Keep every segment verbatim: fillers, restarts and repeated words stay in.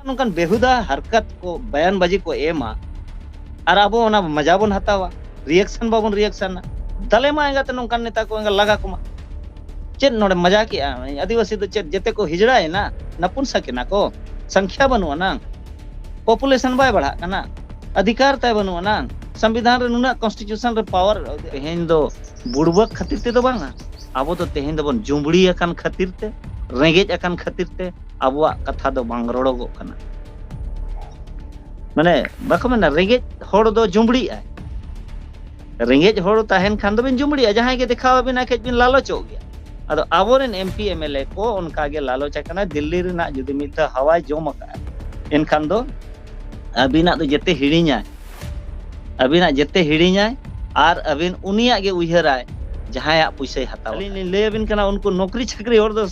ᱱᱚᱝᱠᱟᱱ ᱵᱮᱦᱩᱫᱟ ᱦᱟᱨᱠᱟᱛ ᱠᱚ, ᱵᱟᱭᱟᱱ ᱵᱟᱡᱤ ᱠᱚ ᱮᱢᱟ, ᱟᱨ ᱟᱵᱚ ᱚᱱᱟ ᱢᱟᱡᱟ ᱵᱚᱱ ᱦᱟᱛᱟᱣᱟ, ᱨᱤᱭᱮᱠᱥᱚᱱ ᱵᱟᱵᱚᱱ ᱨᱤᱭᱮᱠᱥᱚᱱᱟ᱾ ᱫᱟᱞᱮ ᱢᱟ ᱮᱸᱜᱟᱛᱮ ᱱᱚᱝᱠᱟᱱ ᱱᱮᱛᱟ ᱠᱚ ᱮᱸᱜᱟ ᱞᱟᱜᱟ ᱠᱚᱢᱟ᱾ ᱪᱮᱫ ᱱᱚᱰᱮ ᱢᱟᱡᱟ ᱠᱮᱜᱼᱟ? ᱟᱹᱫᱤᱵᱟᱹᱥᱤ ᱫᱚ ᱪᱮᱫ ᱡᱮᱛᱮ ᱠᱚ ᱦᱤᱡᱲᱟᱭᱮᱱᱟ? ᱱᱟᱯᱩᱱᱥᱟᱠ ᱮᱱᱟ ᱠᱚ? ᱥᱚᱝᱠᱷᱭᱟ ᱵᱟᱹᱱᱩᱜ ᱟᱱᱟᱝ, ᱯᱚᱯᱩᱞᱮᱥᱚᱱ ᱵᱟᱭ ᱵᱟᱲᱦᱟᱜ ᱠᱟᱱᱟ, ᱚᱫᱷᱤᱠᱟᱨ ᱛᱟᱭ ᱵᱟᱹᱱᱩᱜ ᱟᱱᱟᱝ, ᱥᱚᱝᱵᱤᱫᱷᱟᱱ ᱨᱮ ᱱᱩᱱᱟᱹᱜ ᱠᱚᱱᱥᱴᱤᱴᱤᱭᱩᱥᱚᱱ ᱨᱮ ᱯᱟᱣᱟᱨ᱾ ᱛᱮᱦᱮᱧ ᱫᱚ ᱵᱩᱲᱵᱟᱹᱠ ᱠᱷᱟᱹᱛᱤᱨ ᱛᱮᱫᱚ ᱵᱟᱝᱟ, ᱟᱵᱚ ᱫᱚ ᱛᱮᱦᱮᱧ ᱫᱚᱵᱚᱱ ᱡᱩᱸᱵᱲᱤ ᱟᱠᱟᱱ ᱠᱷᱟᱹᱛᱤᱨ ᱛᱮ, ᱨᱮᱸᱜᱮᱡ ᱟᱠᱟᱱ ᱠᱷᱟᱹᱛᱤᱨ ᱛᱮ ᱟᱵᱚᱣᱟᱜ ᱠᱟᱛᱷᱟ ᱫᱚ ᱵᱟᱝ ᱨᱚᱲᱚᱜᱚᱜ ᱠᱟᱱᱟ᱾ ᱢᱟᱱᱮ ᱵᱟᱠᱚ ᱢᱮᱱᱟ, ᱨᱮᱸᱜᱮᱡ ᱦᱚᱲ ᱫᱚ ᱡᱩᱸᱵᱲᱤᱜ ᱟᱭ᱾ ᱨᱮᱸᱜᱮᱡ ᱦᱚᱲ ᱛᱟᱦᱮᱱ ᱠᱷᱟᱱ ᱫᱚᱵᱤᱱ ᱡᱩᱸᱵᱲᱤᱜᱼᱟ, ᱡᱟᱦᱟᱸᱭ ᱜᱮ ᱫᱮᱠᱷᱟᱣ ᱟᱵᱤᱱᱟ ᱠᱟᱹᱡ ᱵᱤᱱ ᱞᱟᱞᱚᱪᱚᱜ ᱜᱮᱭᱟ᱾ ᱟᱫᱚ ᱟᱵᱚᱨᱮᱱ ᱮᱢ ᱯᱤ ᱮᱢ ᱮᱞ ᱮ ᱠᱚ ᱚᱱᱠᱟ ᱜᱮ ᱞᱟᱞᱚᱪ ᱟᱠᱟᱱᱟ᱾ ᱫᱤᱞᱞᱤ ᱨᱮᱱᱟᱜ ᱡᱩᱫᱤ ᱢᱤᱫ ᱫᱷᱟᱣ ᱦᱟᱣᱟᱭ ᱡᱚᱢ ᱟᱠᱟᱫᱼᱟ, ᱮᱱᱠᱷᱟᱱ ᱫᱚ ᱟᱹᱵᱤᱱᱟᱜ ᱫᱚ ᱡᱮᱛᱮ ᱦᱤᱲᱤᱧᱟᱭ, ᱟᱹᱵᱤᱱᱟᱜ ᱡᱮᱛᱮ ᱦᱤᱲᱤᱧᱟᱭ, ᱟᱨ ᱟᱹᱵᱤᱱ ᱩᱱᱤᱭᱟᱜ ᱜᱮ ᱩᱭᱦᱟᱹᱨᱟᱭ, ᱡᱟᱦᱟᱸᱭᱟᱜ ᱯᱩᱭᱥᱟᱹᱭ ᱦᱟᱛᱟᱣᱟ᱾ ᱟᱹᱞᱤᱧ ᱞᱤᱧ ᱞᱟᱹᱭ ᱟᱵᱤᱱ ᱠᱟᱱᱟ, ᱩᱱᱠᱩ ᱱᱚᱠᱨᱤ ᱪᱟᱹᱠᱨᱤ ᱦᱚᱲ ᱫᱚ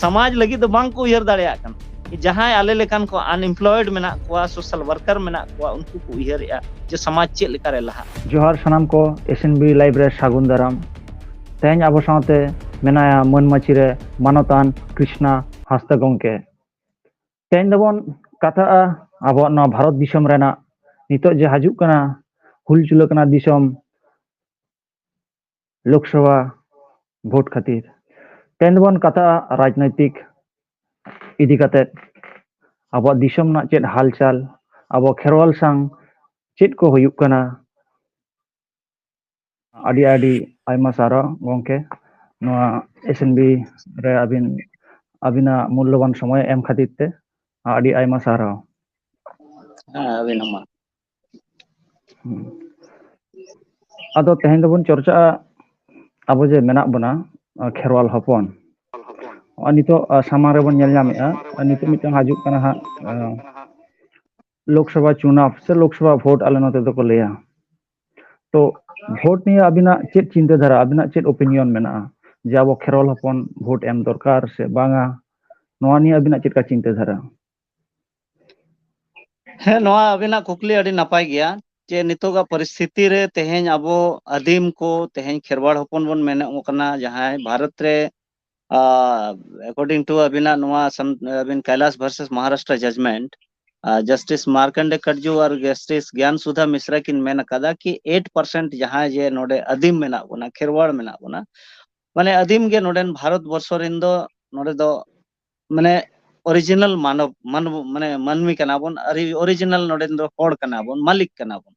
ᱥᱚᱢᱟᱡᱽ ᱞᱟᱹᱜᱤᱫ ᱫᱚ ᱵᱟᱝ ᱠᱚ ᱩᱭᱦᱟᱹᱨ ᱫᱟᱲᱮᱭᱟᱜ ᱠᱟᱱᱟ᱾ ᱡᱟᱦᱟᱸᱭ ᱟᱞᱮ ᱞᱮᱠᱟᱱ ᱠᱚ ᱟᱱᱮᱢᱯᱞᱚᱭᱮᱰ ᱢᱮᱱᱟᱜ ᱠᱚᱣᱟ, ᱥᱳᱥᱟᱞ ᱣᱟᱨᱠᱟᱨ ᱢᱮᱱᱟᱜ ᱠᱚᱣᱟ, ᱩᱱᱠᱩ ᱠᱚ ᱩᱭᱦᱟᱹᱨᱮᱜᱼᱟ ᱡᱮ ᱥᱚᱢᱟᱡᱽ ᱪᱮᱫ ᱞᱮᱠᱟᱨᱮ ᱞᱟᱦᱟᱜᱼᱟ᱾ ᱡᱚᱦᱟᱨ ᱥᱟᱱᱟᱢ ᱠᱚ, ᱮᱥ ᱮᱱ ᱵᱤ ᱞᱟᱭᱤᱵᱷ ᱨᱮ ᱥᱟᱹᱜᱩᱱ ᱫᱟᱨᱟᱢ᱾ ᱛᱮᱦᱮᱧ ᱟᱵᱚ ᱥᱟᱶᱛᱮ ᱢᱮᱱᱟᱭᱟ ᱢᱟᱹᱱ ᱢᱟᱹᱪᱤ ᱨᱮ ᱢᱟᱱᱚᱛᱟᱱ ᱠᱨᱤᱥᱱᱟ ᱦᱟᱸᱥᱫᱟ ᱜᱚᱢᱠᱮ᱾ ᱛᱮᱦᱮᱧ ᱫᱚᱵᱚᱱ ᱠᱟᱛᱷᱟᱜᱼᱟ ᱟᱵᱚᱣᱟᱜ ᱱᱚᱣᱟ ᱵᱷᱟᱨᱚᱛ ᱫᱤᱥᱚᱢ ᱨᱮᱱᱟᱜ ᱱᱤᱛᱚᱜ ᱡᱮ ᱦᱤᱡᱩᱜ ᱠᱟᱱᱟ, ᱦᱩᱞᱪᱩᱞᱟᱹ ᱠᱟᱱᱟ ᱫᱤᱥᱚᱢ, ᱞᱳᱠᱥᱚᱵᱷᱟ ᱵᱷᱳᱴ ᱠᱷᱟᱹᱛᱤᱨ᱾ ᱛᱮᱦᱮᱧ ᱫᱚᱵᱚᱱ ᱠᱟᱛᱷᱟᱜᱼᱟ ᱨᱟᱡᱽᱱᱳᱭᱛᱤᱠ ᱤᱫᱤ ᱠᱟᱛᱮᱫ, ᱟᱵᱚᱣᱟᱜ ᱫᱤᱥᱚᱢ ᱨᱮᱱᱟᱜ ᱪᱮᱫ ᱦᱟᱞᱪᱟᱞ, ᱟᱵᱚ ᱠᱷᱮᱨᱣᱟᱞ ᱥᱟᱝ ᱪᱮᱫ ᱠᱚ ᱦᱩᱭᱩᱜ ᱠᱟᱱᱟ᱾ ᱟᱹᱰᱤ ᱟᱹᱰᱤ ᱟᱭᱢᱟ ᱥᱟᱨᱦᱟᱣ ᱜᱚᱢᱠᱮ, ᱱᱚᱣᱟ ᱮᱥ ᱮᱱ ᱵᱤ ᱨᱮ ᱟᱹᱵᱤᱱ, ᱟᱹᱵᱤᱱᱟᱜ ᱢᱩᱞᱞᱚᱵᱟᱱ ᱥᱚᱢᱚᱭ ᱮᱢ ᱠᱷᱟᱹᱛᱤᱨ ᱛᱮ ᱟᱹᱰᱤ ᱟᱭᱢᱟ ᱥᱟᱨᱦᱟᱣ᱾ ᱦᱮᱸ, ᱟᱹᱵᱤᱱ ᱦᱚᱸ ᱢᱟ᱾ ᱦᱩᱸ᱾ ᱟᱫᱚ ᱛᱮᱦᱮᱧ ᱫᱚᱵᱚᱱ ᱪᱚᱨᱪᱟᱜᱼᱟ ᱟᱵᱚ ᱡᱮ ᱢᱮᱱᱟᱜ ᱵᱚᱱᱟ, ᱟᱸ, ᱠᱷᱮᱨᱣᱟᱞ ᱦᱚᱯᱚᱱ᱾ ᱱᱚᱜᱼᱚᱭ ᱱᱤᱛᱚᱜ, ᱟᱸ, ᱥᱟᱢᱟᱝ ᱨᱮᱵᱚᱱ ᱧᱮᱞ ᱧᱟᱢᱮᱫᱼᱟ, ᱟᱨ ᱱᱤᱛᱚᱜ ᱢᱤᱫᱴᱟᱝ ᱦᱤᱡᱩᱜ ᱠᱟᱱᱟ ᱦᱟᱸᱜ, ᱟᱸ, ᱞᱳᱠᱥᱚᱵᱷᱟ ᱪᱩᱱᱟᱵ ᱥᱮ ᱞᱳᱠᱥᱚᱵᱷᱟ ᱵᱷᱳᱴ ᱟᱞᱮ ᱱᱚᱛᱮ ᱫᱚᱠᱚ ᱞᱟᱹᱭᱟ᱾ ᱛᱚ ᱵᱷᱳᱴ ᱱᱤᱭᱮ ᱟᱵᱤᱱᱟᱜ ᱪᱮᱫ ᱪᱤᱱᱛᱟᱹ ᱫᱷᱟᱨᱟ, ᱟᱵᱤᱱᱟᱜ ᱪᱮᱫ ᱚᱯᱤᱱᱤᱭᱚᱱ ᱢᱮᱱᱟᱜᱼᱟ ᱡᱮ ᱟᱵᱚ ᱠᱷᱮᱨᱣᱟᱞ ᱦᱚᱯᱚᱱ ᱵᱷᱳᱴ ᱮᱢ ᱫᱚᱨᱠᱟᱨ ᱥᱮ ᱵᱟᱝᱟ? ᱱᱚᱣᱟ ᱱᱤᱭᱮ ᱟᱵᱤᱱᱟᱜ ᱪᱮᱫ ᱞᱮᱠᱟ ᱪᱤᱱᱛᱟᱹ ᱫᱷᱟᱨᱟ? ᱦᱮᱸ, ᱱᱚᱣᱟ ᱟᱵᱤᱱᱟᱜ ᱠᱩᱠᱞᱤ ᱟᱹᱰᱤ ᱱᱟᱯᱟᱭ ᱜᱮᱭᱟ᱾ ᱡᱮ ᱱᱤᱛᱚᱜᱟᱜ ᱯᱚᱨᱤᱥᱛᱷᱤᱛᱤ ᱨᱮ ᱛᱮᱦᱮᱧ ᱟᱵᱚ ᱟᱹᱫᱤᱢ ᱠᱚ, ᱛᱮᱦᱮᱧ ᱠᱷᱮᱨᱣᱟᱲ ᱦᱚᱯᱚᱱ ᱵᱚᱱ ᱢᱮᱱᱚᱜ ᱠᱟᱱᱟ, ᱡᱟᱦᱟᱸᱭ ᱵᱷᱟᱨᱚᱛ ᱨᱮ ᱟᱠᱚᱨᱰᱤᱝ ᱴᱩ ᱟᱹᱵᱤᱱᱟᱜ ᱱᱚᱣᱟ ᱥᱟᱢ- ᱟᱹᱵᱤᱱ ᱠᱟᱭᱞᱟᱥ ᱵᱷᱟᱨᱥᱮᱥ ᱢᱚᱦᱟᱨᱟᱥᱴᱨᱟ ᱡᱟᱡᱢᱮᱱᱴ, ᱡᱟᱥᱴᱤᱥ ᱢᱟᱨᱠᱟᱱᱰᱮ ᱠᱟᱴᱡᱩ ᱟᱨ ᱡᱟᱥᱴᱤᱥ ᱜᱮᱭᱟᱱ ᱥᱩᱫᱷᱟ ᱢᱤᱥᱨᱟ ᱠᱤᱱ ᱢᱮᱱ ᱟᱠᱟᱫᱟ ᱠᱤ ᱮᱭᱤᱴ ᱯᱟᱨᱥᱮᱱᱴ ᱡᱟᱦᱟᱸᱭ ᱡᱮ ᱱᱚᱰᱮ ᱟᱹᱫᱤᱢ ᱢᱮᱱᱟᱜ ᱵᱚᱱᱟ, ᱠᱷᱮᱨᱣᱟᱲ ᱢᱮᱱᱟᱜ ᱵᱚᱱᱟ, ᱢᱟᱱᱮ ᱟᱹᱫᱤᱢ ᱜᱮ ᱱᱚᱰᱮᱱ ᱵᱷᱟᱨᱚᱛ ᱵᱚᱨᱥᱚ ᱨᱮᱱ ᱫᱚ ᱱᱚᱰᱮ ᱫᱚ ᱢᱟᱱᱮ ᱚᱨᱤᱡᱤᱱᱟᱞ ᱢᱟᱱᱚᱵ ᱢᱟᱱ- ᱢᱟᱱᱮ ᱢᱟᱹᱱᱢᱤ ᱠᱟᱱᱟ ᱵᱚᱱ, ᱚᱨᱤᱡᱤᱱᱟᱞ ᱱᱚᱰᱮᱱ ᱫᱚ ᱦᱚᱲ ᱠᱟᱱᱟ ᱵᱚᱱ, ᱢᱟᱹᱞᱤᱠ ᱠᱟᱱᱟ ᱵᱚᱱ,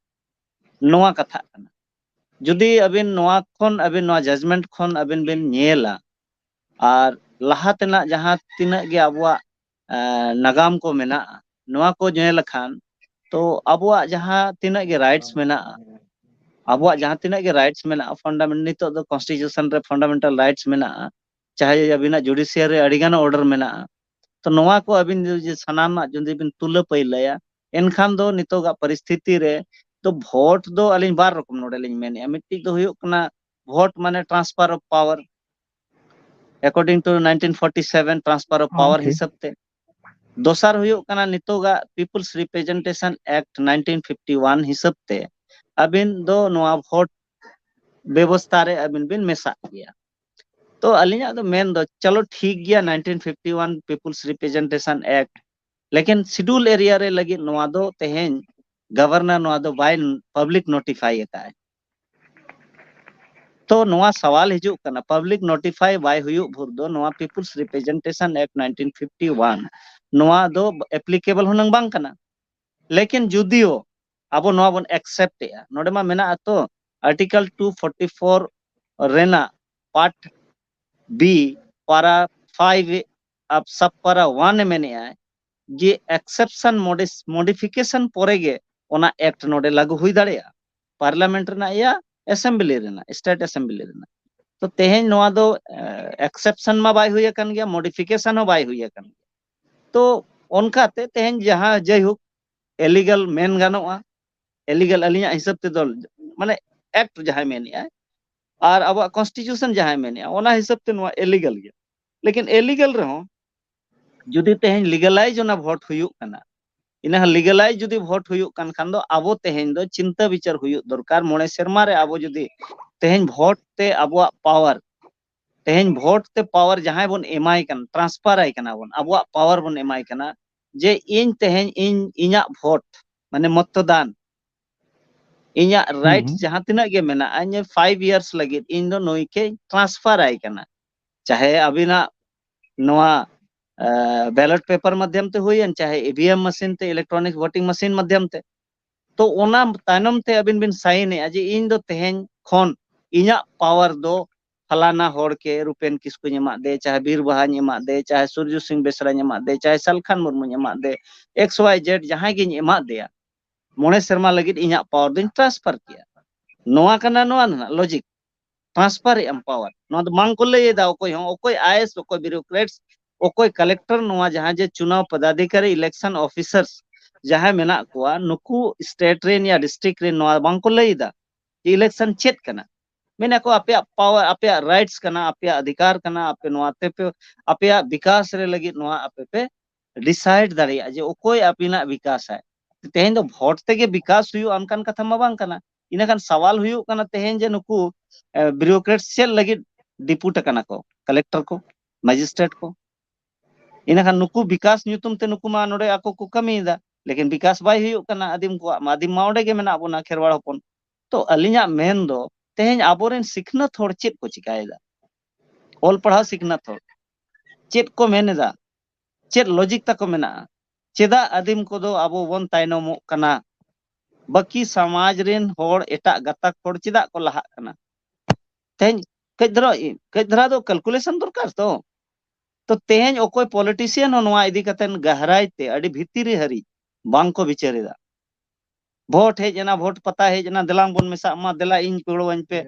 ᱱᱚᱣᱟ ᱠᱟᱛᱷᱟᱜ ᱠᱟᱱᱟ᱾ ᱡᱩᱫᱤ ᱟᱹᱵᱤᱱ ᱱᱚᱣᱟ ᱠᱷᱚᱱ, ᱟᱹᱵᱤᱱ ᱱᱚᱣᱟ ᱡᱟᱡᱢᱮᱱᱴ ᱠᱷᱚᱱ ᱟᱹᱵᱤᱱ ᱵᱤᱱ ᱧᱮᱞᱟ ᱟᱨ ᱞᱟᱦᱟ ᱛᱮᱱᱟᱜ ᱡᱟᱦᱟᱸ ᱛᱤᱱᱟᱹᱜ ᱜᱮ ᱟᱵᱚᱣᱟᱜ ᱱᱟᱜᱟᱢ ᱠᱚ ᱢᱮᱱᱟᱜᱼᱟ, ᱱᱚᱣᱟ ᱠᱚ ᱧᱮᱞ ᱞᱮᱠᱷᱟᱱ, ᱛᱚ ᱟᱵᱚᱣᱟᱜ ᱡᱟᱦᱟᱸ ᱛᱤᱱᱟᱹᱜ ᱜᱮ ᱨᱟᱭᱤᱴᱥ ᱢᱮᱱᱟᱜᱼᱟ, ᱟᱵᱚᱣᱟᱜ ᱡᱟᱦᱟᱸ ᱛᱤᱱᱟᱹᱜ ᱜᱮ ᱨᱟᱭᱤᱴᱥ ᱢᱮᱱᱟᱜᱼᱟ, ᱯᱷᱟᱱᱰᱟᱢᱮᱱᱴ ᱱᱤᱛᱚᱜ ᱫᱚ ᱠᱚᱱᱥᱴᱤᱴᱤᱭᱩᱥᱚᱱ ᱨᱮ ᱯᱷᱟᱱᱰᱟᱢᱮᱱᱴᱟᱞ ᱨᱟᱭᱤᱴᱥ ᱢᱮᱱᱟᱜᱼᱟ, ᱪᱟᱦᱮ ᱟᱹᱵᱤᱱᱟᱜ ᱡᱩᱰᱤᱥᱤᱭᱟᱨᱤ ᱨᱮ ᱟᱹᱰᱤ ᱜᱟᱱ ᱚᱨᱰᱟᱨ ᱢᱮᱱᱟᱜᱼᱟ, ᱛᱚ ᱱᱚᱣᱟ ᱠᱚ ᱟᱹᱵᱤᱱ ᱡᱩᱫᱤ ᱥᱟᱱᱟᱢᱟᱜ ᱡᱩᱫᱤ ᱵᱤᱱ ᱛᱩᱞᱟᱹ ᱯᱟᱹᱭᱞᱟᱹᱭᱟ, ᱮᱱᱠᱷᱟᱱ ᱫᱚ ᱱᱤᱛᱚᱜᱟᱜ ᱯᱚᱨᱤᱥᱛᱷᱤᱛᱤ ᱨᱮ ᱫᱚ ᱵᱷᱳᱴ ᱫᱚ ᱟᱹᱞᱤᱧ ᱵᱟᱨ ᱨᱚᱠᱚᱢ ᱱᱚᱰᱮ ᱞᱤᱧ ᱢᱮᱱᱮᱫᱼᱟ᱾ ᱢᱤᱫᱴᱤᱡ ᱫᱚ ᱦᱩᱭᱩᱜ ᱠᱟᱱᱟ ᱵᱷᱳᱴ ᱢᱟᱱᱮ transfer of power according to nineteen forty seven transfer of power ᱦᱤᱥᱟᱹᱵ ᱛᱮ᱾ ᱫᱚᱥᱟᱨ ᱦᱩᱭᱩᱜ ᱠᱟᱱᱟ ᱱᱤᱛᱚᱜᱟᱜ People's Representation Act nineteen fifty one ᱦᱤᱥᱟᱹᱵ ᱛᱮ ᱟᱹᱵᱤᱱ ᱫᱚ ᱱᱚᱣᱟ ᱵᱷᱳᱴ ᱵᱮᱵᱚᱥᱛᱷᱟ ᱨᱮ ᱟᱹᱵᱤᱱ ᱵᱤᱱ ᱢᱮᱥᱟᱜ ᱜᱮᱭᱟ᱾ ᱛᱚ ᱟᱹᱞᱤᱧᱟᱜ ᱫᱚ ᱢᱮᱱ ᱫᱚ, ᱪᱚᱞᱚ ᱴᱷᱤᱠ ᱜᱮᱭᱟ, nineteen fifty one People's Representation Act, ᱞᱮᱠᱤᱱ ᱥᱤᱰᱩᱞ ᱮᱨᱤᱭᱟ ᱨᱮ ᱞᱟᱹᱜᱤᱫ ᱱᱚᱣᱟ ᱫᱚ ᱛᱮᱦᱮᱧ ᱜᱚᱵᱷᱚᱨᱱᱚᱨ ᱱᱚᱣᱟ ᱫᱚ ᱵᱟᱭ ᱯᱟᱵᱽᱞᱤᱠ ᱱᱳᱴᱤᱯᱷᱟᱭ ᱟᱠᱟᱫᱼᱟᱭ᱾ ᱛᱚ ᱱᱚᱣᱟ ᱥᱟᱣᱟᱞ ᱦᱤᱡᱩᱜ ᱠᱟᱱᱟ, ᱯᱟᱵᱽᱞᱤᱠ ᱱᱳᱴᱤᱯᱷᱟᱭ ᱵᱟᱭ ᱦᱩᱭᱩᱜ ᱵᱷᱳᱨ ᱫᱚ ᱱᱚᱣᱟ People's Representation Act nineteen fifty one ᱱᱚᱣᱟ ᱫᱚ ᱮᱯᱞᱤᱠᱮᱵᱚᱞ ᱦᱩᱱᱟᱹᱝ ᱵᱟᱝ ᱠᱟᱱᱟ᱾ ᱞᱮᱠᱤᱱ ᱡᱩᱫᱤᱭᱳ ᱟᱵᱚ ᱱᱚᱣᱟ ᱵᱚᱱ ᱮᱠᱥᱮᱯᱴ ᱮᱜᱼᱟ, ᱱᱚᱰᱮ ᱢᱟ ᱢᱮᱱᱟᱜᱼᱟ ᱛᱚ, ᱟᱨᱴᱤᱠᱮᱞ two forty four ᱨᱮᱱᱟᱜ ᱯᱟᱨᱴ B, ᱯᱟᱨᱟ five ᱟᱵ ᱥᱟᱵ ᱯᱟᱨᱟ one ᱮ ᱢᱮᱱᱮᱜᱼᱟ ᱡᱮ ᱮᱠᱥᱮᱯᱥᱚᱱ ᱢᱚᱰᱤᱯᱷᱤᱠᱮᱥᱚᱱ ᱯᱚᱨᱮ ᱜᱮ ᱚᱱᱟ ᱮᱠᱴ ᱱᱚᱰᱮ ᱞᱟᱹᱜᱩ ᱦᱩᱭ ᱫᱟᱲᱮᱭᱟᱜᱼᱟ, ᱯᱟᱨᱞᱟᱢᱮᱱᱴ ᱨᱮᱱᱟᱜ ᱭᱟ ᱮᱥᱮᱢᱵᱞᱤ ᱨᱮᱱᱟᱜ, ᱥᱴᱮᱴ ᱮᱥᱮᱢᱵᱞᱤ ᱨᱮᱱᱟᱜ᱾ ᱛᱚ ᱛᱮᱦᱮᱧ ᱱᱚᱣᱟ ᱫᱚ ᱮᱠᱥᱮᱯᱥᱚᱱ ᱢᱟ ᱵᱟᱭ ᱦᱩᱭ ᱟᱠᱟᱱ ᱜᱮᱭᱟ, ᱢᱚᱰᱤᱯᱷᱤᱠᱮᱥᱚᱱ ᱦᱚᱸ ᱵᱟᱭ ᱦᱩᱭ ᱟᱠᱟᱱ ᱜᱮᱭᱟ᱾ ᱛᱚ ᱚᱱᱠᱟᱛᱮ ᱛᱮᱦᱮᱧ ᱡᱟᱦᱟᱸ ᱡᱟᱭᱦᱳᱠ ᱤᱞᱤᱜᱟᱞ ᱢᱮᱱ ᱜᱟᱱᱚᱜᱼᱟ, ᱤᱞᱤᱜᱟᱞ ᱟᱹᱞᱤᱧᱟᱜ ᱦᱤᱥᱟᱹᱵ ᱛᱮᱫᱚ ᱢᱟᱱᱮ ᱮᱠᱴ ᱡᱟᱦᱟᱸᱭ ᱢᱮᱱᱮᱜᱼᱟᱭ ᱟᱨ ᱟᱵᱚᱣᱟᱜ ᱠᱚᱱᱥᱴᱤᱴᱤᱭᱩᱥᱚᱱ ᱡᱟᱦᱟᱸᱭ ᱢᱮᱱᱮᱜᱼᱟ, ᱚᱱᱟ ᱦᱤᱥᱟᱹᱵ ᱛᱮ ᱱᱚᱣᱟ ᱤᱞᱤᱜᱟᱞ ᱜᱮᱭᱟ᱾ ᱞᱮᱠᱤᱱ ᱤᱞᱤᱜᱟᱞ ᱨᱮᱦᱚᱸ ᱡᱩᱫᱤ ᱛᱮᱦᱮᱧ ᱞᱤᱜᱟᱞᱟᱭᱤᱡᱽ ᱚᱱᱟ ᱵᱷᱳᱴ ᱦᱩᱭᱩᱜ ᱠᱟᱱᱟ, ᱤᱱᱟᱹ ᱞᱤᱜᱟᱞᱟᱭᱤᱡᱽ ᱡᱩᱫᱤ ᱵᱷᱳᱴ ᱦᱩᱭᱩᱜ ᱠᱟᱱ ᱠᱷᱟᱱ ᱫᱚ ᱟᱵᱚ ᱛᱮᱦᱮᱧ ᱫᱚ ᱪᱤᱱᱛᱟᱹ ᱵᱤᱪᱟᱹᱨ ᱦᱩᱭᱩᱜ ᱫᱚᱨᱠᱟᱨ᱾ ᱢᱚᱬᱮ ᱥᱮᱨᱢᱟ ᱨᱮ ᱟᱵᱚ ᱡᱩᱫᱤ ᱛᱮᱦᱮᱧ ᱵᱷᱳᱴ ᱛᱮ ᱟᱵᱚᱣᱟᱜ ᱯᱟᱣᱟᱨ ᱛᱮᱦᱮᱧ ᱵᱷᱳᱴ ᱛᱮ ᱯᱟᱣᱟᱨ ᱡᱟᱦᱟᱸᱭ ᱵᱚᱱ ᱮᱢᱟᱭ ᱠᱟᱱᱟ, ᱴᱨᱟᱱᱥᱯᱷᱟᱨ ᱟᱭ ᱠᱟᱱᱟ ᱵᱚᱱ, ᱟᱵᱚᱣᱟᱜ ᱯᱟᱣᱟᱨ ᱵᱚᱱ ᱮᱢᱟᱭ ᱠᱟᱱᱟ, ᱡᱮ ᱤᱧ ᱛᱮᱦᱮᱧ ᱤᱧ ᱤᱧᱟᱹᱜ ᱵᱷᱳᱴ, ᱢᱟᱱᱮ ᱢᱚᱛᱫᱟᱱ, ᱤᱧᱟᱹᱜ ᱨᱟᱭᱤᱴ ᱡᱟᱦᱟᱸ ᱛᱤᱱᱟᱹᱜ ᱜᱮ ᱢᱮᱱᱟᱜᱼᱟ, ᱤᱧ ᱯᱷᱟᱭᱤᱵᱷ ᱤᱭᱟᱨᱥ ᱞᱟᱹᱜᱤᱫ ᱤᱧ ᱫᱚ ᱱᱩᱭ ᱠᱮ ᱴᱨᱟᱱᱥᱯᱷᱟᱨ ᱟᱭ ᱠᱟᱱᱟ᱾ ᱪᱟᱦᱮ ᱟᱹᱵᱤᱱᱟᱜ ᱱᱚᱣᱟ ᱵᱮᱞᱚᱴ ᱯᱮᱯᱟᱨ ᱢᱟᱫᱽᱫᱷᱚᱢ ᱛᱮ ᱦᱩᱭᱮᱱ, ᱪᱟᱦᱮ ᱤ ᱵᱷᱤ ᱮᱢ ᱢᱮᱥᱤᱱ ᱛᱮ, ᱤᱞᱮᱠᱴᱨᱚᱱᱤᱠ ᱵᱷᱳᱴᱤᱝ ᱢᱮᱥᱤᱱ ᱢᱟᱫᱽᱫᱷᱚᱢ ᱛᱮ, ᱛᱚ ᱚᱱᱟ ᱛᱟᱭᱱᱚᱢ ᱛᱮ ᱟᱹᱵᱤᱱ ᱵᱤᱱ ᱥᱟᱭᱤᱱ ᱮᱜᱼᱟ ᱡᱮ ᱤᱧ ᱫᱚ ᱛᱮᱦᱮᱧ ᱠᱷᱚᱱ ᱤᱧᱟᱹᱜ ᱯᱟᱣᱟᱨ ᱫᱚ ᱯᱷᱟᱞᱟᱱᱟ ᱦᱚᱲ ᱠᱮ ᱨᱩᱯᱮᱱ ᱠᱤᱥᱠᱩᱧ ᱮᱢᱟᱫ ᱫᱮ, ᱪᱟᱦᱮ ᱵᱤᱨ ᱵᱟᱦᱟᱧ ᱮᱢᱟᱫ ᱫᱮ, ᱪᱟᱦᱮ ᱥᱩᱨᱡᱩ ᱥᱤᱝ ᱵᱮᱥᱨᱟᱧ ᱮᱢᱟᱫ ᱫᱮ, ᱪᱟᱦᱮ ᱥᱟᱞᱠᱷᱟᱱ ᱢᱩᱨᱢᱩᱧ ᱮᱢᱟᱫ ᱫᱮ, ᱮᱠᱥ ᱣᱟᱭ ᱡᱮᱰ ᱡᱟᱦᱟᱸᱭ ᱜᱤᱧ ᱮᱢᱟᱫ ᱫᱮᱭᱟ, ᱢᱚᱬᱮ ᱥᱮᱨᱢᱟ ᱞᱟᱹᱜᱤᱫ ᱤᱧᱟᱹᱜ ᱯᱟᱣᱟᱨ ᱫᱚᱧ ᱴᱨᱟᱱᱥᱯᱷᱟᱨ ᱠᱮᱭᱟ᱾ ᱱᱚᱣᱟ ᱠᱟᱱᱟ ᱱᱚᱣᱟ ᱨᱮᱱᱟᱜ ᱞᱚᱡᱤᱠ, ᱴᱨᱟᱱᱥᱯᱷᱟᱨ ᱮᱫ ᱟᱢ ᱯᱟᱣᱟᱨ᱾ ᱱᱚᱣᱟ ᱫᱚ ᱵᱟᱝ ᱠᱚ ᱞᱟᱹᱭ ᱮᱫᱟ ᱚᱠᱚᱭ ᱦᱚᱸ, ᱚᱠᱚᱭ ᱟᱭ ᱮᱥ, ᱚᱠᱚᱭ ᱵᱤᱭᱩᱨᱳᱠᱨᱮᱴᱥ, ᱚᱠᱚᱭ ᱠᱟᱞᱮᱠᱴᱚᱨ, ᱱᱚᱣᱟ ᱡᱟᱦᱟᱸ ᱡᱮ ᱪᱩᱱᱟᱣ ᱯᱚᱫᱟᱫᱷᱤᱠᱟᱨᱤ, ᱤᱞᱮᱠᱥᱚᱱ ᱚᱯᱷᱤᱥᱟᱨᱥ ᱡᱟᱦᱟᱸᱭ ᱢᱮᱱᱟᱜ ᱠᱚᱣᱟ, ᱱᱩᱠᱩ ᱥᱴᱮᱴ ᱨᱮᱱ ᱭᱟ ᱰᱤᱥᱴᱨᱤᱠᱴ ᱨᱮᱱ ᱱᱚᱣᱟ ᱵᱟᱝ ᱠᱚ ᱞᱟᱹᱭ ᱮᱫᱟ ᱡᱮ ᱤᱞᱮᱠᱥᱚᱱ ᱪᱮᱫ ᱠᱟᱱᱟ᱾ ᱢᱮᱱᱟ ᱠᱚ ᱟᱯᱮᱭᱟᱜ ᱯᱟᱣᱟᱨ, ᱟᱯᱮᱭᱟᱜ ᱨᱟᱭᱤᱴᱥ ᱠᱟᱱᱟ, ᱟᱯᱮᱭᱟᱜ ᱚᱫᱷᱤᱠᱟᱨ ᱠᱟᱱᱟ, ᱟᱯᱮ ᱱᱚᱣᱟ ᱛᱮᱯᱮ, ᱟᱯᱮᱭᱟᱜ ᱵᱤᱠᱟᱥ ᱨᱮ ᱞᱟᱹᱜᱤᱫ ᱱᱚᱣᱟ ᱟᱯᱮ ᱯᱮ ᱰᱤᱥᱟᱭᱤᱰ ᱫᱟᱲᱮᱭᱟᱜᱼᱟ ᱡᱮ ᱚᱠᱚᱭ ᱟᱹᱵᱤᱱᱟᱜ ᱵᱤᱠᱟᱥᱟᱭ᱾ ᱛᱮᱦᱮᱧ ᱫᱚ ᱵᱷᱳᱴ ᱛᱮᱜᱮ ᱵᱤᱠᱟᱥ ᱦᱩᱭᱩᱜᱼᱟ ᱚᱱᱠᱟᱱ ᱠᱟᱛᱷᱟ ᱢᱟ ᱵᱟᱝ ᱠᱟᱱᱟ᱾ ᱤᱱᱟᱹᱠᱷᱟᱱ ᱥᱟᱣᱟᱞ ᱦᱩᱭᱩᱜ ᱠᱟᱱᱟ ᱛᱮᱦᱮᱧ ᱡᱮ ᱱᱩᱠᱩ ᱵᱤᱭᱩᱨᱳᱠᱨᱮᱴ ᱪᱮᱫ ᱞᱟᱹᱜᱤᱫ ᱰᱤᱯᱩᱴ ᱟᱠᱟᱱᱟ ᱠᱚ, ᱠᱟᱞᱮᱠᱴᱚᱨ ᱠᱚ, ᱢᱮᱡᱤᱥᱴᱨᱮᱴ ᱠᱚ? ᱤᱱᱟᱹᱠᱷᱟᱱ ᱱᱩᱠᱩ ᱵᱤᱠᱟᱥ ᱧᱩᱛᱩᱢ ᱛᱮ ᱱᱩᱠᱩ ᱢᱟ ᱱᱚᱰᱮ ᱟᱠᱚ ᱠᱚ ᱠᱟᱹᱢᱤᱭᱮᱫᱟ, ᱞᱮᱠᱤᱱ ᱵᱤᱠᱟᱥ ᱵᱟᱭ ᱦᱩᱭᱩᱜ ᱠᱟᱱᱟ ᱟᱹᱫᱤᱢ ᱠᱚᱣᱟᱜ ᱢᱟ᱾ ᱟᱹᱫᱤᱢ ᱢᱟ ᱚᱸᱰᱮ ᱜᱮ ᱢᱮᱱᱟᱜ ᱵᱚᱱᱟ, ᱠᱷᱮᱨᱣᱟᱲ ᱦᱚᱯᱚᱱ᱾ ᱛᱚ ᱟᱹᱞᱤᱧᱟᱜ ᱢᱮᱱ ᱫᱚ ᱛᱮᱦᱮᱧ ᱟᱵᱚᱨᱮᱱ ᱥᱤᱠᱷᱱᱟᱹᱛ ᱦᱚᱲ ᱪᱮᱫ ᱠᱚ ᱪᱤᱠᱟᱭᱮᱫᱟ? ᱚᱞ ᱯᱟᱲᱦᱟᱣ ᱥᱤᱠᱷᱱᱟᱹᱛ ᱦᱚᱲ ᱪᱮᱫ ᱠᱚ ᱢᱮᱱ ᱮᱫᱟ? ᱪᱮᱫ ᱞᱚᱡᱤᱠ ᱛᱟᱠᱚ ᱢᱮᱱᱟᱜᱼᱟ? ᱪᱮᱫᱟᱜ ᱟᱹᱫᱤᱢ ᱠᱚᱫᱚ ᱟᱵᱚ ᱵᱚᱱ ᱛᱟᱭᱱᱚᱢᱚᱜ ᱠᱟᱱᱟ? ᱵᱟᱹᱠᱤ ᱥᱚᱢᱟᱡᱽ ᱨᱮᱱ ᱦᱚᱲ, ᱮᱴᱟᱜ ᱜᱟᱛᱟᱠ ᱦᱚᱲ ᱪᱮᱫᱟᱜ ᱠᱚ ᱞᱟᱦᱟᱜ ᱠᱟᱱᱟ? ᱛᱮᱦᱮᱧ ᱠᱟᱹᱡ ᱫᱷᱟᱨᱟ, ᱠᱟᱹᱡ ᱫᱷᱟᱨᱟ ᱫᱚ ᱠᱮᱞᱠᱩᱞᱮᱥᱚᱱ ᱫᱚᱨᱠᱟᱨ ᱛᱚ᱾ ᱛᱚ ᱛᱮᱦᱮᱧ ᱚᱠᱚᱭ ᱯᱚᱞᱤᱴᱤᱥᱤᱭᱟᱱ ᱦᱚᱸ ᱱᱚᱣᱟ ᱤᱫᱤ ᱠᱟᱛᱮ ᱜᱟᱦᱨᱟᱭ ᱛᱮ ᱟᱹᱰᱤ ᱵᱷᱤᱛᱤᱨ ᱦᱟᱹᱨᱤᱡ ᱵᱟᱝ ᱠᱚ ᱵᱤᱪᱟᱹᱨ ᱮᱫᱟ᱾ ᱵᱷᱳᱴ ᱦᱮᱡ ᱮᱱᱟ, ᱵᱷᱳᱴ ᱯᱟᱛᱟ ᱦᱮᱡ ᱮᱱᱟ, ᱫᱮᱞᱟᱝ ᱵᱚᱱ ᱢᱮᱥᱟᱜ ᱢᱟ, ᱫᱮᱞᱟ ᱤᱧ ᱜᱚᱲᱚᱣᱟᱹᱧ ᱯᱮ,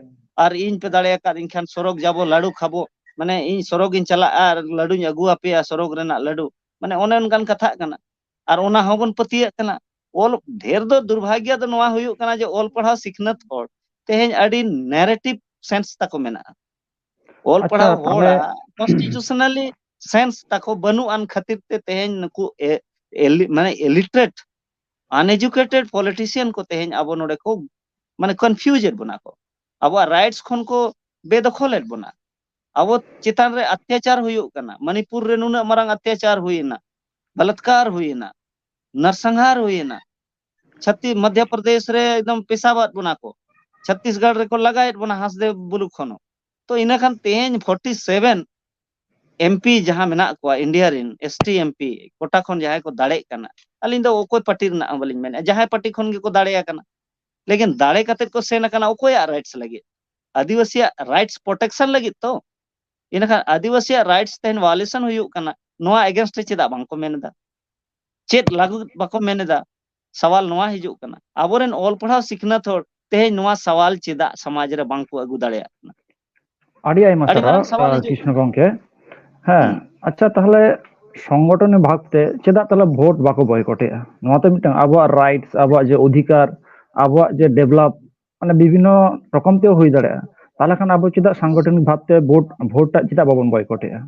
ᱟᱨ ᱤᱧ ᱯᱮ ᱫᱟᱲᱮ ᱟᱠᱟᱫ ᱤᱧ ᱠᱷᱟᱱ ᱥᱚᱨᱚᱜᱽ ᱡᱟᱵᱚ, ᱞᱟᱹᱰᱩ ᱠᱷᱟᱵᱚ, ᱢᱟᱱᱮ ᱤᱧ ᱥᱚᱨᱚᱜᱽ ᱤᱧ ᱪᱟᱞᱟᱜᱼᱟ ᱟᱨ ᱞᱟᱹᱰᱩᱧ ᱟᱹᱜᱩ ᱟᱯᱮᱭᱟ, ᱥᱚᱨᱚᱜᱽ ᱨᱮᱱᱟᱜ ᱞᱟᱹᱰᱩ, ᱢᱟᱱᱮ ᱚᱱᱮ ᱚᱱᱠᱟᱱ ᱠᱟᱛᱷᱟᱜ ᱠᱟᱱᱟ᱾ ᱟᱨ ᱚᱱᱟ ᱦᱚᱸᱵᱚᱱ ᱯᱟᱹᱛᱭᱟᱹᱜ ᱠᱟᱱᱟ᱾ ᱚᱞ, ᱰᱷᱮᱨ ᱫᱚ ᱫᱩᱨᱵᱷᱟᱜᱭᱚ ᱫᱚ ᱱᱚᱣᱟ ᱦᱩᱭᱩᱜ ᱠᱟᱱᱟ ᱡᱮ ᱚᱞ ᱯᱟᱲᱦᱟᱣ ᱥᱤᱠᱷᱱᱟᱹᱛ ᱦᱚᱲ ᱛᱮᱦᱮᱧ ᱟᱹᱰᱤ ᱱᱮᱨᱮᱴᱤᱵᱷ ᱥᱮᱱᱥ ᱛᱟᱠᱚ ᱢᱮᱱᱟᱜᱼᱟ᱾ ᱚᱞ ᱟᱪᱪᱷᱟ, ᱯᱟᱲᱦᱟᱣ ᱛᱟᱦᱞᱮ ᱦᱚᱲᱟᱜ ᱠᱚᱱᱥᱴᱤᱴᱩᱥᱚᱱᱟᱞᱤ ᱥᱮᱱᱥ ᱛᱟᱠᱚ ᱵᱟᱹᱱᱩᱜ ᱟᱱ ᱠᱷᱟᱹᱛᱤᱨ ᱛᱮ ᱛᱮᱦᱮᱧ ᱱᱩᱠᱩ ᱮ-, ᱮᱞᱤ-, ᱢᱟᱱᱮ ᱤᱞᱤᱴᱟᱨᱮᱴ, ᱟᱱᱮᱡᱩᱠᱮᱴᱮᱰ ᱯᱚᱞᱤᱴᱤᱥᱤᱭᱟᱱ ᱠᱚ ᱛᱮᱦᱮᱧ ᱟᱵᱚ ᱱᱚᱰᱮ ᱠᱚ ᱢᱟᱱᱮ ᱠᱚᱱᱯᱷᱤᱭᱩᱡᱮᱰ ᱵᱚᱱᱟ ᱠᱚ, ᱟᱵᱚᱣᱟᱜ ᱨᱟᱭᱤᱴᱥ ᱠᱷᱚᱱ ᱠᱚ ᱵᱮᱫᱚᱠᱷᱚᱞᱮᱫ ᱵᱚᱱᱟ᱾ ᱟᱵᱚ ᱪᱮᱛᱟᱱ ᱨᱮ ᱚᱛᱛᱟᱪᱟᱨ ᱦᱩᱭᱩᱜ ᱠᱟᱱᱟ᱾ ᱢᱚᱱᱤᱯᱩᱨ ᱨᱮ ᱱᱩᱱᱟᱹᱜ ᱢᱟᱨᱟᱝ ᱚᱛᱛᱟᱪᱟᱨ ᱦᱩᱭᱮᱱᱟ, ᱵᱟᱞᱟᱛᱠᱟᱨ ᱦᱩᱭᱮᱱᱟ, ᱱᱟᱨᱥᱟᱝᱦᱟᱨ ᱦᱩᱭᱮᱱᱟ᱾ ᱪᱷᱟᱛᱤ ᱢᱚᱫᱷᱭᱚ ᱯᱨᱚᱫᱮᱥ ᱨᱮ ᱮᱠᱫᱚᱢ ᱯᱮᱥᱟᱵᱟᱫ ᱵᱚᱱᱟ ᱠᱚ, ᱪᱷᱚᱛᱤᱥᱜᱚᱲ ᱨᱮᱠᱚ ᱞᱟᱜᱟᱭᱮᱫ ᱵᱚᱱᱟ ᱦᱟᱸᱥᱫᱮᱣ ᱵᱞᱚᱠ ᱠᱷᱚᱱ ᱦᱚᱸ᱾ ᱛᱚ ᱤᱱᱟᱹ ᱠᱷᱟᱱ ᱛᱮᱦᱮᱧ ᱯᱷᱳᱨᱴᱤ ᱥᱮᱵᱷᱮᱱ ᱮᱢᱯᱤ ᱡᱟᱦᱟᱸ ᱢᱮᱱᱟᱜ ᱠᱚᱣᱟ ᱤᱱᱰᱤᱭᱟ ᱨᱮᱱ, ᱮᱥ ᱴᱤ ᱮᱢᱯᱤ ᱠᱳᱴᱟ ᱠᱷᱚᱱ ᱡᱟᱦᱟᱸᱭ ᱠᱚ ᱫᱟᱲᱮᱜ ᱠᱟᱱᱟ, ᱟᱹᱞᱤᱧ ᱫᱚ ᱚᱠᱚᱭ ᱯᱟᱨᱴᱤ ᱨᱮᱱᱟᱜ ᱦᱚᱸ ᱵᱟᱹᱞᱤᱧ ᱢᱮᱱᱮᱫᱼᱟ, ᱡᱟᱦᱟᱸᱭ ᱯᱟᱨᱴᱤ ᱠᱷᱚᱱ ᱜᱮᱠᱚ ᱫᱟᱲᱮ ᱟᱠᱟᱱᱟ, ᱞᱮᱠᱤᱱ ᱫᱟᱲᱮ ᱠᱟᱛᱮ ᱠᱚ ᱥᱮᱱ ᱟᱠᱟᱱᱟ ᱚᱠᱚᱭᱟᱜ ᱨᱟᱭᱤᱴᱥ ᱞᱟᱹᱜᱤᱫ? ᱟᱹᱫᱤᱵᱟᱹᱥᱤᱭᱟᱜ ᱨᱟᱭᱤᱴᱥ ᱯᱨᱚᱴᱮᱠᱥᱚᱱ ᱞᱟᱹᱜᱤᱫ ᱛᱚ᱾ ᱤᱱᱟᱹᱠᱷᱟᱱ ᱟᱹᱫᱤᱵᱟᱹᱥᱤᱭᱟᱜ ᱨᱟᱭᱤᱴᱥ ᱛᱮᱦᱮᱧ ᱵᱷᱟᱭᱳᱞᱮᱥᱚᱱ ᱦᱩᱭᱩᱜ ᱠᱟᱱᱟ, ᱱᱚᱣᱟ ᱮᱜᱮᱱᱥᱴ ᱨᱮ ᱪᱮᱫᱟᱜ ᱵᱟᱝᱠᱚ ᱢᱮᱱ ᱮᱫᱟ? ᱪᱮᱫ ᱞᱟᱹᱜᱤᱫ ᱵᱟᱠᱚ ᱢᱮᱱ ᱮᱫᱟ? ᱥᱟᱣᱟᱞ ᱱᱚᱣᱟ ᱦᱤᱡᱩᱜ ᱠᱟᱱᱟ, ᱟᱵᱚᱨᱮᱱ ᱚᱞ ᱯᱟᱲᱦᱟᱣ ᱥᱤᱠᱷᱱᱟᱹᱛ ᱦᱚᱲ ᱛᱮᱦᱮᱧ ᱱᱚᱣᱟ ᱥᱟᱣᱟᱞ ᱪᱮᱫᱟᱜ ᱥᱚᱢᱟᱡᱽ ᱨᱮ ᱵᱟᱝ ᱠᱚ ᱟᱹᱜᱩ ᱫᱟᱲᱮᱭᱟᱜ ᱠᱟᱱᱟ? ᱟᱹᱰᱤ ᱟᱭᱢᱟ ᱟᱹᱰᱤ ᱥᱟᱨᱦᱟᱣ ᱢᱟᱨᱟᱝ ᱥᱟᱣᱟᱞ ᱟᱨ ᱦᱤᱡᱩᱜ ᱠᱨᱤᱥᱱᱚ ᱠᱟᱱᱟ᱾ ᱜᱚᱢᱠᱮ᱾ ᱦᱮᱸ, ᱦᱩᱸ᱾ ᱟᱪᱪᱷᱟ, ᱛᱟᱦᱚᱞᱮ ᱥᱚᱝᱜᱚᱴᱷᱚᱱᱤ ᱵᱷᱟᱵᱽᱛᱮ ᱪᱮᱫᱟᱜ ᱛᱟᱦᱚᱞᱮ ᱵᱷᱳᱴ ᱵᱟᱠᱚ ᱵᱚᱭᱠᱚᱴᱮᱜᱼᱟ? ᱱᱚᱣᱟ ᱛᱚ ᱢᱤᱫᱴᱟᱝ ᱟᱵᱚᱣᱟᱜ ᱨᱟᱭᱤᱴᱥ, ᱟᱵᱚᱣᱟᱜ ᱡᱮ ᱚᱫᱷᱤᱠᱟᱨ, ᱟᱵᱚᱣᱟᱜ ᱡᱮ ᱰᱮᱵᱷᱞᱚᱯ, ᱢᱟᱱᱮ ᱵᱤᱵᱷᱤᱱᱱᱚ ᱨᱚᱠᱚᱢ ᱛᱮ ᱦᱩᱭ ᱫᱟᱲᱮᱭᱟᱜᱼᱟ᱾ ᱛᱟᱦᱚᱞᱮ ᱠᱷᱟᱱ ᱟᱵᱚ ᱪᱮᱫᱟᱜ ᱥᱟᱝᱜᱚᱴᱷᱚᱱᱤᱠ ᱵᱷᱟᱵᱽᱛᱮ ᱵᱷᱳᱴ, ᱵᱷᱳᱴ ᱴᱟᱜ ᱪᱮᱫᱟᱜ ᱵᱟᱵᱚᱱ ᱵᱚᱭᱠᱚᱴᱮᱜᱼᱟ?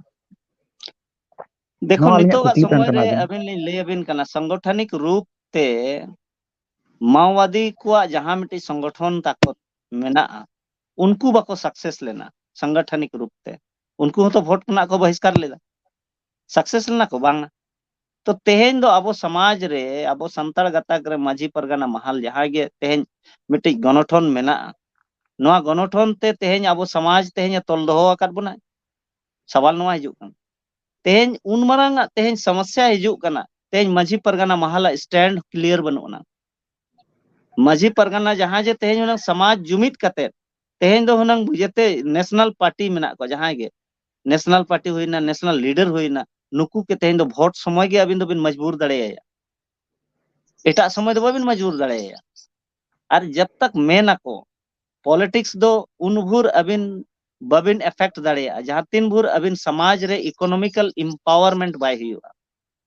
ᱫᱮᱠᱷᱚ, ᱱᱚᱣᱟ ᱟᱹᱞᱤᱧᱟᱜ ᱱᱤᱛᱚᱜᱟᱜ ᱠᱩᱠᱞᱤ ᱛᱟᱦᱮᱱ ᱥᱚᱢᱚᱭ ᱠᱟᱱᱟ ᱨᱮ ᱟᱹᱵᱤᱱ᱾ ᱟᱹᱵᱤᱱ ᱞᱤᱧ ᱞᱟᱹᱭ ᱟᱹᱵᱤᱱ ᱠᱟᱱᱟ, ᱥᱚᱝᱜᱚᱴᱷᱚᱱᱤᱠ ᱨᱩᱯ ᱛᱮ ᱢᱟᱣᱳᱣᱟᱫᱤ ᱠᱚᱣᱟᱜ ᱡᱟᱦᱟᱸ ᱢᱤᱫᱴᱤᱡ ᱥᱚᱝᱜᱚᱴᱷᱚᱱ ᱛᱟᱠᱚ ᱢᱮᱱᱟᱜᱼᱟ, ᱩᱱᱠᱩ ᱵᱟᱠᱚ ᱥᱟᱠᱥᱮᱥ ᱞᱮᱱᱟ ᱥᱟᱝᱜᱚᱴᱷᱚᱱᱤᱠ ᱨᱩᱯ ᱛᱮ᱾ ᱩᱱᱠᱩ ᱦᱚᱸᱛᱚ ᱵᱷᱳᱴ ᱠᱷᱚᱱᱟᱜ ᱠᱚ ᱵᱚᱦᱤᱥᱠᱟᱨ ᱞᱮᱫᱟ, ᱥᱟᱠᱥᱮᱥ ᱞᱮᱱᱟ ᱠᱚ? ᱵᱟᱝᱟ᱾ ᱛᱚ ᱛᱮᱦᱮᱧ ᱫᱚ ᱟᱵᱚ ᱥᱚᱢᱟᱡᱽ ᱨᱮ, ᱟᱵᱚ ᱥᱟᱱᱛᱟᱲ ᱜᱟᱛᱟᱠ ᱨᱮ ᱢᱟᱹᱡᱷᱤ ᱯᱟᱨᱜᱟᱱᱟ ᱢᱟᱦᱟᱞ ᱡᱟᱦᱟᱸ ᱜᱮ ᱛᱮᱦᱮᱧ ᱢᱤᱫᱴᱤᱡ ᱜᱚᱱᱚᱴᱷᱚᱱ ᱢᱮᱱᱟᱜᱼᱟ, ᱱᱚᱣᱟ ᱜᱚᱱᱚᱴᱷᱚᱱ ᱛᱮ ᱛᱮᱦᱮᱧ ᱟᱵᱚ ᱥᱚᱢᱟᱡᱽ ᱛᱮᱦᱮᱧ ᱮ ᱛᱚᱞ ᱫᱚᱦᱚ ᱟᱠᱟᱫ ᱵᱚᱱᱟᱭ᱾ ᱥᱟᱣᱟᱞ ᱱᱚᱣᱟ ᱦᱤᱡᱩᱜ ᱠᱟᱱᱟ, ᱛᱮᱦᱮᱧ ᱩᱱ ᱢᱟᱨᱟᱝ ᱟᱜ ᱛᱮᱦᱮᱧ ᱥᱚᱢᱚᱥᱭᱟ ᱦᱤᱡᱩᱜ ᱠᱟᱱᱟ, ᱛᱮᱦᱮᱧ ᱢᱟᱹᱡᱷᱤ ᱯᱟᱨᱜᱟᱱᱟ ᱢᱟᱦᱟᱞᱟᱜ ᱥᱴᱮᱱᱰ ᱠᱞᱤᱭᱟᱨ ᱵᱟᱹᱱᱩᱜ ᱟᱱᱟ᱾ ᱢᱟᱹᱡᱷᱤ ᱯᱟᱨᱜᱟᱱᱟ ᱡᱟᱦᱟᱸ ᱡᱮ ᱛᱮᱦᱮᱧ ᱦᱩᱱᱟᱹᱝ ᱥᱚᱢᱟᱡᱽ ᱡᱩᱢᱤᱫ ᱠᱟᱛᱮ, ᱛᱮᱦᱮᱧ ᱫᱚ ᱦᱩᱱᱟᱹᱝ ᱡᱮᱛᱮ ᱱᱮᱥᱱᱟᱞ ᱯᱟᱨᱴᱤ ᱢᱮᱱᱟᱜ ᱠᱚᱣᱟ, ᱡᱟᱦᱟᱸᱭ ᱜᱮ ᱱᱮᱥᱱᱟᱞ ᱯᱟᱨᱴᱤ ᱦᱩᱭᱱᱟ, ᱱᱮᱥᱱᱟᱞ ᱞᱤᱰᱟᱨ ᱦᱩᱭᱱᱟ, ᱱᱩᱠᱩ ᱜᱮ ᱛᱮᱦᱮᱧ ᱫᱚ ᱵᱷᱳᱴ ᱥᱚᱢᱚᱭ ᱜᱮ ᱟᱹᱵᱤᱱ ᱫᱚᱵᱤᱱ ᱢᱚᱡᱽᱵᱩᱨ ᱫᱟᱲᱮᱭᱟᱭᱟ, ᱮᱴᱟᱜ ᱥᱚᱢᱚᱭ ᱫᱚ ᱵᱟᱵᱤᱱ ᱢᱚᱡᱽᱵᱩᱨ ᱫᱟᱲᱮᱭᱟᱭᱟ᱾ ᱟᱨ ᱡᱟᱵ ᱛᱟᱠ ᱢᱮᱱ ᱟᱠᱚ ᱯᱚᱞᱤᱴᱤᱠᱥ ᱫᱚ ᱩᱱ ᱵᱷᱳᱨ ᱟᱹᱵᱤᱱ ᱵᱟᱵᱤᱱ ᱮᱯᱷᱮᱠᱴ ᱫᱟᱲᱮᱭᱟᱜᱼᱟ ᱡᱟᱦᱟᱸ ᱛᱤᱱ ᱵᱷᱳᱨ ᱟᱹᱵᱤᱱ ᱥᱚᱢᱟᱡᱽ ᱨᱮ ᱤᱠᱳᱱᱚᱢᱤᱠᱟᱞ ᱮᱢᱯᱟᱣᱟᱨᱢᱮᱱᱴ ᱵᱟᱭ ᱦᱩᱭᱩᱜᱼᱟ,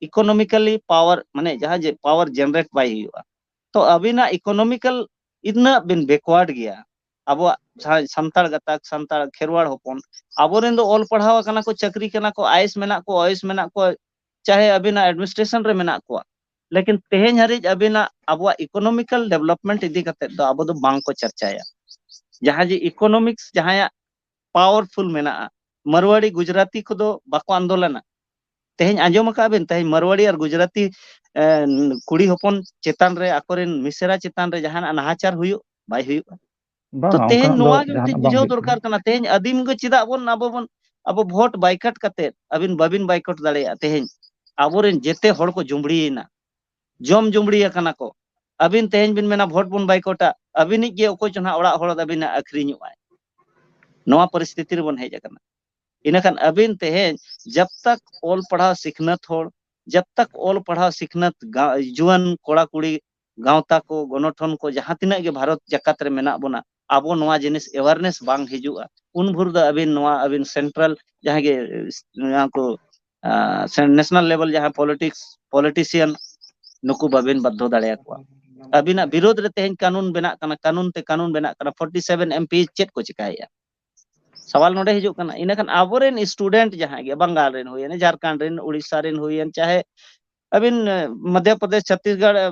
ᱤᱠᱳᱱᱚᱢᱤᱠᱟᱞᱤ ᱯᱟᱣᱟᱨ, ᱢᱟᱱᱮ ᱡᱟᱦᱟᱸ ᱡᱮ ᱯᱟᱣᱟᱨ ᱡᱮᱱᱟᱨᱮᱴ ᱵᱟᱭ ᱦᱩᱭᱩᱜᱼᱟ᱾ ᱛᱚ ᱟᱹᱵᱤᱱᱟᱜ ᱤᱠᱳᱱᱚᱢᱤᱠᱟᱞ ᱤᱱᱟᱹᱜ ᱵᱤᱱ ᱵᱮᱠᱣᱟᱨᱰ ᱜᱮᱭᱟ᱾ ᱟᱵᱚᱣᱟᱜ ᱡᱟᱦᱟᱸ ᱥᱟᱱᱛᱟᱲ ᱜᱟᱛᱟᱠ, ᱥᱟᱱᱛᱟᱲ ᱠᱷᱮᱨᱣᱟᱲ ᱦᱚᱯᱚᱱ, ᱟᱵᱚᱨᱮᱱ ᱫᱚ ᱚᱞ ᱯᱟᱲᱦᱟᱣ ᱟᱠᱟᱱᱟ ᱠᱚ, ᱪᱟᱹᱠᱨᱤ ᱠᱟᱱᱟ ᱠᱚ, ᱟᱭᱮᱥ ᱢᱮᱱᱟᱜ ᱠᱚ, ᱚᱭᱮᱥ ᱢᱮᱱᱟᱜ ᱠᱚ, ᱪᱟᱦᱮ ᱟᱹᱵᱤᱱᱟᱜ ᱮᱰᱢᱤᱱᱤᱥᱴᱨᱮᱥᱚᱱ ᱨᱮ ᱢᱮᱱᱟᱜ ᱠᱚᱣᱟ, ᱞᱮᱠᱤᱱ ᱛᱮᱦᱮᱧ ᱦᱟᱹᱨᱤᱡ ᱟᱹᱵᱤᱱᱟᱜ ᱟᱵᱚᱣᱟᱜ ᱤᱠᱳᱱᱚᱢᱤᱠᱟᱞ ᱰᱮᱵᱷᱞᱚᱯᱢᱮᱱᱴ ᱤᱫᱤ ᱠᱟᱛᱮ ᱫᱚ ᱟᱵᱚ ᱫᱚ ᱵᱟᱝ ᱠᱚ ᱪᱟᱨᱪᱟᱭᱟ᱾ ᱡᱟᱦᱟᱸ ᱡᱮ ᱤᱠᱳᱱᱚᱢᱤᱠᱥ ᱡᱟᱦᱟᱸᱭᱟᱜ ᱯᱟᱣᱟᱨᱯᱷᱩᱞ ᱢᱮᱱᱟᱜᱼᱟ, ᱢᱟᱨᱣᱟᱲᱤ ᱜᱩᱡᱽᱨᱟᱛᱤ ᱠᱚᱫᱚ ᱵᱟᱠᱚ ᱟᱱᱫᱳᱞᱚᱱᱟ᱾ ᱛᱮᱦᱮᱧ ᱟᱸᱡᱚᱢ ᱟᱠᱟᱫ ᱵᱮᱱ, ᱛᱮᱦᱮᱧ ᱢᱟᱨᱣᱟᱲᱤ ᱟᱨ ᱜᱩᱡᱽᱨᱟᱛᱤ ᱮ, ᱠᱩᱲᱤ ᱦᱚᱯᱚᱱ ᱪᱮᱛᱟᱱ ᱨᱮ, ᱟᱠᱚᱨᱮᱱ ᱢᱤᱥᱮᱨᱟ ᱪᱮᱛᱟᱱ ᱨᱮ ᱡᱟᱦᱟᱱᱟᱜ ᱱᱟᱦᱟᱪᱟᱨ ᱦᱩᱭᱩᱜ? ᱵᱟᱭ ᱦᱩᱭᱩᱜᱼᱟ᱾ ᱛᱚ ᱵᱟᱝ, ᱛᱮᱦᱮᱧ ᱚᱱᱠᱟᱱᱟᱜ ᱫᱚ ᱱᱚᱣᱟ ᱜᱮ ᱢᱤᱫᱴᱤᱡ ᱡᱟᱦᱟᱱᱟᱜ ᱵᱟᱝ ᱵᱩᱡᱷᱟᱹᱣ ᱦᱩᱭᱩᱜ ᱠᱟᱱᱟ᱾ ᱫᱚᱨᱠᱟᱨ ᱠᱟᱱᱟ, ᱛᱮᱦᱮᱧ ᱟᱹᱫᱤᱢ ᱜᱮ ᱪᱮᱫᱟᱜ ᱵᱚᱱ ᱟᱵᱚ ᱵᱚᱱ ᱟᱵᱚ ᱵᱷᱳᱴ ᱵᱟᱭᱠᱟᱴ ᱠᱟᱛᱮ ᱟᱹᱵᱤᱱ ᱵᱟᱵᱤᱱ ᱵᱟᱭᱠᱟᱴ ᱫᱟᱲᱮᱭᱟᱜᱼᱟ? ᱛᱮᱦᱮᱧ ᱟᱵᱚᱨᱮᱱ ᱡᱮᱛᱮ ᱦᱚᱲ ᱠᱚ ᱡᱩᱢᱵᱽᱲᱤᱭᱮᱱᱟ, ᱡᱚᱢ ᱡᱩᱢᱵᱽᱲᱤ ᱟᱠᱟᱱᱟ ᱠᱚ᱾ ᱟᱹᱵᱤᱱ ᱛᱮᱦᱮᱧ ᱵᱤᱱ ᱢᱮᱱᱟ ᱵᱷᱳᱴ ᱵᱚᱱ ᱵᱟᱭᱠᱚᱴᱟ, ᱟᱹᱵᱤᱱᱤᱡ ᱜᱮ ᱚᱠᱚᱭ ᱪᱚ ᱱᱟᱦᱟᱜ ᱚᱲᱟᱜ ᱦᱚᱲ ᱟᱹᱵᱤᱱᱟᱜ ᱟᱹᱠᱷᱨᱤᱧᱚᱜᱼᱟᱭ᱾ ᱱᱚᱣᱟ ᱯᱚᱨᱤᱥᱛᱷᱤᱛᱤ ᱨᱮᱵᱚᱱ ᱦᱮᱡ ᱟᱠᱟᱱᱟ᱾ ᱤᱱᱟᱹᱠᱷᱟᱱ ᱟᱹᱵᱤᱱ ᱛᱮᱦᱮᱧ ᱡᱟᱵ ᱛᱟᱠ ᱚᱞ ᱯᱟᱲᱦᱟᱣ ᱥᱤᱠᱷᱱᱟᱹᱛ ᱦᱚᱲ, ᱡᱟᱵ ᱛᱟᱠ ᱚᱞ ᱯᱟᱲᱦᱟᱣ ᱥᱤᱠᱷᱱᱟᱹᱛ ᱜᱟ-, ᱡᱩᱣᱟᱹᱱ ᱠᱚᱲᱟ ᱠᱩᱲᱤ, ᱜᱟᱶᱛᱟ ᱠᱚ, ᱜᱚᱱᱚᱴᱷᱚᱱ ᱠᱚ, ᱡᱟᱦᱟᱸ ᱛᱤᱱᱟᱹᱜ ᱜᱮ ᱵᱷᱟᱨᱚᱛ ᱡᱟᱠᱟᱛ ᱨᱮ ᱢᱮᱱᱟᱜ ᱵᱚᱱᱟ, ᱟᱵᱚ ᱱᱚᱣᱟ ᱡᱤᱱᱤᱥ awareness ᱵᱟᱝ ᱦᱤᱡᱩᱜᱼᱟ, ᱩᱱ ᱵᱷᱳᱨ ᱫᱚ ᱟᱹᱵᱤᱱ ᱱᱚᱣᱟ ᱟᱹᱵᱤᱱ central ᱡᱟᱦᱟᱸ ᱜᱮ, ᱱᱚᱣᱟ ᱠᱚ, ᱟ, ᱥᱮ national level ᱡᱟᱦᱟᱸ politics, politician, ᱱᱩᱠᱩ ᱵᱟᱵᱤᱱ ᱵᱟᱫᱽᱫᱷᱚ ᱫᱟᱲᱮᱭᱟᱠᱚᱣᱟ᱾ ᱟᱹᱵᱤᱱᱟᱜ ᱵᱤᱨᱳᱫᱷ ᱨᱮ ᱛᱮᱦᱮᱧ ᱠᱟᱹᱱᱩᱱ ᱵᱮᱱᱟᱜ ᱠᱟᱱᱟ, ᱠᱟᱹᱱᱩᱱ ᱛᱮ ᱠᱟᱹᱱᱩᱱ ᱵᱮᱱᱟᱜ ᱠᱟᱱᱟ, forty seven MP ᱪᱮᱫ ᱠᱚ ᱪᱤᱠᱟᱭᱮᱫᱼᱟ? ᱥᱟᱣᱟᱞ ᱱᱚᱰᱮ ᱦᱤᱡᱩᱜ ᱠᱟᱱᱟ᱾ ᱤᱱᱟᱹᱠᱷᱟᱱ ᱟᱵᱚᱨᱮᱱ student ᱡᱟᱦᱟᱸᱭ ᱜᱮ, ᱵᱟᱝᱜᱟᱞ ᱨᱮᱱ ᱦᱩᱭᱮᱱ, ᱡᱷᱟᱲᱠᱷᱚᱸᱰ ᱨᱮᱱ, ᱩᱲᱤᱥᱥᱟ ᱨᱮᱱ ᱦᱩᱭᱮᱱ, ᱪᱟᱦᱮ ᱟᱹᱵᱤᱱ, ᱮ, ᱢᱚᱫᱽᱫᱷᱚ ᱯᱨᱚᱫᱮᱥ, ᱪᱷᱚᱛᱤᱥᱜᱚᱲ, ᱮ,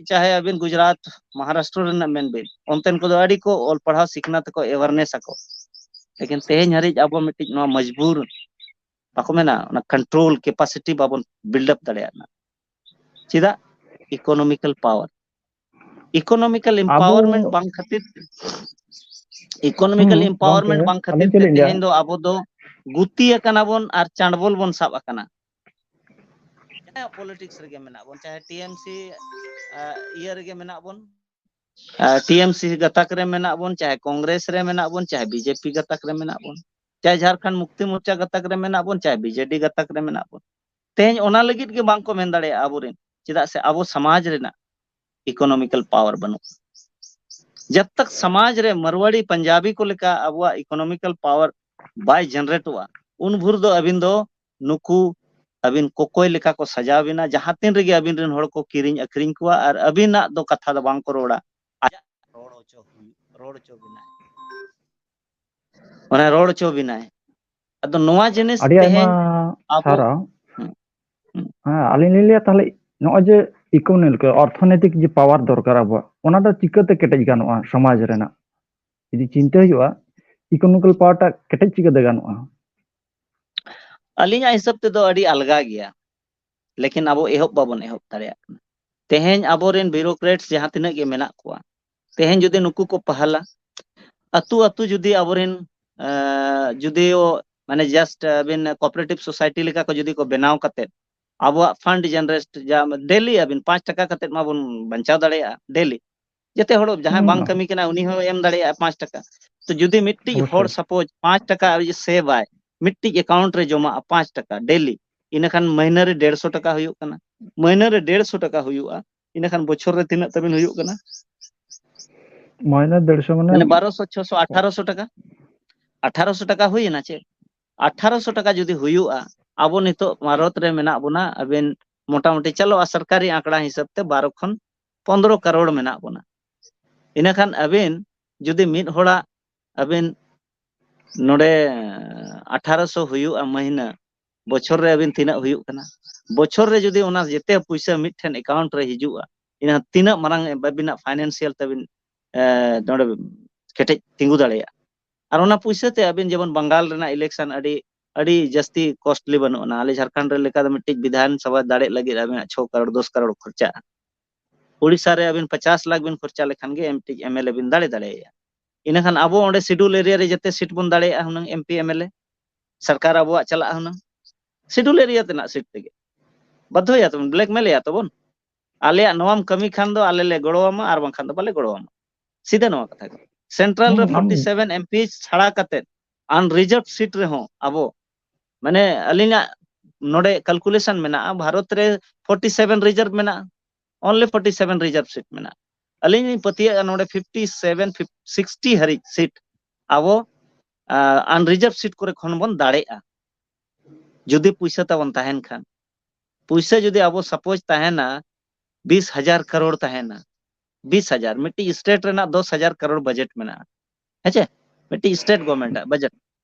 ᱪᱟᱦᱮ ᱟᱹᱵᱤᱱ ᱜᱩᱡᱽᱨᱟᱴ, ᱢᱚᱦᱟᱨᱟᱥᱴᱨᱚ ᱨᱮᱱᱟᱜ ᱢᱮᱱ ᱵᱤᱱ, ᱚᱱᱛᱮᱱ ᱠᱚᱫᱚ ᱟᱹᱰᱤ ᱠᱚ ᱚᱞ ᱯᱟᱲᱦᱟᱣ ᱥᱤᱠᱷᱱᱟᱹᱛ ᱟᱠᱚ, awareness ᱟᱠᱚ᱾ ᱞᱮᱠᱤᱱ ᱛᱮᱦᱮᱧ ᱦᱟᱹᱨᱤᱡ ᱟᱵᱚ ᱢᱤᱫᱴᱤᱡ ᱱᱚᱣᱟ ᱢᱚᱡᱽᱵᱩᱨ, ᱵᱟᱠᱚ ᱢᱮᱱᱟ, ᱚᱱᱟ control capacity ᱵᱟᱵᱚᱱ build up ᱫᱟᱲᱮᱭᱟᱜ ᱠᱟᱱᱟ᱾ ᱪᱮᱫᱟᱜ? Economical power, economical ᱟᱵᱚ empowerment ᱵᱟᱝ ᱠᱷᱟᱹᱛᱤᱨ, economical ᱦᱩᱸ, empowerment ᱜᱚᱢᱠᱮ, ᱵᱟᱝ ᱠᱷᱟᱹᱛᱤᱨ ᱟᱹᱞᱤᱧ ᱪᱮᱫ ᱛᱮ ᱞᱤᱧ ᱞᱟᱹᱭᱟ? ᱛᱮᱦᱮᱧ ᱫᱚ ᱟᱵᱚ ᱫᱚ ᱜᱩᱛᱤ ᱟᱠᱟᱱᱟ ᱵᱚᱱ ᱟᱨ ᱪᱟᱸᱰᱵᱚᱞ ᱵᱚᱱ ᱥᱟᱵ ᱟᱠᱟᱱᱟ᱾ ᱡᱟᱦᱟᱸ politics ᱨᱮᱜᱮ ᱢᱮᱱᱟᱜ ᱵᱚᱱ, ᱪᱟᱦᱮ TMC, ᱟ, ᱤᱭᱟᱹ ᱨᱮᱜᱮ ᱢᱮᱱᱟᱜ ᱵᱚᱱ, ᱟ, TMC ᱜᱟᱛᱟᱠ ᱨᱮ ᱢᱮᱱᱟᱜ ᱵᱚᱱ, ᱪᱟᱦᱮ ᱠᱚᱝᱜᱨᱮᱥ ᱨᱮ ᱢᱮᱱᱟᱜ ᱵᱚᱱ, ᱪᱟᱦᱮ BJP ᱜᱟᱛᱟᱠ ᱨᱮ ᱢᱮᱱᱟᱜ ᱵᱚᱱ, ᱪᱟᱦᱮ ᱡᱷᱟᱲᱠᱷᱚᱸᱰ ᱢᱩᱠᱛᱤ ᱢᱳᱨᱪᱟ ᱜᱟᱛᱟᱠ ᱨᱮ ᱢᱮᱱᱟᱜ ᱵᱚᱱ, ᱪᱟᱦᱮ BJD ᱜᱟᱛᱟᱠ ᱨᱮ ᱢᱮᱱᱟᱜ ᱵᱚᱱ᱾ ᱛᱮᱦᱮᱧ ᱚᱱᱟ ᱞᱟᱹᱜᱤᱫ ᱜᱮ ᱵᱟᱝ ᱠᱚ ᱢᱮᱱ ᱫᱟᱲᱮᱭᱟᱜᱼᱟ ᱟᱵᱚᱨᱮᱱ, ᱪᱮᱫᱟᱜ ᱥᱮ ᱟᱵᱚ ᱥᱚᱢᱟᱡᱽ ᱨᱮᱱᱟᱜ economical power ᱵᱟᱹᱱᱩᱜᱼᱟ᱾ ᱡᱟᱵ ᱛᱟᱠ ᱥᱚᱢᱟᱡᱽ ᱨᱮ ᱢᱟᱨᱣᱟᱲᱤ ᱯᱟᱧᱡᱟᱵᱤ ᱠᱚ ᱞᱮᱠᱟ ᱟᱵᱚᱣᱟᱜ economical power ᱵᱟᱭ generate ᱚᱜᱼᱟ, ᱩᱱ ᱵᱷᱳᱨ ᱫᱚ ᱟᱹᱵᱤᱱ ᱫᱚ ᱱᱩᱠᱩ ᱟᱹᱵᱤᱱ ᱠᱚᱠᱚᱭ ᱞᱮᱠᱟ ᱠᱚ ᱥᱟᱡᱟᱣ ᱵᱤᱱᱟ, ᱡᱟᱦᱟᱸ ᱛᱤᱱ ᱨᱮᱜᱮ ᱟᱹᱵᱤᱱ ᱨᱮᱱ ᱦᱚᱲ ᱠᱚ ᱠᱤᱨᱤᱧ ᱟᱹᱠᱷᱨᱤᱧ ᱠᱚᱣᱟ ᱟᱨ ᱟᱹᱵᱤᱱᱟᱜ ᱫᱚ ᱠᱟᱛᱷᱟ ᱫᱚ ᱵᱟᱝ ᱠᱚ ᱨᱚᱲᱟ᱾ ᱟᱡᱟᱜ ᱨᱚᱲ ᱦᱚᱪᱚ ᱦᱩᱭᱩᱜ, ᱨᱚᱲ ᱦᱚᱪᱚ ᱵᱤᱱᱟᱭ᱾ ᱚᱱᱟ ᱨᱚᱲ ᱦᱚᱪᱚ ᱵᱤᱱᱟᱭ᱾ ᱟᱫᱚ ᱱᱚᱣᱟ ᱡᱤᱱᱤᱥ ᱟᱹᱰᱤ ᱟᱭᱢᱟ ᱛᱮᱦᱮᱧ ᱟᱵᱚ ᱥᱟᱨᱦᱟᱣ᱾ ᱦᱩᱸ, ᱦᱩᱸ᱾ ᱦᱮᱸ, ᱟᱹᱞᱤᱧ ᱞᱤᱧ ᱞᱟᱹᱭᱟ ᱛᱟᱦᱚᱞᱮ ᱱᱚᱜᱼᱚᱭ ᱡᱮ economic, ᱚᱨᱛᱷᱚᱱᱳᱭᱛᱤᱠ ᱡᱮ power ᱫᱚᱨᱠᱟᱨ ᱟᱵᱚᱣᱟᱜ, ᱚᱱᱟ ᱫᱚ ᱪᱤᱠᱟᱹᱛᱮ ᱠᱮᱴᱮᱡ ᱜᱟᱱᱚᱜᱼᱟ ᱥᱚᱢᱟᱡᱽ ᱨᱮᱱᱟᱜ? ᱡᱩᱫᱤ ᱪᱤᱱᱛᱟᱹ ᱦᱩᱭᱩᱜᱼᱟ, economical power ᱴᱟᱜ ᱠᱮᱴᱮᱡ ᱪᱤᱠᱟᱹᱛᱮ ᱜᱟᱱᱚᱜᱼᱟ? ᱟᱹᱞᱤᱧᱟᱜ ᱦᱤᱥᱟᱹᱵ ᱛᱮᱫᱚ ᱟᱹᱰᱤ ᱟᱞᱜᱟ ᱜᱮᱭᱟ, ᱞᱮᱠᱤᱱ ᱟᱵᱚ ᱮᱦᱚᱵ ᱵᱟᱵᱚᱱ ᱮᱦᱚᱵ ᱫᱟᱲᱮᱭᱟᱜ ᱠᱟᱱᱟ᱾ ᱛᱮᱦᱮᱧ ᱟᱵᱚᱨᱮᱱ bureaucrats ᱡᱟᱦᱟᱸ ᱛᱤᱱᱟᱹᱜ ᱜᱮ ᱢᱮᱱᱟᱜ ᱠᱚᱣᱟ, ᱛᱮᱦᱮᱧ ᱡᱩᱫᱤ ᱱᱩᱠᱩ ᱠᱚ ᱯᱟᱦᱞᱟ, ᱟᱹᱛᱩ ᱟᱹᱛᱩ ᱡᱩᱫᱤ ᱟᱵᱚᱨᱮᱱ, ᱟᱸ, ᱡᱩᱫᱤ ᱢᱟᱱᱮ just ᱟᱹᱵᱤᱱ cooperative society ᱞᱮᱠᱟ ᱠᱚ ᱡᱩᱫᱤ ᱠᱚ ᱵᱮᱱᱟᱣ ᱠᱟᱛᱮ ᱟᱵᱚᱣᱟᱜ fund generate ᱡᱟ daily ᱟᱹᱵᱤᱱ ᱯᱟᱸᱪ ᱴᱟᱠᱟ ᱠᱟᱛᱮ ᱢᱟᱵᱚᱱ ᱵᱟᱧᱪᱟᱣ ᱫᱟᱲᱮᱭᱟᱜᱼᱟ daily᱾ ᱡᱮᱛᱮ ᱦᱚᱲ ᱡᱟᱦᱟᱸᱭ ᱵᱟᱝ ᱠᱟᱹᱢᱤ ᱠᱟᱱᱟ ᱩᱱᱤ ᱦᱚᱸ ᱮᱢ ᱫᱟᱲᱮᱭᱟᱜᱼᱟ ᱯᱟᱸᱪ ᱴᱟᱠᱟ᱾ ᱛᱚ ᱡᱩᱫᱤ ᱢᱤᱫᱴᱤᱡ ᱦᱚᱲ suppose ᱯᱟᱸᱪ ᱴᱟᱠᱟ ᱟᱡ ᱮ save ᱟᱭ, ᱢᱤᱫᱴᱤᱡ account ᱨᱮ ᱡᱚᱢᱟᱜᱼᱟ ᱯᱟᱸᱪ ᱴᱟᱠᱟ daily, ᱤᱱᱟᱹᱠᱷᱟᱱ ᱢᱟᱹᱦᱱᱟᱹ ᱨᱮ ᱰᱮᱲᱥᱚ ᱴᱟᱠᱟ ᱦᱩᱭᱩᱜ ᱠᱟᱱᱟ᱾ ᱢᱟᱹᱦᱱᱟᱹ ᱨᱮ ᱰᱮᱲᱥᱚ ᱴᱟᱠᱟ ᱦᱩᱭᱩᱜᱼᱟ, ᱤᱱᱟᱹᱠᱷᱟᱱ ᱵᱚᱪᱷᱚᱨ ᱨᱮ ᱛᱤᱱᱟᱹᱜ ᱛᱟᱵᱤᱱ ᱦᱩᱭᱩᱜ ᱠᱟᱱᱟ? ᱢᱟᱹᱦᱱᱟᱹ ᱰᱮᱲᱥᱚ ᱢᱟᱱᱮ ᱢᱟᱱᱮ ᱵᱟᱨᱚᱥᱚ, ᱪᱷᱚᱥᱚ, ᱟᱴᱷᱟᱨᱚᱥᱚ ᱴᱟᱠᱟ, ᱟᱴᱷᱟᱨᱚᱥᱚ ᱴᱟᱠᱟ ᱦᱩᱭᱮᱱᱟ ᱪᱮᱫ? ᱟᱴᱷᱟᱨᱚᱥᱚ ᱴᱟᱠᱟ ᱡᱩᱫᱤ ᱦᱩᱭᱩᱜᱼᱟ, ᱟᱵᱚ ᱱᱤᱛᱚᱜ ᱵᱷᱟᱨᱚᱛ ᱨᱮ ᱢᱮᱱᱟᱜ ᱵᱚᱱᱟ, ᱟᱵᱤᱱ ᱢᱚᱴᱟᱢᱩᱴᱤ ᱪᱚᱞᱚ ᱥᱚᱨᱠᱟᱨᱤ ᱟᱸᱠᱲᱟ ᱦᱤᱥᱟᱹᱵ ᱛᱮ ᱵᱟᱨᱚ ᱠᱷᱚᱱ ᱯᱚᱱᱫᱽᱨᱚ ᱠᱟᱨᱳᱲ ᱢᱮᱱᱟᱜ ᱵᱚᱱᱟ᱾ ᱤᱱᱟᱹᱠᱷᱟᱱ ᱟᱹᱵᱤᱱ ᱡᱩᱫᱤ ᱢᱤᱫ ᱦᱚᱲᱟᱜ ᱟᱹᱵᱤᱱ ᱱᱚᱰᱮ ᱟᱴᱷᱟᱨᱚᱥᱚ ᱦᱩᱭᱩᱜᱼᱟ ᱢᱟᱹᱦᱱᱟᱹ, ᱵᱚᱪᱷᱚᱨ ᱨᱮ ᱟᱹᱵᱤᱱ ᱛᱤᱱᱟᱹᱜ ᱦᱩᱭᱩᱜ ᱠᱟᱱᱟ? ᱵᱚᱪᱷᱚᱨ ᱨᱮ ᱡᱩᱫᱤ ᱚᱱᱟ ᱡᱮᱛᱮ ᱯᱩᱭᱥᱟᱹ ᱢᱤᱫᱴᱷᱮᱱ account ᱨᱮ ᱦᱤᱡᱩᱜᱼᱟ, ᱤᱱᱟᱹ ᱛᱤᱱᱟᱹᱜ ᱢᱟᱨᱟᱝ ᱟᱹᱵᱤᱱᱟᱜ financial ᱛᱟᱹᱵᱤᱱ, ᱮ, ᱱᱚᱰᱮ ᱠᱮᱴᱮᱡ ᱛᱤᱸᱜᱩ ᱫᱟᱲᱮᱭᱟᱜᱼᱟ? ᱟᱨ ᱚᱱᱟ ᱯᱩᱭᱥᱟᱹ ᱛᱮ ᱟᱹᱵᱤᱱ ᱡᱮᱢᱚᱱ ᱵᱟᱝᱜᱟᱞ ᱨᱮᱱᱟᱜ election ᱟᱹᱰᱤ, ᱟᱹᱰᱤ ᱡᱟᱹᱥᱛᱤ costly ᱵᱟᱹᱱᱩᱜ ᱟᱱᱟ᱾ ᱟᱞᱮ ᱡᱷᱟᱲᱠᱷᱚᱸᱰ ᱨᱮ ᱞᱮᱠᱟ ᱫᱚ ᱢᱤᱫᱴᱤᱡ ᱵᱤᱫᱷᱟᱱ ᱥᱚᱵᱷᱟ ᱫᱟᱲᱮᱜ ᱞᱟᱹᱜᱤᱫ ᱟᱹᱵᱤᱱᱟᱜ ᱪᱷᱚ ᱠᱟᱨᱳᱲ, ᱫᱚᱥ ᱠᱟᱨᱳᱲ ᱠᱷᱚᱨᱪᱟᱜᱼᱟ᱾ ᱩᱲᱤᱥᱥᱟ ᱨᱮ ᱟᱹᱵᱤᱱ ᱯᱚᱪᱟᱥ ᱞᱟᱠᱷ ᱵᱤᱱ ᱠᱷᱚᱨᱪᱟ ᱞᱮᱠᱷᱟᱱ ᱜᱮ ᱢᱤᱫᱴᱤᱡ MLA ᱵᱤᱱ ᱫᱟᱲᱮ ᱫᱟᱲᱮᱭᱟᱭᱟ᱾ ᱤᱱᱟᱹᱠᱷᱟᱱ ᱟᱵᱚ ᱚᱸᱰᱮ schedule area ᱨᱮ ᱡᱮᱛᱮ seat ᱵᱚᱱ ᱫᱟᱲᱮᱭᱟᱜᱼᱟ ᱦᱩᱱᱟᱹᱝ, MP, MLA᱾ ᱥᱚᱨᱠᱟᱨ ᱟᱵᱚᱣᱟᱜ ᱪᱟᱞᱟᱜᱼᱟ ᱦᱩᱱᱟᱹᱝ, schedule area ᱛᱮᱱᱟᱜ seat ᱛᱮᱜᱮ᱾ ᱵᱟᱫᱽᱫᱷᱚᱭᱟ ᱛᱟᱵᱚᱱ, blackmail ᱮᱭᱟ ᱛᱟᱵᱚᱱ᱾ ᱟᱞᱮᱭᱟᱜ ᱱᱚᱣᱟᱢ ᱠᱟᱹᱢᱤ ᱠᱷᱟᱱ ᱫᱚ ᱟᱞᱮ ᱞᱮ ᱜᱚᱲᱚᱣᱟᱢᱟ, ᱟᱨ ᱵᱟᱝᱠᱷᱟᱱ ᱫᱚ ᱵᱟᱞᱮ ᱜᱚᱲᱚᱣᱟᱢᱟ᱾ ᱥᱤᱫᱷᱟᱹ ᱱᱚᱣᱟ ᱠᱟᱛᱷᱟ ᱜᱮ᱾ Central ᱨᱮ ᱦᱩᱸ, ᱟᱢ forty seven MPs ᱪᱷᱟᱲᱟ ᱠᱟᱛᱮ unreserved seat ᱨᱮᱦᱚᱸ ᱟᱵᱚ, ᱢᱟᱱᱮ, ᱟᱹᱞᱤᱧᱟᱜ ᱱᱚᱰᱮ calculation ᱢᱮᱱᱟᱜᱼᱟ, ᱵᱷᱟᱨᱚᱛ ᱨᱮ forty seven reserve ᱢᱮᱱᱟᱜᱼᱟ, only forty seven reserve seat ᱢᱮᱱᱟᱜᱼᱟ᱾ ᱟᱹᱞᱤᱧ ᱞᱤᱧ ᱯᱟᱹᱛᱭᱟᱹᱜᱼᱟ ᱱᱚᱰᱮ fifty seven, sixty ᱦᱟᱹᱨᱤᱡ seat ᱟᱵᱚ, ᱟᱸ, unreserved seat ᱠᱚᱨᱮ ᱠᱷᱚᱱ ᱵᱚᱱ ᱫᱟᱲᱮᱜᱼᱟ, ᱡᱩᱫᱤ ᱯᱩᱭᱥᱟᱹ ᱛᱟᱵᱚᱱ ᱛᱟᱦᱮᱱ ᱠᱷᱟᱱ᱾ ᱯᱩᱭᱥᱟᱹ ᱡᱩᱫᱤ ᱟᱵᱚ suppose ᱛᱟᱦᱮᱱᱟ, ᱵᱤᱥ ᱦᱟᱡᱟᱨ ᱠᱟᱨᱳᱲ ᱛᱟᱦᱮᱱᱟ, ᱵᱤᱥ ᱦᱟᱡᱟᱨ, ᱢᱤᱫᱴᱤᱡ state ᱨᱮᱱᱟᱜ ᱫᱚᱥ ᱦᱟᱡᱟᱨ ᱠᱟᱨᱳᱲ budget ᱢᱮᱱᱟᱜᱼᱟ, ᱦᱮᱸ ᱪᱮ? ᱢᱤᱫᱴᱤᱡ state government ᱟᱜ budget,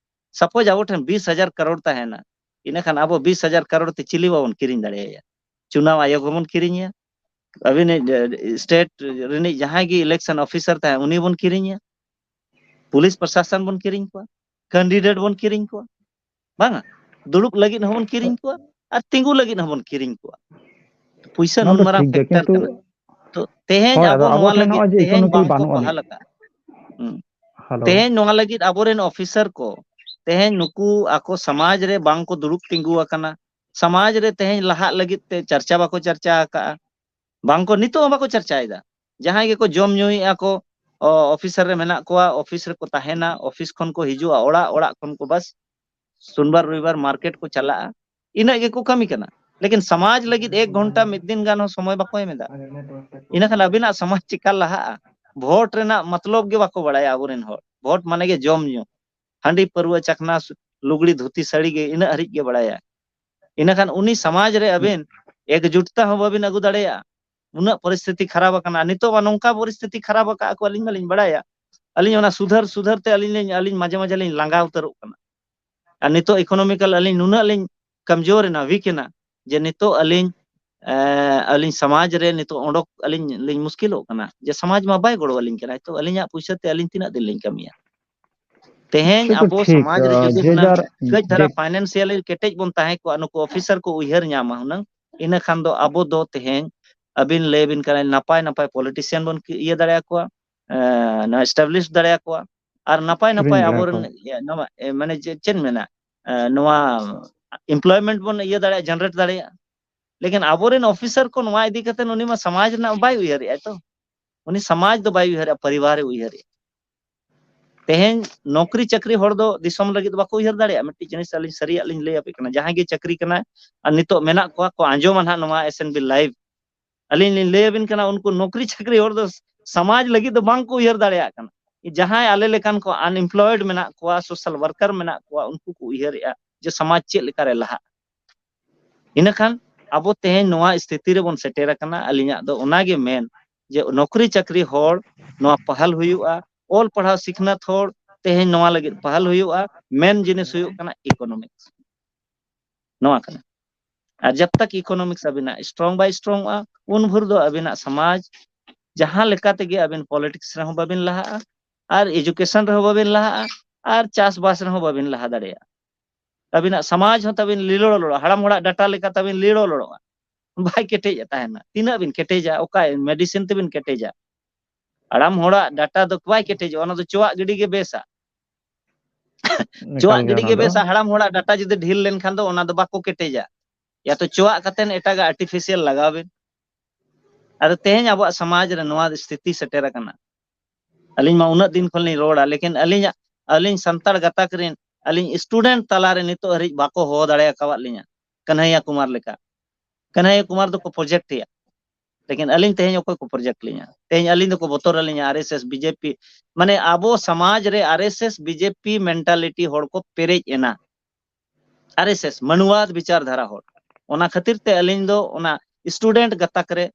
suppose ᱟᱵᱚ ᱴᱷᱮᱱ ᱵᱤᱥ ᱦᱟᱡᱟᱨ ᱠᱟᱨᱳᱲ ᱛᱟᱦᱮᱱᱟ, ᱤᱱᱟᱹᱠᱷᱟᱱ ᱟᱵᱚ ᱵᱤᱥ ᱦᱟᱡᱟᱨ ᱠᱟᱨᱳᱲ ᱛᱮ ᱪᱤᱞᱤ ᱵᱟᱵᱚᱱ ᱠᱤᱨᱤᱧ ᱫᱟᱲᱮᱭᱟᱭᱟ? ᱪᱩᱱᱟᱣ ᱟᱭᱳᱜᱽ ᱦᱚᱸᱵᱚᱱ ᱠᱤᱨᱤᱧᱮᱭᱟ, ᱟᱹᱵᱤᱱᱤᱡ, ᱮ, state ᱨᱤᱱᱤᱡ ᱡᱟᱦᱟᱸᱭ ᱜᱮ election officer ᱛᱟᱦᱮᱸ ᱩᱱᱤ ᱵᱚᱱ ᱠᱤᱨᱤᱧᱮᱭᱟ, ᱯᱩᱞᱤᱥ ᱯᱨᱚᱥᱟᱥᱚᱱ ᱵᱚᱱ ᱠᱤᱨᱤᱧ ᱠᱚᱣᱟ, candidate ᱵᱚᱱ ᱠᱤᱨᱤᱧ ᱠᱚᱣᱟ, ᱵᱟᱝᱟ? ᱫᱩᱲᱩᱵ ᱞᱟᱹᱜᱤᱫ ᱦᱚᱸᱵᱚᱱ ᱠᱤᱨᱤᱧ ᱠᱚᱣᱟ ᱟᱨ ᱛᱤᱸᱜᱩ ᱞᱟᱹᱜᱤᱫ ᱦᱚᱸᱵᱚᱱ ᱠᱤᱨᱤᱧ ᱠᱚᱣᱟ᱾ ᱯᱩᱭᱥᱟᱹ ᱱᱩᱱ ᱢᱟᱨᱟᱝ ᱯᱷᱮᱠᱴᱟᱨ ᱠᱟᱱᱟ᱾ ᱛᱚ ᱛᱮᱦᱮᱧ ᱟᱵᱚ ᱱᱚᱣᱟ ᱞᱟᱹᱜᱤᱫ ᱛᱮᱦᱮᱧ ᱵᱟᱝ ᱠᱚ ᱵᱟᱦᱟᱞ ᱟᱠᱟᱫ᱾ ᱛᱮᱦᱮᱧ ᱱᱚᱣᱟ ᱞᱟᱹᱜᱤᱫ ᱟᱵᱚᱨᱮᱱ ᱚᱯᱷᱤᱥᱟᱨ ᱠᱚ ᱛᱮᱦᱮᱧ ᱱᱩᱠᱩ ᱟᱠᱚ ᱥᱚᱢᱟᱡᱽ ᱨᱮ ᱵᱟᱝ ᱠᱚ ᱫᱩᱲᱩᱵ ᱛᱤᱸᱜᱩ ᱟᱠᱟᱱᱟ᱾ ᱥᱚᱢᱟᱡᱽ ᱨᱮ ᱛᱮᱦᱮᱧ ᱞᱟᱦᱟᱜ ᱞᱟᱹᱜᱤᱫ ᱛᱮ ᱪᱟᱨᱪᱟ ᱵᱟᱠᱚ ᱪᱟᱨᱪᱟ ᱟᱠᱟᱫᱼᱟ᱾ ᱵᱟᱝ ᱠᱚ, ᱱᱤᱛᱚᱜ ᱦᱚᱸ ᱵᱟᱠᱚ ᱪᱟᱨᱪᱟᱭᱮᱫᱟ᱾ ᱡᱟᱦᱟᱸᱭ ᱜᱮᱠᱚ ᱡᱚᱢ ᱧᱩᱭᱮᱫᱼᱟ ᱠᱚ, ᱚ, ᱚᱯᱷᱤᱥᱟᱨ ᱨᱮ ᱢᱮᱱᱟᱜ ᱠᱚᱣᱟ, ᱚᱯᱷᱤᱥ ᱨᱮᱠᱚ ᱛᱟᱦᱮᱱᱟ, ᱚᱯᱷᱤᱥ ᱠᱷᱚᱱ ᱠᱚ ᱦᱤᱡᱩᱜᱼᱟ ᱚᱲᱟᱜ, ᱚᱲᱟᱜ ᱠᱷᱚᱱ ᱠᱚ ᱵᱟᱥ ᱥᱳᱢᱵᱟᱨ ᱨᱚᱵᱤᱵᱟᱨ ᱢᱟᱨᱠᱮᱴ ᱠᱚ ᱪᱟᱞᱟᱜᱼᱟ, ᱤᱱᱟᱹᱜ ᱜᱮᱠᱚ ᱠᱟᱹᱢᱤ ᱠᱟᱱᱟ᱾ ᱞᱮᱠᱤᱱ ᱥᱚᱢᱟᱡᱽ ᱞᱟᱹᱜᱤᱫ ᱮᱠ ᱜᱷᱚᱱᱴᱟ ᱢᱤᱫ ᱫᱤᱱ ᱜᱟᱱ ᱦᱚᱸ ᱥᱚᱢᱚᱭ ᱵᱟᱠᱚ ᱮᱢ ᱮᱫᱟ᱾ ᱤᱱᱟᱹ ᱠᱷᱟᱱ ᱟᱹᱵᱤᱱᱟᱜ ᱥᱚᱢᱟᱡᱽ ᱪᱤᱠᱟ ᱞᱟᱦᱟᱜᱼᱟ? ᱵᱷᱳᱴ ᱨᱮᱱᱟᱜ ᱢᱚᱛᱞᱚᱵ ᱜᱮ ᱵᱟᱠᱚ ᱵᱟᱲᱟᱭᱟ ᱟᱵᱚᱨᱮᱱ ᱦᱚᱲ᱾ ᱵᱷᱳᱴ ᱢᱟᱱᱮ ᱜᱮ ᱡᱚᱢ ᱧᱩ, ᱦᱟᱺᱰᱤ ᱯᱟᱹᱨᱣᱟᱹ ᱪᱟᱠᱷᱱᱟ ᱥᱩ-, ᱞᱩᱜᱽᱲᱤ ᱫᱷᱩᱛᱤ ᱥᱟᱹᱲᱤ ᱜᱮ ᱤᱱᱟᱹᱜ ᱦᱟᱹᱨᱤᱡ ᱜᱮ ᱵᱟᱲᱟᱭᱟ᱾ ᱤᱱᱟᱹ ᱠᱷᱟᱱ ᱩᱱᱤ ᱥᱚᱢᱟᱡᱽ ᱨᱮ ᱟᱵᱮᱱ ᱮᱠᱡᱩᱴᱛᱟ ᱦᱚᱸ ᱵᱟᱵᱤᱱ ᱟᱹᱜᱩ ᱫᱟᱲᱮᱭᱟᱜᱼᱟ᱾ ᱩᱱᱟᱹᱜ ᱯᱚᱨᱤᱥᱛᱷᱤᱛᱤ ᱠᱷᱟᱨᱟᱯ ᱟᱠᱟᱱᱟ᱾ ᱱᱤᱛᱚᱜ ᱢᱟ ᱱᱚᱝᱠᱟ ᱯᱚᱨᱤᱥᱛᱷᱤᱛᱤ ᱠᱷᱟᱨᱟᱯ ᱟᱠᱟᱫ ᱠᱚ, ᱟᱹᱞᱤᱧ ᱢᱟᱞᱤᱧ ᱵᱟᱲᱟᱭᱟ᱾ ᱟᱹᱞᱤᱧ ᱚᱱᱟ ᱥᱩᱫᱷᱟᱹᱨ ᱥᱩᱫᱷᱟᱹᱨ ᱛᱮ ᱟᱹᱞᱤᱧ ᱞᱤᱧ, ᱟᱹᱞᱤᱧ ᱢᱟᱡᱷᱮ ᱢᱟᱡᱷᱮ ᱞᱤᱧ ᱞᱟᱸᱜᱟ ᱩᱛᱟᱹᱨᱚᱜ ᱠᱟᱱᱟ᱾ ᱟᱨ ᱱᱤᱛᱚᱜ ᱤᱠᱳᱱᱚᱢᱤᱠᱟᱞ ᱟᱹᱞᱤᱧ ᱱᱩᱱᱟᱹᱜ ᱞᱤᱧ ᱠᱟᱢᱡᱳᱨ ᱮᱱᱟ, ᱣᱤᱠ ᱮᱱᱟ, ᱡᱮ ᱱᱤᱛᱚᱜ ᱟᱹᱞᱤᱧ, ᱮ, ᱟᱹᱞᱤᱧ ᱥᱚᱢᱟᱡᱽ ᱨᱮ ᱱᱤᱛᱚᱜ ᱚᱰᱚᱠ ᱟᱹᱞᱤᱧ ᱞᱤᱧ ᱢᱩᱥᱠᱤᱞᱚᱜ ᱠᱟᱱᱟ, ᱡᱮ ᱥᱚᱢᱟᱡᱽ ᱢᱟ ᱵᱟᱭ ᱜᱚᱲᱚ ᱟᱹᱞᱤᱧ ᱠᱟᱱᱟ᱾ ᱛᱚ ᱟᱹᱞᱤᱧᱟᱜ ᱯᱩᱭᱥᱟᱹ ᱛᱮ ᱟᱹᱞᱤᱧ ᱛᱤᱱᱟᱹᱜ ᱫᱤᱱ ᱞᱤᱧ ᱠᱟᱹᱢᱤᱭᱟ? ᱛᱮᱦᱮᱧ ᱥᱮ ᱛᱚ ᱟᱵᱚ ᱴᱷᱤᱠ, ᱥᱚᱢᱟᱡᱽ ᱨᱮ ᱡᱩᱫᱤ ᱡᱮ ᱦᱩᱱᱟᱹᱝ ᱡᱟᱨ ᱠᱟᱹᱡ ᱫᱷᱟᱨᱟ ᱡᱮ ᱯᱷᱟᱭᱱᱮᱱᱥᱤᱭᱟᱞᱤ ᱠᱮᱴᱮᱡ ᱵᱚᱱ ᱛᱟᱦᱮᱸ ᱠᱚᱜᱼᱟ, ᱱᱩᱠᱩ ᱚᱯᱷᱤᱥᱟᱨ ᱠᱚ ᱩᱭᱦᱟᱹᱨ ᱧᱟᱢᱟ ᱦᱩᱱᱟᱹᱝ, ᱤᱱᱟᱹ ᱠᱷᱟᱱ ᱫᱚ ᱟᱵᱚ ᱫᱚ ᱛᱮᱦᱮᱧ ᱟᱹᱵᱤᱱ ᱞᱟᱹᱭ ᱟᱹᱵᱤᱱ ᱠᱟᱱᱟ, ᱱᱟᱯᱟᱭ ᱱᱟᱯᱟᱭ ᱯᱚᱞᱤᱴᱤᱥᱤᱭᱟᱱ ᱵᱚᱱ ᱤᱭᱟᱹ ᱫᱟᱲᱮᱭᱟᱠᱚᱣᱟ, ᱮ, ᱱᱚᱣᱟ ᱮᱥᱴᱟᱵᱞᱤᱥ ᱫᱟᱲᱮᱭᱟᱠᱚᱣᱟ, ᱟᱨ ᱱᱟᱯᱟᱭ ᱱᱟᱯᱟᱭ ᱠᱤᱨᱤᱧ ᱫᱟᱲᱮᱭᱟᱠᱚᱣᱟ᱾ ᱟᱵᱚᱨᱮᱱ, ᱤᱭᱟᱹ, ᱱᱚᱣᱟ, ᱮ, ᱢᱟᱱᱮ ᱪᱮᱫ, ᱪᱮᱫ ᱢᱮᱱᱟ, ᱮ, ᱱᱚᱣᱟ ᱮᱢᱯᱞᱚᱭᱢᱮᱱᱴ ᱵᱚᱱ ᱤᱭᱟᱹ ᱫᱟᱲᱮᱭᱟᱜᱼᱟ, ᱡᱮᱱᱟᱨᱮᱴ ᱫᱟᱲᱮᱭᱟᱜᱼᱟ᱾ ᱞᱮᱠᱤᱱ ᱟᱵᱚᱨᱮᱱ ᱚᱯᱷᱤᱥᱟᱨ ᱠᱚ ᱱᱚᱣᱟ ᱤᱫᱤ ᱠᱟᱛᱮ ᱩᱱᱤ ᱢᱟ ᱥᱚᱢᱟᱡᱽ ᱨᱮᱱᱟᱜ ᱵᱟᱭ ᱩᱭᱦᱟᱹᱨᱮᱜᱼᱟ ᱛᱚ᱾ ᱩᱱᱤ ᱥᱚᱢᱟᱡᱽ ᱫᱚ ᱵᱟᱭ ᱩᱭᱦᱟᱹᱨᱮᱜᱼᱟ, ᱯᱚᱨᱤᱵᱟᱨᱮ ᱩᱭᱦᱟᱹᱨᱮᱜᱼᱟ᱾ ᱛᱮᱦᱮᱧ ᱱᱚᱠᱨᱤ ᱪᱟᱹᱠᱨᱤ ᱦᱚᱲ ᱫᱚ ᱫᱤᱥᱚᱢ ᱞᱟᱹᱜᱤᱫ ᱵᱟᱠᱚ ᱩᱭᱦᱟᱹᱨ ᱫᱟᱲᱮᱭᱟᱜᱼᱟ᱾ ᱢᱤᱫᱴᱤᱡ ᱡᱤᱱᱤᱥ ᱟᱹᱞᱤᱧ ᱥᱟᱹᱨᱤᱭᱟᱜ ᱞᱤᱧ ᱞᱟᱹᱭ ᱟᱯᱮ ᱠᱟᱱᱟ, ᱡᱟᱦᱟᱸᱭ ᱜᱮ ᱪᱟᱹᱠᱨᱤ ᱠᱟᱱᱟᱭ ᱟᱨ ᱱᱤᱛᱚᱜ ᱢᱮᱱᱟᱜ ᱠᱚᱣᱟ ᱠᱚ, ᱟᱸᱡᱚᱢᱟ ᱱᱟᱦᱟᱜ ᱱᱚᱣᱟ ᱮᱥ ᱮᱱ ᱵᱤ ᱞᱟᱭᱤᱵᱷ, ᱟᱹᱞᱤᱧ ᱞᱤᱧ ᱞᱟᱹᱭ ᱟᱵᱤᱱ ᱠᱟᱱᱟ, ᱩᱱᱠᱩ ᱱᱚᱠᱨᱤ ᱪᱟᱹᱠᱨᱤ ᱦᱚᱲ ᱫᱚ ᱥᱚᱢᱟᱡᱽ ᱞᱟᱹᱜᱤᱫ ᱫᱚ ᱵᱟᱝ ᱠᱚ ᱩᱭᱦᱟᱹᱨ ᱫᱟᱲᱮᱭᱟᱜ ᱠᱟᱱᱟ᱾ ᱡᱟᱦᱟᱸᱭ ᱟᱞᱮ ᱞᱮᱠᱟᱱ ᱠᱚ ᱟᱱᱮᱢᱯᱞᱚᱭᱮᱰ ᱢᱮᱱᱟᱜ ᱠᱚᱣᱟ, ᱥᱳᱥᱟᱞ ᱣᱟᱨᱠᱟᱨ ᱢᱮᱱᱟᱜ ᱠᱚᱣᱟ, ᱩᱱᱠᱩ ᱠᱚ ᱩᱭᱦᱟᱹᱨᱮᱜᱼᱟ ᱡᱮ ᱥᱚᱢᱟᱡᱽ ᱪᱮᱫ ᱞᱮᱠᱟᱨᱮ ᱞᱟᱦᱟᱜᱼᱟ᱾ ᱤᱱᱟᱹᱠᱷᱟᱱ ᱟᱵᱚ ᱛᱮᱦᱮᱧ ᱱᱚᱣᱟ ᱥᱛᱷᱤᱛᱤ ᱨᱮᱵᱚᱱ ᱥᱮᱴᱮᱨ ᱟᱠᱟᱱᱟ᱾ ᱟᱹᱞᱤᱧᱟᱜ ᱫᱚ ᱚᱱᱟᱜᱮ ᱢᱮᱱ, ᱡᱮ ᱱᱚᱠᱨᱤ ᱪᱟᱹᱠᱨᱤ ᱦᱚᱲ ᱱᱚᱣᱟ ᱯᱟᱦᱟᱞ ᱦᱩᱭᱩᱜᱼᱟ, ᱚᱞ ᱯᱟᱲᱦᱟᱣ ᱥᱤᱠᱷᱱᱟᱹᱛ ᱦᱚᱲ ᱛᱮᱦᱮᱧ ᱱᱚᱣᱟ ᱞᱟᱹᱜᱤᱫ ᱯᱟᱦᱟᱞ ᱦᱩᱭᱩᱜᱼᱟ᱾ ᱢᱮᱱ ᱡᱤᱱᱤᱥ ᱦᱩᱭᱩᱜ ᱠᱟᱱᱟ ᱤᱠᱳᱱᱚᱢᱤᱠᱥ᱾ ᱱᱚᱣᱟ ᱠᱟᱱᱟ᱾ ᱟᱨ ᱡᱟᱵ ᱛᱟᱠ ᱤᱠᱳᱱᱚᱢᱤᱠᱥ ᱟᱵᱤᱱᱟᱜ ᱥᱴᱨᱚᱝ ᱵᱟᱭ ᱥᱴᱨᱚᱝᱚᱜᱼᱟ, ᱩᱱ ᱵᱷᱳᱨ ᱫᱚ ᱟᱵᱤᱱᱟᱜ ᱥᱚᱢᱟᱡᱽ ᱡᱟᱦᱟᱸ ᱞᱮᱠᱟ ᱛᱮᱜᱮ ᱟᱵᱤᱱ ᱯᱚᱞᱤᱴᱤᱠᱥ ᱨᱮᱦᱚᱸ ᱵᱟᱵᱤᱱ ᱞᱟᱦᱟᱜᱼᱟ, ᱟᱨ ᱮᱡᱩᱠᱮᱥᱚᱱ ᱨᱮᱦᱚᱸ ᱵᱟᱵᱤᱱ ᱞᱟᱦᱟᱜᱼᱟ, ᱟᱨ ᱪᱟᱥᱵᱟᱥ ᱨᱮᱦᱚᱸ ᱵᱟᱵᱤᱱ ᱞᱟᱦᱟ ᱫᱟᱲᱮᱭᱟᱜᱼᱟ᱾ ᱟᱹᱵᱤᱱᱟᱜ ᱥᱚᱢᱟᱡᱽ ᱦᱚᱸ ᱛᱟᱵᱤᱱ ᱞᱤᱞᱚᱲ ᱞᱚᱲᱚᱜᱼᱟ, ᱦᱟᱲᱟᱢ ᱦᱚᱲᱟᱜ ᱰᱟᱴᱟ ᱞᱮᱠᱟ ᱛᱟᱵᱤᱱ ᱞᱤᱞᱚᱲ ᱞᱚᱲᱚᱜᱼᱟ, ᱵᱟᱭ ᱠᱮᱴᱮᱡ ᱛᱟᱦᱮᱱᱟ᱾ ᱛᱤᱱᱟᱹᱜ ᱵᱤᱱ ᱠᱮᱴᱮᱡᱟ? ᱚᱠᱟ ᱢᱮᱰᱤᱥᱤᱱ ᱛᱮᱵᱤᱱ ᱠᱮᱴᱮᱡᱟ? ᱦᱟᱲᱟᱢ ᱦᱚᱲᱟᱜ ᱰᱟᱴᱟ ᱫᱚ ᱵᱟᱭ ᱠᱮᱴᱮᱡᱚᱜᱼᱟ, ᱚᱱᱟ ᱫᱚ ᱪᱚᱣᱟᱜ ᱜᱤᱰᱤ ᱜᱮ ᱵᱮᱥᱟ᱾ ᱪᱚᱣᱟᱜ ᱜᱤᱰᱤ ᱜᱮ ᱵᱮᱥᱟ᱾ ᱦᱟᱲᱟᱢ ᱦᱚᱲᱟᱜ ᱰᱟᱴᱟ ᱡᱩᱫᱤ ᱰᱷᱤᱞ ᱞᱮᱱᱠᱷᱟᱱ ᱫᱚ ᱚᱱᱟ ᱫᱚ ᱵᱟᱠᱚ ᱠᱮᱴᱮᱡᱟ᱾ ᱭᱟ ᱛᱚ ᱪᱚᱣᱟᱜ ᱠᱟᱛᱮᱱ ᱮᱴᱟᱜᱟᱜ ᱟᱨᱴᱤᱯᱷᱤᱥᱤᱭᱟᱞ ᱞᱟᱜᱟᱣ ᱵᱤᱱ᱾ ᱟᱫᱚ ᱛᱮᱦᱮᱧ ᱟᱵᱚᱣᱟᱜ ᱥᱚᱢᱟᱡᱽ ᱨᱮ ᱱᱚᱣᱟ ᱥᱛᱷᱤᱛᱤ ᱥᱮᱴᱮᱨ ᱟᱠᱟᱱᱟ᱾ ᱟᱹᱞᱤᱧ ᱢᱟ ᱩᱱᱟᱹᱜ ᱫᱤᱱ ᱠᱷᱚᱱ ᱞᱤᱧ ᱨᱚᱲᱟ, ᱞᱮᱠᱤᱱ ᱟᱹᱞᱤᱧᱟᱜ, ᱟᱹᱞᱤᱧ ᱥᱟᱱᱛᱟᱲ ᱜᱟᱛᱟᱠ ᱨᱮᱱ, ᱟᱹᱞᱤᱧ ᱥᱴᱩᱰᱮᱱᱴ ᱛᱟᱞᱟᱨᱮ ᱱᱤᱛᱚᱜ ᱦᱟᱹᱨᱤᱡ ᱵᱟᱠᱚ ᱦᱚᱦᱚ ᱫᱟᱲᱮ ᱟᱠᱟᱣᱟᱫ ᱞᱤᱧᱟ ᱠᱟᱱᱦᱟᱹᱭᱟ ᱠᱩᱢᱟᱨ ᱞᱮᱠᱟ᱾ ᱠᱟᱱᱦᱟᱹᱭᱟ ᱠᱩᱢᱟᱨ ᱫᱚᱠᱚ ᱯᱨᱚᱡᱮᱠᱴ ᱮᱭᱟ, ᱞᱮᱠᱤᱱ ᱟᱹᱞᱤᱧ ᱛᱮᱦᱮᱧ ᱚᱠᱚᱭ ᱠᱚ ᱯᱨᱚᱡᱮᱠᱴ ᱞᱤᱧᱟ? ᱛᱮᱦᱮᱧ ᱟᱹᱞᱤᱧ ᱫᱚᱠᱚ ᱵᱚᱛᱚᱨ ᱟᱹᱞᱤᱧᱟ, R S S, B J P. ᱢᱟᱱᱮ ᱟᱵᱚ ᱥᱚᱢᱟᱡᱽ ᱨᱮ R S S, B J P mentality ᱦᱚᱲ ᱠᱚ ᱯᱮᱨᱮᱡ ᱮᱱᱟ᱾ ᱟᱨ ᱮᱥ ᱮᱥ, ᱢᱟᱱᱩᱣᱟᱫ ᱵᱤᱪᱟᱨ ᱫᱷᱟᱨᱟ ᱦᱚᱲ᱾ ᱚᱱᱟ ᱠᱷᱟᱹᱛᱤᱨ ᱛᱮ ᱟᱹᱞᱤᱧ ᱫᱚ ᱚᱱᱟ ᱥᱴᱩᱰᱮᱱᱴ ᱜᱟᱛᱟᱠ ᱨᱮ,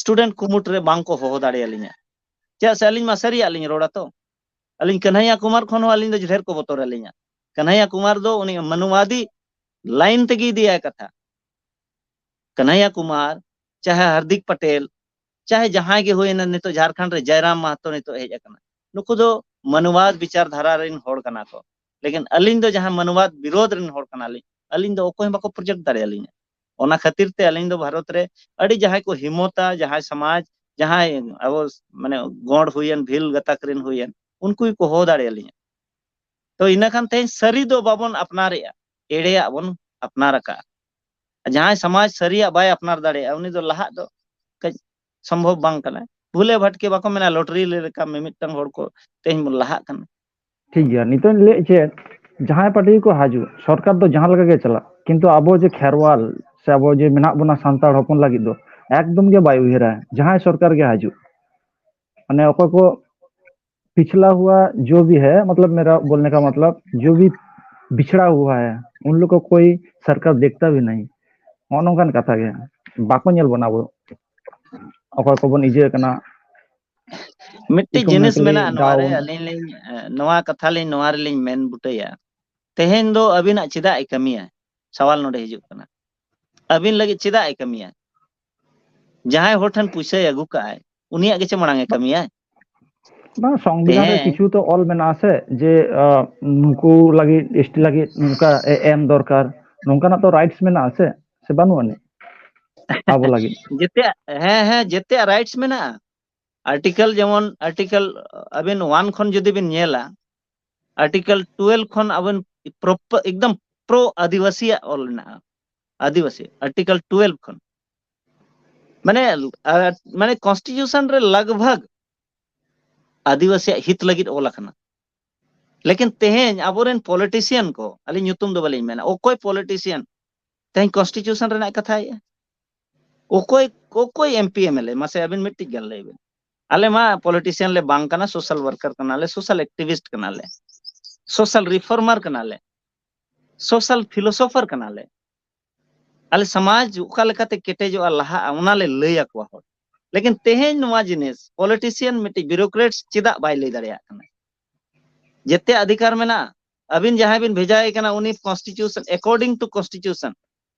ᱥᱴᱩᱰᱮᱱᱴ ᱠᱩᱢᱩᱴ ᱨᱮ ᱵᱟᱝ ᱠᱚ ᱦᱚᱦᱚ ᱫᱟᱲᱮᱭᱟᱞᱤᱧᱟ᱾ ᱪᱮᱫᱟᱜ ᱥᱮ ᱟᱹᱞᱤᱧ ᱢᱟ ᱥᱟᱹᱨᱤᱭᱟᱜ ᱞᱤᱧ ᱨᱚᱲᱟ ᱛᱚ᱾ ᱟᱹᱞᱤᱧ ᱠᱟᱱᱦᱟᱭᱟ ᱠᱩᱢᱟᱨ ᱠᱷᱚᱱ ᱦᱚᱸ ᱟᱹᱞᱤᱧ ᱫᱚ ᱰᱷᱮᱨ ᱠᱚ ᱵᱚᱛᱚᱨ ᱟᱹᱞᱤᱧᱟ᱾ ᱠᱟᱱᱦᱟᱭᱟ ᱠᱩᱢᱟᱨ ᱫᱚ ᱩᱱᱤ ᱢᱟᱱᱩᱣᱟᱫᱤ ᱞᱟᱭᱤᱱ ᱛᱮᱜᱮ ᱤᱫᱤᱭᱟᱭ ᱠᱟᱛᱷᱟ᱾ ᱠᱟᱱᱦᱟᱭᱟ ᱠᱩᱢᱟᱨ, ᱪᱟᱦᱮ ᱦᱟᱨᱫᱤᱠ ᱯᱟᱴᱮᱞ, ᱪᱟᱦᱮ ᱡᱟᱦᱟᱸᱭ ᱜᱮ ᱦᱩᱭᱮᱱᱟ, ᱱᱤᱛᱚᱜ ᱡᱷᱟᱲᱠᱷᱚᱸᱰ ᱨᱮ ᱡᱟᱭᱨᱟᱢ ᱢᱟᱦᱟᱛᱚ ᱱᱤᱛᱚᱜ ᱦᱮᱡ ᱟᱠᱟᱱᱟ, ᱱᱩᱠᱩ ᱫᱚ ᱢᱟᱱᱩᱣᱟᱫ ᱵᱤᱪᱟᱨ ᱫᱷᱟᱨᱟ ᱨᱮᱱ ᱦᱚᱲ ᱠᱟᱱᱟ ᱠᱚ᱾ ᱞᱮᱠᱤᱱ ᱟᱹᱞᱤᱧ ᱫᱚ ᱡᱟᱦᱟᱸ ᱢᱟᱱᱩᱣᱟᱫ ᱵᱤᱨᱳᱫᱷ ᱨᱮᱱ ᱦᱚᱲ ᱠᱟᱱᱟᱞᱤᱧ, ᱟᱹᱞᱤᱧ ᱫᱚ ᱚᱠᱚᱭ ᱦᱚᱸ ᱵᱟᱠᱚ ᱯᱨᱚᱡᱮᱠᱴ ᱫᱟᱲᱮᱭᱟᱞᱤᱧᱟ᱾ ᱚᱱᱟ ᱠᱷᱟᱹᱛᱤᱨ ᱛᱮ ᱟᱹᱞᱤᱧ ᱫᱚ ᱵᱷᱟᱨᱚᱛ ᱨᱮ ᱟᱹᱰᱤ ᱡᱟᱦᱟᱸᱭ ᱠᱚ ᱦᱤᱢᱚᱛᱟ, ᱡᱟᱦᱟᱸᱭ ᱥᱚᱢᱟᱡᱽ, ᱡᱟᱦᱟᱸᱭ ᱟᱵᱚ ᱢᱟᱱᱮ ᱜᱚᱸᱰ ᱦᱩᱭᱮᱱ, ᱵᱷᱤᱞ ᱜᱟᱛᱟᱠ ᱨᱮᱱ ᱦᱩᱭᱮᱱ, ᱩᱱᱠᱩ ᱜᱮᱠᱚ ᱦᱚᱦᱚ ᱫᱟᱲᱮᱭᱟᱞᱤᱧᱟ᱾ ᱛᱚ ᱤᱱᱟᱹ ᱠᱷᱟᱱ ᱛᱮᱦᱮᱧ ᱥᱟᱹᱨᱤ ᱫᱚ ᱵᱟᱵᱚᱱ ᱟᱯᱱᱟᱨᱮᱜᱼᱟ, ᱮᱲᱮᱭᱟᱜ ᱵᱚᱱ ᱟᱯᱱᱟᱨ ᱟᱠᱟᱜᱼᱟ᱾ ᱡᱟᱦᱟᱸᱭ ᱥᱚᱢᱟᱡᱽ ᱥᱟᱹᱨᱤᱭᱟᱜ ᱵᱟᱭ ᱟᱯᱱᱟᱨ ᱫᱟᱲᱮᱭᱟᱜᱼᱟ, ᱩᱱᱤ ᱫᱚ ᱞᱟᱦᱟᱜ ᱫᱚ ᱠᱟᱹᱡ ᱥᱚᱢᱵᱷᱚᱵ ᱵᱟᱝ ᱠᱟᱱᱟ᱾ ᱵᱷᱩᱞᱮ ᱵᱷᱟᱴᱠᱮ ᱵᱟᱠᱚ ᱢᱮᱱᱟ, ᱞᱚᱴᱟᱨᱤ ᱞᱮᱠᱟ ᱢᱤᱢᱤᱫᱴᱟᱝ ᱦᱚᱲ ᱠᱚ ᱛᱮᱦᱮᱧ ᱵᱚᱱ ᱞᱟᱦᱟᱜ ᱠᱟᱱᱟ᱾ ᱴᱷᱤᱠ ᱜᱮᱭᱟ, ᱱᱤᱛᱚᱜ ᱤᱧ ᱞᱟᱹᱭᱮᱫ ᱪᱮᱫ, ᱡᱟᱦᱟᱸᱭ ᱯᱟᱨᱴᱤ ᱜᱮᱠᱚ ᱦᱤᱡᱩᱜ, ᱥᱚᱨᱠᱟᱨ ᱫᱚ ᱡᱟᱦᱟᱸ ᱞᱮᱠᱟ ᱜᱮ ᱪᱟᱞᱟᱜ, ᱠᱤᱱᱛᱩ ᱟᱵᱚ ᱡᱮ ᱠᱷᱮᱨᱣᱟᱞ ᱥᱮ ᱟᱵᱚ ᱡᱮ ᱢᱮᱱᱟᱜ ᱵᱚᱱᱟ ᱥᱟᱱᱛᱟᱲ ᱦᱚᱯᱚᱱ ᱞᱟᱹᱜᱤᱫ ᱫᱚ ᱮᱠᱫᱚᱢ ᱜᱮ ᱵᱟᱭ ᱩᱭᱦᱟᱹᱨᱟ᱾ ᱡᱟᱦᱟᱸᱭ ᱥᱚᱨᱠᱟᱨ ᱜᱮ ᱦᱤᱡᱩᱜ, ᱢᱟᱱᱮ ᱚᱠᱚᱭ ᱠᱚ ᱯᱤᱪᱷᱞᱟ ᱦᱩᱣᱟ ᱡᱚ ᱵᱷᱤ ᱦᱮ, ᱢᱚᱛᱞᱚᱵ ᱢᱮᱨᱟ ᱵᱚᱞᱱᱮ ᱠᱟ ᱢᱚᱛᱞᱚᱵ ᱡᱚ ᱵᱷᱤ ᱯᱤᱪᱷᱲᱟ ᱦᱩᱣᱟ ᱦᱮ, ᱩᱱ ᱞᱳᱜ ᱠᱚ ᱠᱳᱭ ᱥᱚᱨᱠᱟᱨ ᱫᱮᱠᱷᱛᱟ ᱵᱷᱤ ᱱᱟᱦᱤ᱾ ᱱᱚᱜᱼᱚ ᱱᱚᱝᱠᱟᱱ ᱠᱟᱛᱷᱟ ᱜᱮ, ᱵᱟᱠᱚ ᱧᱮᱞ ᱵᱚᱱᱟ ᱟᱵᱚ ᱚᱠᱚᱭ ᱠᱚᱵᱚᱱ ᱤᱭᱟᱹ ᱠᱟᱱᱟ᱾ ᱢᱤᱫᱴᱤᱡ ᱡᱤᱱᱤᱥ economically ᱢᱮᱱᱟᱜᱼᱟ ᱱᱚᱣᱟ ᱨᱮ, down᱾ ᱟᱹᱞᱤᱧ ᱞᱤᱧ, ᱮ, ᱱᱚᱣᱟ ᱠᱟᱛᱷᱟ ᱞᱤᱧ ᱱᱚᱣᱟ ᱨᱮᱞᱤᱧ ᱢᱮᱱ ᱵᱩᱴᱟᱹᱭᱟ, ᱛᱮᱦᱮᱧ ᱫᱚ ᱟᱹᱵᱤᱱᱟᱜ ᱪᱮᱫᱟᱜ ᱮ ᱠᱟᱹᱢᱤᱭᱟ? ᱥᱟᱣᱟᱞ ᱱᱚᱰᱮ ᱦᱤᱡᱩᱜ ᱠᱟᱱᱟ, ᱟᱹᱵᱤᱱ ᱞᱟᱹᱜᱤᱫ ᱪᱮᱫᱟᱜ ᱮ ᱠᱟᱹᱢᱤᱭᱟ? ᱡᱟᱦᱟᱸᱭ ᱦᱚᱲ ᱴᱷᱮᱱ ᱯᱩᱭᱥᱟᱹᱭ ᱟᱹᱜᱩ ᱠᱟᱜᱼᱟᱭ, ᱩᱱᱤᱭᱟᱜ ᱜᱮᱪᱮ ᱢᱟᱲᱟᱝ ᱮ ᱠᱟᱹᱢᱤᱭᱟᱭ᱾ ᱵᱟᱝ, ᱥᱚᱝᱵᱤᱫᱷᱟᱱ ᱨᱮ ᱦᱮᱸ᱾ ᱠᱤᱪᱷᱩ ᱛᱚ ᱚᱞ ᱢᱮᱱᱟᱜᱼᱟ ᱥᱮ, ᱡᱮ, ᱟᱸ, ᱱᱩᱠᱩ ᱞᱟᱹᱜᱤᱫ, ᱮᱥ ᱴᱤ ᱞᱟᱹᱜᱤᱫ ᱱᱚᱝᱠᱟ ᱮ-, ᱮᱢ ᱫᱚᱨᱠᱟᱨ, ᱱᱚᱝᱠᱟᱱᱟᱜ ᱛᱚ rights ᱢᱮᱱᱟᱜᱼᱟ ᱥᱮ, ᱥᱮ ᱵᱟᱹᱱᱩᱜ ᱟᱹᱱᱤᱡ ᱟᱵᱚ ᱞᱟᱹᱜᱤᱫ? ᱡᱮᱛᱮᱭᱟᱜ, ᱦᱮᱸ, ᱦᱮᱸ, ᱡᱮᱛᱮᱭᱟᱜ rights ᱢᱮᱱᱟᱜᱼᱟ᱾ Article ᱡᱮᱢᱚᱱ article ᱟᱵᱤᱱ one ᱠᱷᱚᱱ ᱡᱩᱫᱤ ᱵᱤᱱ ᱧᱮᱞᱟ, article twelve ᱠᱷᱚᱱ ᱟᱵᱤᱱ proper, ᱮᱠᱫᱚᱢ pro ᱟᱹᱫᱤᱵᱟᱹᱥᱤᱭᱟᱜ ᱚᱞ ᱢᱮᱱᱟᱜᱼᱟ᱾ ᱟᱹᱫᱤᱵᱟᱹᱥᱤ article twelve ᱠᱷᱚᱱ, ᱢᱟᱱᱮ, ᱟ, ᱢᱟᱱᱮ constitution ᱨᱮ ᱞᱟᱜᱽ ᱵᱷᱟᱜᱽ ᱟᱹᱫᱤᱵᱟᱹᱥᱤᱭᱟᱜ ᱦᱤᱛ ᱞᱟᱹᱜᱤᱫ ᱚᱞ ᱟᱠᱟᱱᱟ᱾ ᱞᱮᱠᱤᱱ ᱛᱮᱦᱮᱧ ᱟᱵᱚᱨᱮᱱ politician ᱠᱚ, ᱟᱹᱞᱤᱧ ᱧᱩᱛᱩᱢ ᱫᱚ ᱵᱟᱹᱞᱤᱧ ᱢᱮᱱᱟ, ᱚᱠᱚᱭ politician ᱛᱮᱦᱮᱧ constitution ᱨᱮᱱᱟᱜ ᱠᱟᱛᱷᱟᱭᱮᱜᱼᱟ? ᱚᱠᱚᱭ, ᱚᱠᱚᱭ M P M L A? ᱢᱟᱥᱮ ᱟᱹᱵᱤᱱ ᱢᱤᱫᱴᱤᱡ ᱜᱟᱱ ᱞᱟᱹᱭ ᱵᱤᱱ᱾ ᱟᱞᱮ ᱢᱟ politician ᱞᱮ ᱵᱟᱝ ᱠᱟᱱᱟ, social worker ᱠᱟᱱᱟᱞᱮ, social activist ᱠᱟᱱᱟᱞᱮ, social reformer ᱠᱟᱱᱟᱞᱮ, social philosopher ᱠᱟᱱᱟᱞᱮ᱾ ᱟᱞᱮ ᱥᱚᱢᱟᱡᱽ ᱚᱠᱟ ᱞᱮᱠᱟᱛᱮ ᱠᱮᱴᱮᱡᱚᱜᱼᱟ, ᱞᱟᱦᱟᱜᱼᱟ, ᱚᱱᱟ ᱞᱮ ᱞᱟᱹᱭ ᱟᱠᱚᱣᱟ ᱦᱚᱲ᱾ ᱞᱮᱠᱤᱱ ᱛᱮᱦᱮᱧ ᱱᱚᱣᱟ ᱡᱤᱱᱤᱥ politician, ᱢᱤᱫᱴᱤᱡ bureaucrat ᱪᱮᱫᱟᱜ ᱵᱟᱭ ᱞᱟᱹᱭ ᱫᱟᱲᱮᱭᱟᱜ ᱠᱟᱱᱟ? ᱡᱮᱛᱮ ᱚᱫᱷᱤᱠᱟᱨ ᱢᱮᱱᱟᱜᱼᱟ᱾ ᱟᱹᱵᱤᱱ ᱡᱟᱦᱟᱸᱭ ᱵᱤᱱ ᱵᱷᱮᱡᱟᱭᱮ ᱠᱟᱱᱟ, ᱩᱱᱤ constitution, according to constitution,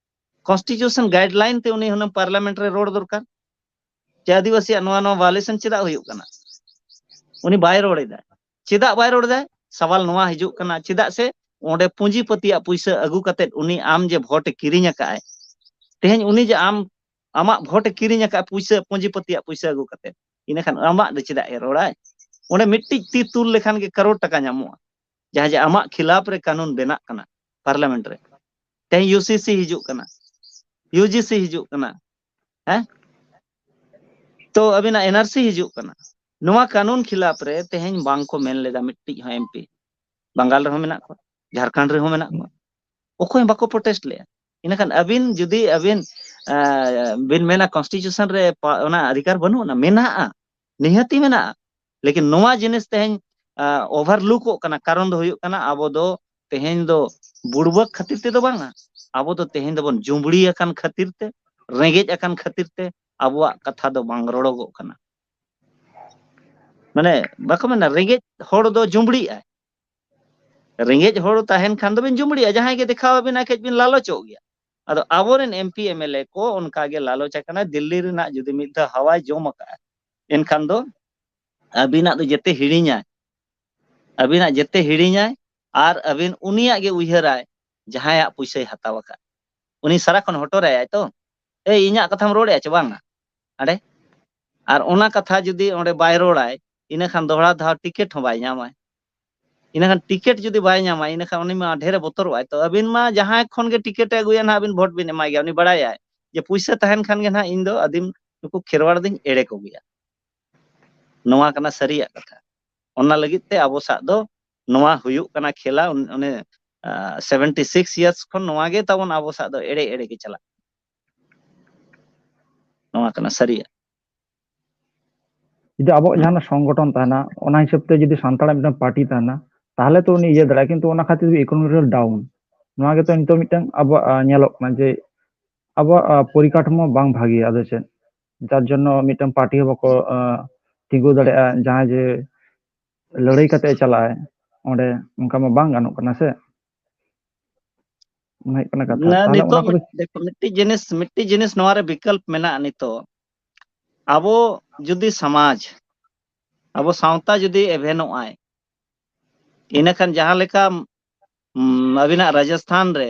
constitution guideline ᱛᱮ ᱩᱱᱤ ᱦᱩᱱᱟᱹᱝ parliament ᱨᱮ ᱨᱚᱲ ᱫᱚᱨᱠᱟᱨ᱾ ᱡᱮ ᱟᱹᱫᱤᱵᱟᱹᱥᱤᱭᱟᱜ ᱱᱚᱣᱟ, ᱱᱚᱣᱟ violation ᱪᱮᱫᱟᱜ ᱦᱩᱭᱩᱜ ᱠᱟᱱᱟ? ᱩᱱᱤ ᱵᱟᱭ ᱨᱚᱲ ᱮᱫᱟ᱾ ᱪᱮᱫᱟᱜ ᱵᱟᱭ ᱨᱚᱲ ᱮᱫᱟ? ᱥᱟᱣᱟᱞ ᱱᱚᱣᱟ ᱦᱤᱡᱩᱜ ᱠᱟᱱᱟ, ᱪᱮᱫᱟᱜ ᱥᱮ ᱚᱸᱰᱮ ᱯᱩᱸᱡᱤᱯᱟᱹᱛᱤᱭᱟᱜ ᱯᱩᱭᱥᱟᱹ ᱟᱹᱜᱩ ᱠᱟᱛᱮᱫ ᱩᱱᱤ ᱟᱢ ᱡᱮ vote ᱮ ᱠᱤᱨᱤᱧ ᱟᱠᱟᱫ ᱟᱭ, ᱛᱮᱦᱮᱧ ᱩᱱᱤ ᱡᱮ ᱟᱢ, ᱟᱢᱟᱜ vote ᱮ ᱠᱤᱨᱤᱧ ᱟᱠᱟᱫ ᱯᱩᱭᱥᱟᱹ, ᱯᱩᱸᱡᱤᱯᱟᱹᱛᱤᱭᱟᱜ ᱯᱩᱭᱥᱟᱹ ᱟᱹᱜᱩ ᱠᱟᱛᱮᱫ, ᱤᱱᱟᱹᱠᱷᱟᱱ ᱟᱢᱟᱜ ᱫᱚ ᱪᱮᱫᱟᱜ ᱮ ᱨᱚᱲᱟᱭ? ᱚᱸᱰᱮ ᱢᱤᱫᱴᱤᱡ ᱛᱤ ᱛᱩᱞ ᱞᱮᱠᱷᱟᱱ ᱜᱮ ᱠᱟᱨᱳᱲ ᱴᱟᱠᱟ ᱧᱟᱢᱚᱜᱼᱟ, ᱡᱟᱦᱟᱸ ᱡᱮ ᱟᱢᱟᱜ ᱠᱷᱤᱞᱟᱯ ᱨᱮ ᱠᱟᱹᱱᱩᱱ ᱵᱮᱱᱟᱜ ᱠᱟᱱᱟ parliament ᱨᱮ᱾ ᱛᱮᱦᱮᱧ U C C ᱦᱤᱡᱩᱜ ᱠᱟᱱᱟ, U G C ᱦᱤᱡᱩᱜ ᱠᱟᱱᱟ, ᱦᱮᱸ, ᱛᱚ ᱟᱹᱵᱤᱱᱟᱜ N R C ᱦᱤᱡᱩᱜ ᱠᱟᱱᱟ᱾ ᱱᱚᱣᱟ ᱠᱟᱹᱱᱩᱱ ᱠᱷᱤᱞᱟᱯ ᱨᱮ ᱛᱮᱦᱮᱧ ᱵᱟᱝ ᱠᱚ ᱢᱮᱱ ᱞᱮᱫᱟ ᱢᱤᱫᱴᱤᱡ ᱦᱚᱸ M P᱾ ᱵᱟᱝᱜᱟᱞ ᱨᱮᱦᱚᱸ ᱢᱮᱱᱟᱜ ᱠᱚᱣᱟ, ᱡᱷᱟᱲᱠᱷᱚᱸᱰ ᱨᱮᱦᱚᱸ ᱢᱮᱱᱟᱜ ᱠᱚᱣᱟ, ᱚᱠᱚᱭ ᱦᱚᱸ ᱵᱟᱠᱚ protest ᱞᱮᱫᱼᱟ᱾ ᱤᱱᱟᱹᱠᱷᱟᱱ ᱟᱹᱵᱤᱱ ᱡᱩᱫᱤ ᱟᱹᱵᱤᱱ, ᱟᱸ, ᱵᱤᱱ ᱢᱮᱱᱟ constitution ᱨᱮ ᱯᱟ-, ᱚᱱᱟ ᱚᱫᱷᱤᱠᱟᱨ ᱵᱟᱹᱱᱩᱜ ᱟᱱᱟ, ᱢᱮᱱᱟᱜᱼᱟ, ᱱᱤᱦᱟᱹᱛᱤ ᱢᱮᱱᱟᱜᱼᱟ᱾ ᱞᱮᱠᱤᱱ ᱱᱚᱣᱟ ᱡᱤᱱᱤᱥ ᱛᱮᱦᱮᱧ, ᱟᱸ, overlookᱚᱜ ᱠᱟᱱᱟ᱾ ᱠᱟᱨᱚᱱ ᱫᱚ ᱦᱩᱭᱩᱜ ᱠᱟᱱᱟ, ᱟᱵᱚ ᱫᱚ ᱛᱮᱦᱮᱧ ᱫᱚ ᱵᱩᱲᱵᱟᱹᱠ ᱠᱷᱟᱹᱛᱤᱨ ᱛᱮᱫᱚ ᱵᱟᱝᱟ, ᱟᱵᱚ ᱫᱚ ᱛᱮᱦᱮᱧ ᱫᱚᱵᱚᱱ ᱡᱩᱢᱵᱽᱲᱤ ᱟᱠᱟᱱ ᱠᱷᱟᱹᱛᱤᱨ ᱛᱮ, ᱨᱮᱸᱜᱮᱡ ᱟᱠᱟᱱ ᱠᱷᱟᱹᱛᱤᱨ ᱛᱮ ᱟᱵᱚᱣᱟᱜ ᱠᱟᱛᱷᱟ ᱫᱚ ᱵᱟᱝ ᱨᱚᱲᱚᱜᱚᱜ ᱠᱟᱱᱟ᱾ ᱢᱟᱱᱮ, ᱵᱟᱠᱚ ᱢᱮᱱᱟ, ᱨᱮᱸᱜᱮᱡ ᱦᱚᱲ ᱫᱚ ᱡᱩᱢᱵᱽᱲᱤᱜᱼᱟᱭ᱾ ᱨᱮᱸᱜᱮᱡ ᱦᱚᱲ ᱛᱟᱦᱮᱱ ᱠᱷᱟᱱ ᱫᱚᱵᱤᱱ ᱡᱩᱢᱵᱽᱲᱤᱜᱼᱟ, ᱡᱟᱦᱟᱸᱭ ᱜᱮ ᱫᱮᱠᱷᱟᱣ ᱟᱵᱤᱱᱟ, ᱠᱟᱹᱡ ᱵᱤᱱ ᱞᱟᱞᱚᱪᱚᱜ ᱜᱮᱭᱟ᱾ ᱟᱫᱚ ᱟᱵᱚᱨᱮᱱ M P M L A ᱠᱚ ᱚᱱᱠᱟ ᱜᱮ ᱞᱟᱞᱚᱪ ᱟᱠᱟᱱᱟ᱾ ᱫᱤᱞᱞᱤ ᱨᱮᱱᱟᱜ ᱡᱩᱫᱤ ᱢᱤᱫ ᱫᱷᱟᱣ ᱦᱟᱣᱟᱭ ᱡᱚᱢ ᱟᱠᱟᱫᱼᱟ, ᱮᱱᱠᱷᱟᱱ ᱫᱚ ᱟᱹᱵᱤᱱᱟᱜ ᱫᱚ ᱡᱮᱛᱮ ᱦᱤᱲᱤᱧᱟᱭ, ᱟᱹᱵᱤᱱᱟᱜ ᱡᱮᱛᱮ ᱦᱤᱲᱤᱧᱟᱭ, ᱟᱨ ᱟᱹᱵᱤᱱ ᱩᱱᱤᱭᱟᱜ ᱜᱮ ᱩᱭᱦᱟᱹᱨᱟᱭ, ᱡᱟᱦᱟᱸᱭᱟᱜ ᱯᱩᱭᱥᱟᱹᱭ ᱦᱟᱛᱟᱣ ᱟᱠᱟᱫ᱾ ᱩᱱᱤ ᱥᱟᱨᱟᱠᱷᱚᱱ ᱦᱚᱴᱚᱨᱟᱭᱟᱭ ᱛᱚ, "ᱮᱭ, ᱤᱧᱟᱹᱜ ᱠᱟᱛᱷᱟᱢ ᱨᱚᱲᱮᱫᱼᱟ ᱪᱮ ᱵᱟᱝᱟ ᱦᱟᱸᱰᱮ?" ᱟᱨ ᱚᱱᱟ ᱠᱟᱛᱷᱟ ᱡᱩᱫᱤ ᱚᱸᱰᱮ ᱵᱟᱭ ᱨᱚᱲᱟᱭ, ᱤᱱᱟᱹᱠᱷᱟᱱ ᱫᱚᱦᱲᱟ ᱫᱷᱟᱣ ᱴᱤᱠᱤᱴ ᱦᱚᱸ ᱵᱟᱭ ᱧᱟᱢᱟᱭ᱾ ᱤᱱᱟᱹᱠᱷᱟᱱ ᱴᱤᱠᱤᱴ ᱡᱩᱫᱤ ᱵᱟᱭ ᱧᱟᱢᱟ, ᱤᱱᱟᱹᱠᱷᱟᱱ ᱩᱱᱤ ᱢᱟ ᱰᱷᱮᱨᱮ ᱵᱚᱛᱚᱨᱚᱜᱼᱟᱭ᱾ ᱛᱚ ᱟᱹᱵᱤᱱ ᱢᱟ ᱡᱟᱦᱟᱸᱭ ᱠᱷᱚᱱ ᱜᱮ ᱴᱤᱠᱤᱴ ᱮ ᱟᱹᱜᱩᱭᱟ ᱱᱟᱦᱟᱜ, ᱟᱹᱵᱤᱱ ᱵᱷᱳᱴ ᱵᱤᱱ ᱮᱢᱟᱭ ᱜᱮᱭᱟ᱾ ᱩᱱᱤ ᱵᱟᱲᱟᱭᱟᱭ ᱡᱮ ᱯᱩᱭᱥᱟᱹ ᱛᱟᱦᱮᱱ ᱠᱷᱟᱱ ᱜᱮ ᱱᱟᱦᱟᱜ ᱤᱧ ᱫᱚ ᱟᱹᱫᱤᱢ ᱱᱩᱠᱩ ᱠᱷᱮᱨᱣᱟᱲ ᱫᱚᱧ ᱮᱲᱮ ᱠᱚᱜᱮᱭᱟ᱾ ᱱᱚᱣᱟ ᱠᱟᱱᱟ ᱥᱟᱹᱨᱤᱭᱟᱜ ᱠᱟᱛᱷᱟ᱾ ᱚᱱᱟ ᱞᱟᱹᱜᱤᱫ ᱛᱮ ᱟᱵᱚ ᱥᱟᱜ ᱫᱚ ᱱᱚᱣᱟ ᱦᱩᱭᱩᱜ ᱠᱟᱱᱟ ᱠᱷᱮᱞᱟ, ᱩᱱ-, ᱚᱱᱮ, ᱟᱸ, seventy six years ᱠᱷᱚᱱ ᱱᱚᱣᱟ ᱜᱮ ᱛᱟᱵᱚᱱ ᱟᱵᱚ ᱥᱟᱜ ᱫᱚ ᱮᱲᱮ ᱮᱲᱮ ᱜᱮ ᱪᱟᱞᱟᱜ᱾ ᱱᱚᱣᱟ ᱠᱟᱱᱟ ᱥᱟᱹᱨᱤᱭᱟᱜ᱾ ᱡᱩᱫᱤ ᱟᱵᱚᱣᱟᱜ ᱦᱩᱸ᱾ ᱡᱟᱦᱟᱱᱟᱜ ᱥᱚᱝᱜᱚᱴᱷᱚᱱ ᱛᱟᱦᱮᱱᱟ, ᱚᱱᱟ ᱦᱤᱥᱟᱹᱵ ᱛᱮ ᱡᱩᱫᱤ ᱥᱟᱱᱛᱟᱲᱟᱜ ᱢᱤᱫᱴᱟᱝ ᱯᱟᱨᱴᱤ ᱛᱟᱦᱮᱱᱟ, ᱛᱟᱦᱚᱞᱮ ᱛᱚ ᱩᱱᱤ ᱤᱭᱟᱹ ᱫᱟᱲᱮᱭᱟᱜᱼᱟ᱾ ᱠᱤᱱᱛᱩ ᱚᱱᱟ ᱠᱷᱟᱹᱛᱤᱨ ᱤᱠᱳᱱᱚᱢᱤᱠᱟᱞ ᱰᱟᱣᱩᱱ, ᱱᱚᱣᱟ ᱜᱮᱛᱚ ᱱᱤᱛᱚᱜ ᱢᱤᱫᱴᱟᱝ ᱟᱵᱚᱣᱟᱜ, ᱟᱸ, ᱧᱮᱞᱚᱜ ᱠᱟᱱᱟ ᱡᱮ ᱟᱵᱚᱣᱟᱜ, ᱟᱸ, ᱯᱚᱨᱤᱠᱟᱴᱷᱟᱢᱳ ᱵᱟᱝ ᱵᱷᱟᱜᱮᱭᱟ᱾ ᱟᱫᱚ ᱪᱮᱫ, ᱡᱟᱨ ᱡᱚᱱᱱᱚ ᱢᱤᱫᱴᱟᱝ ᱯᱟᱨᱴᱤ ᱦᱚᱸ ᱵᱟᱠᱚ, ᱟᱸ, ᱛᱤᱸᱜᱩ ᱫᱟᱲᱮᱭᱟᱜᱼᱟ᱾ ᱡᱟᱦᱟᱸᱭ ᱡᱮ ᱞᱟᱹᱲᱦᱟᱹᱭ ᱠᱟᱛᱮ ᱪᱟᱞᱟᱜᱼᱟᱭ ᱚᱸᱰᱮ, ᱚᱱᱠᱟ ᱢᱟ ᱵᱟᱝ ᱜᱟᱱᱚᱜ ᱠᱟᱱᱟ ᱥᱮ᱾ ᱚᱱᱟ ᱦᱩᱭᱩᱜ ᱠᱟᱱᱟ ᱠᱟᱛᱷᱟ᱾ ᱱᱟ, ᱛᱟᱦᱚᱞᱮ ᱚᱱᱟ ᱱᱤᱛᱚᱜ ᱠᱚᱫᱚ ᱢᱤᱫ-, ᱫᱮᱠᱷᱚ, ᱢᱤᱫᱴᱤᱡ ᱡᱤᱱᱤᱥ, ᱢᱤᱫᱴᱤᱡ ᱡᱤᱱᱤᱥ ᱱᱚᱣᱟ ᱨᱮ ᱵᱤᱠᱚᱞᱯ ᱢᱮᱱᱟᱜᱼᱟ ᱱᱤᱛᱚᱜ᱾ ᱟᱵᱚ ᱡᱩᱫᱤ ᱥᱚᱢᱟᱡᱽ, ᱟᱵᱚ ᱥᱟᱶᱛᱟ ᱡᱩᱫᱤ ᱮᱵᱷᱮᱱᱚᱜ ᱟᱭ, ᱤᱱᱟᱹᱠᱷᱟᱱ ᱡᱟᱦᱟᱸ ᱞᱮᱠᱟ, ᱩᱢ, ᱟᱹᱵᱤᱱᱟᱜ ᱨᱟᱡᱚᱥᱛᱷᱟᱱ ᱨᱮ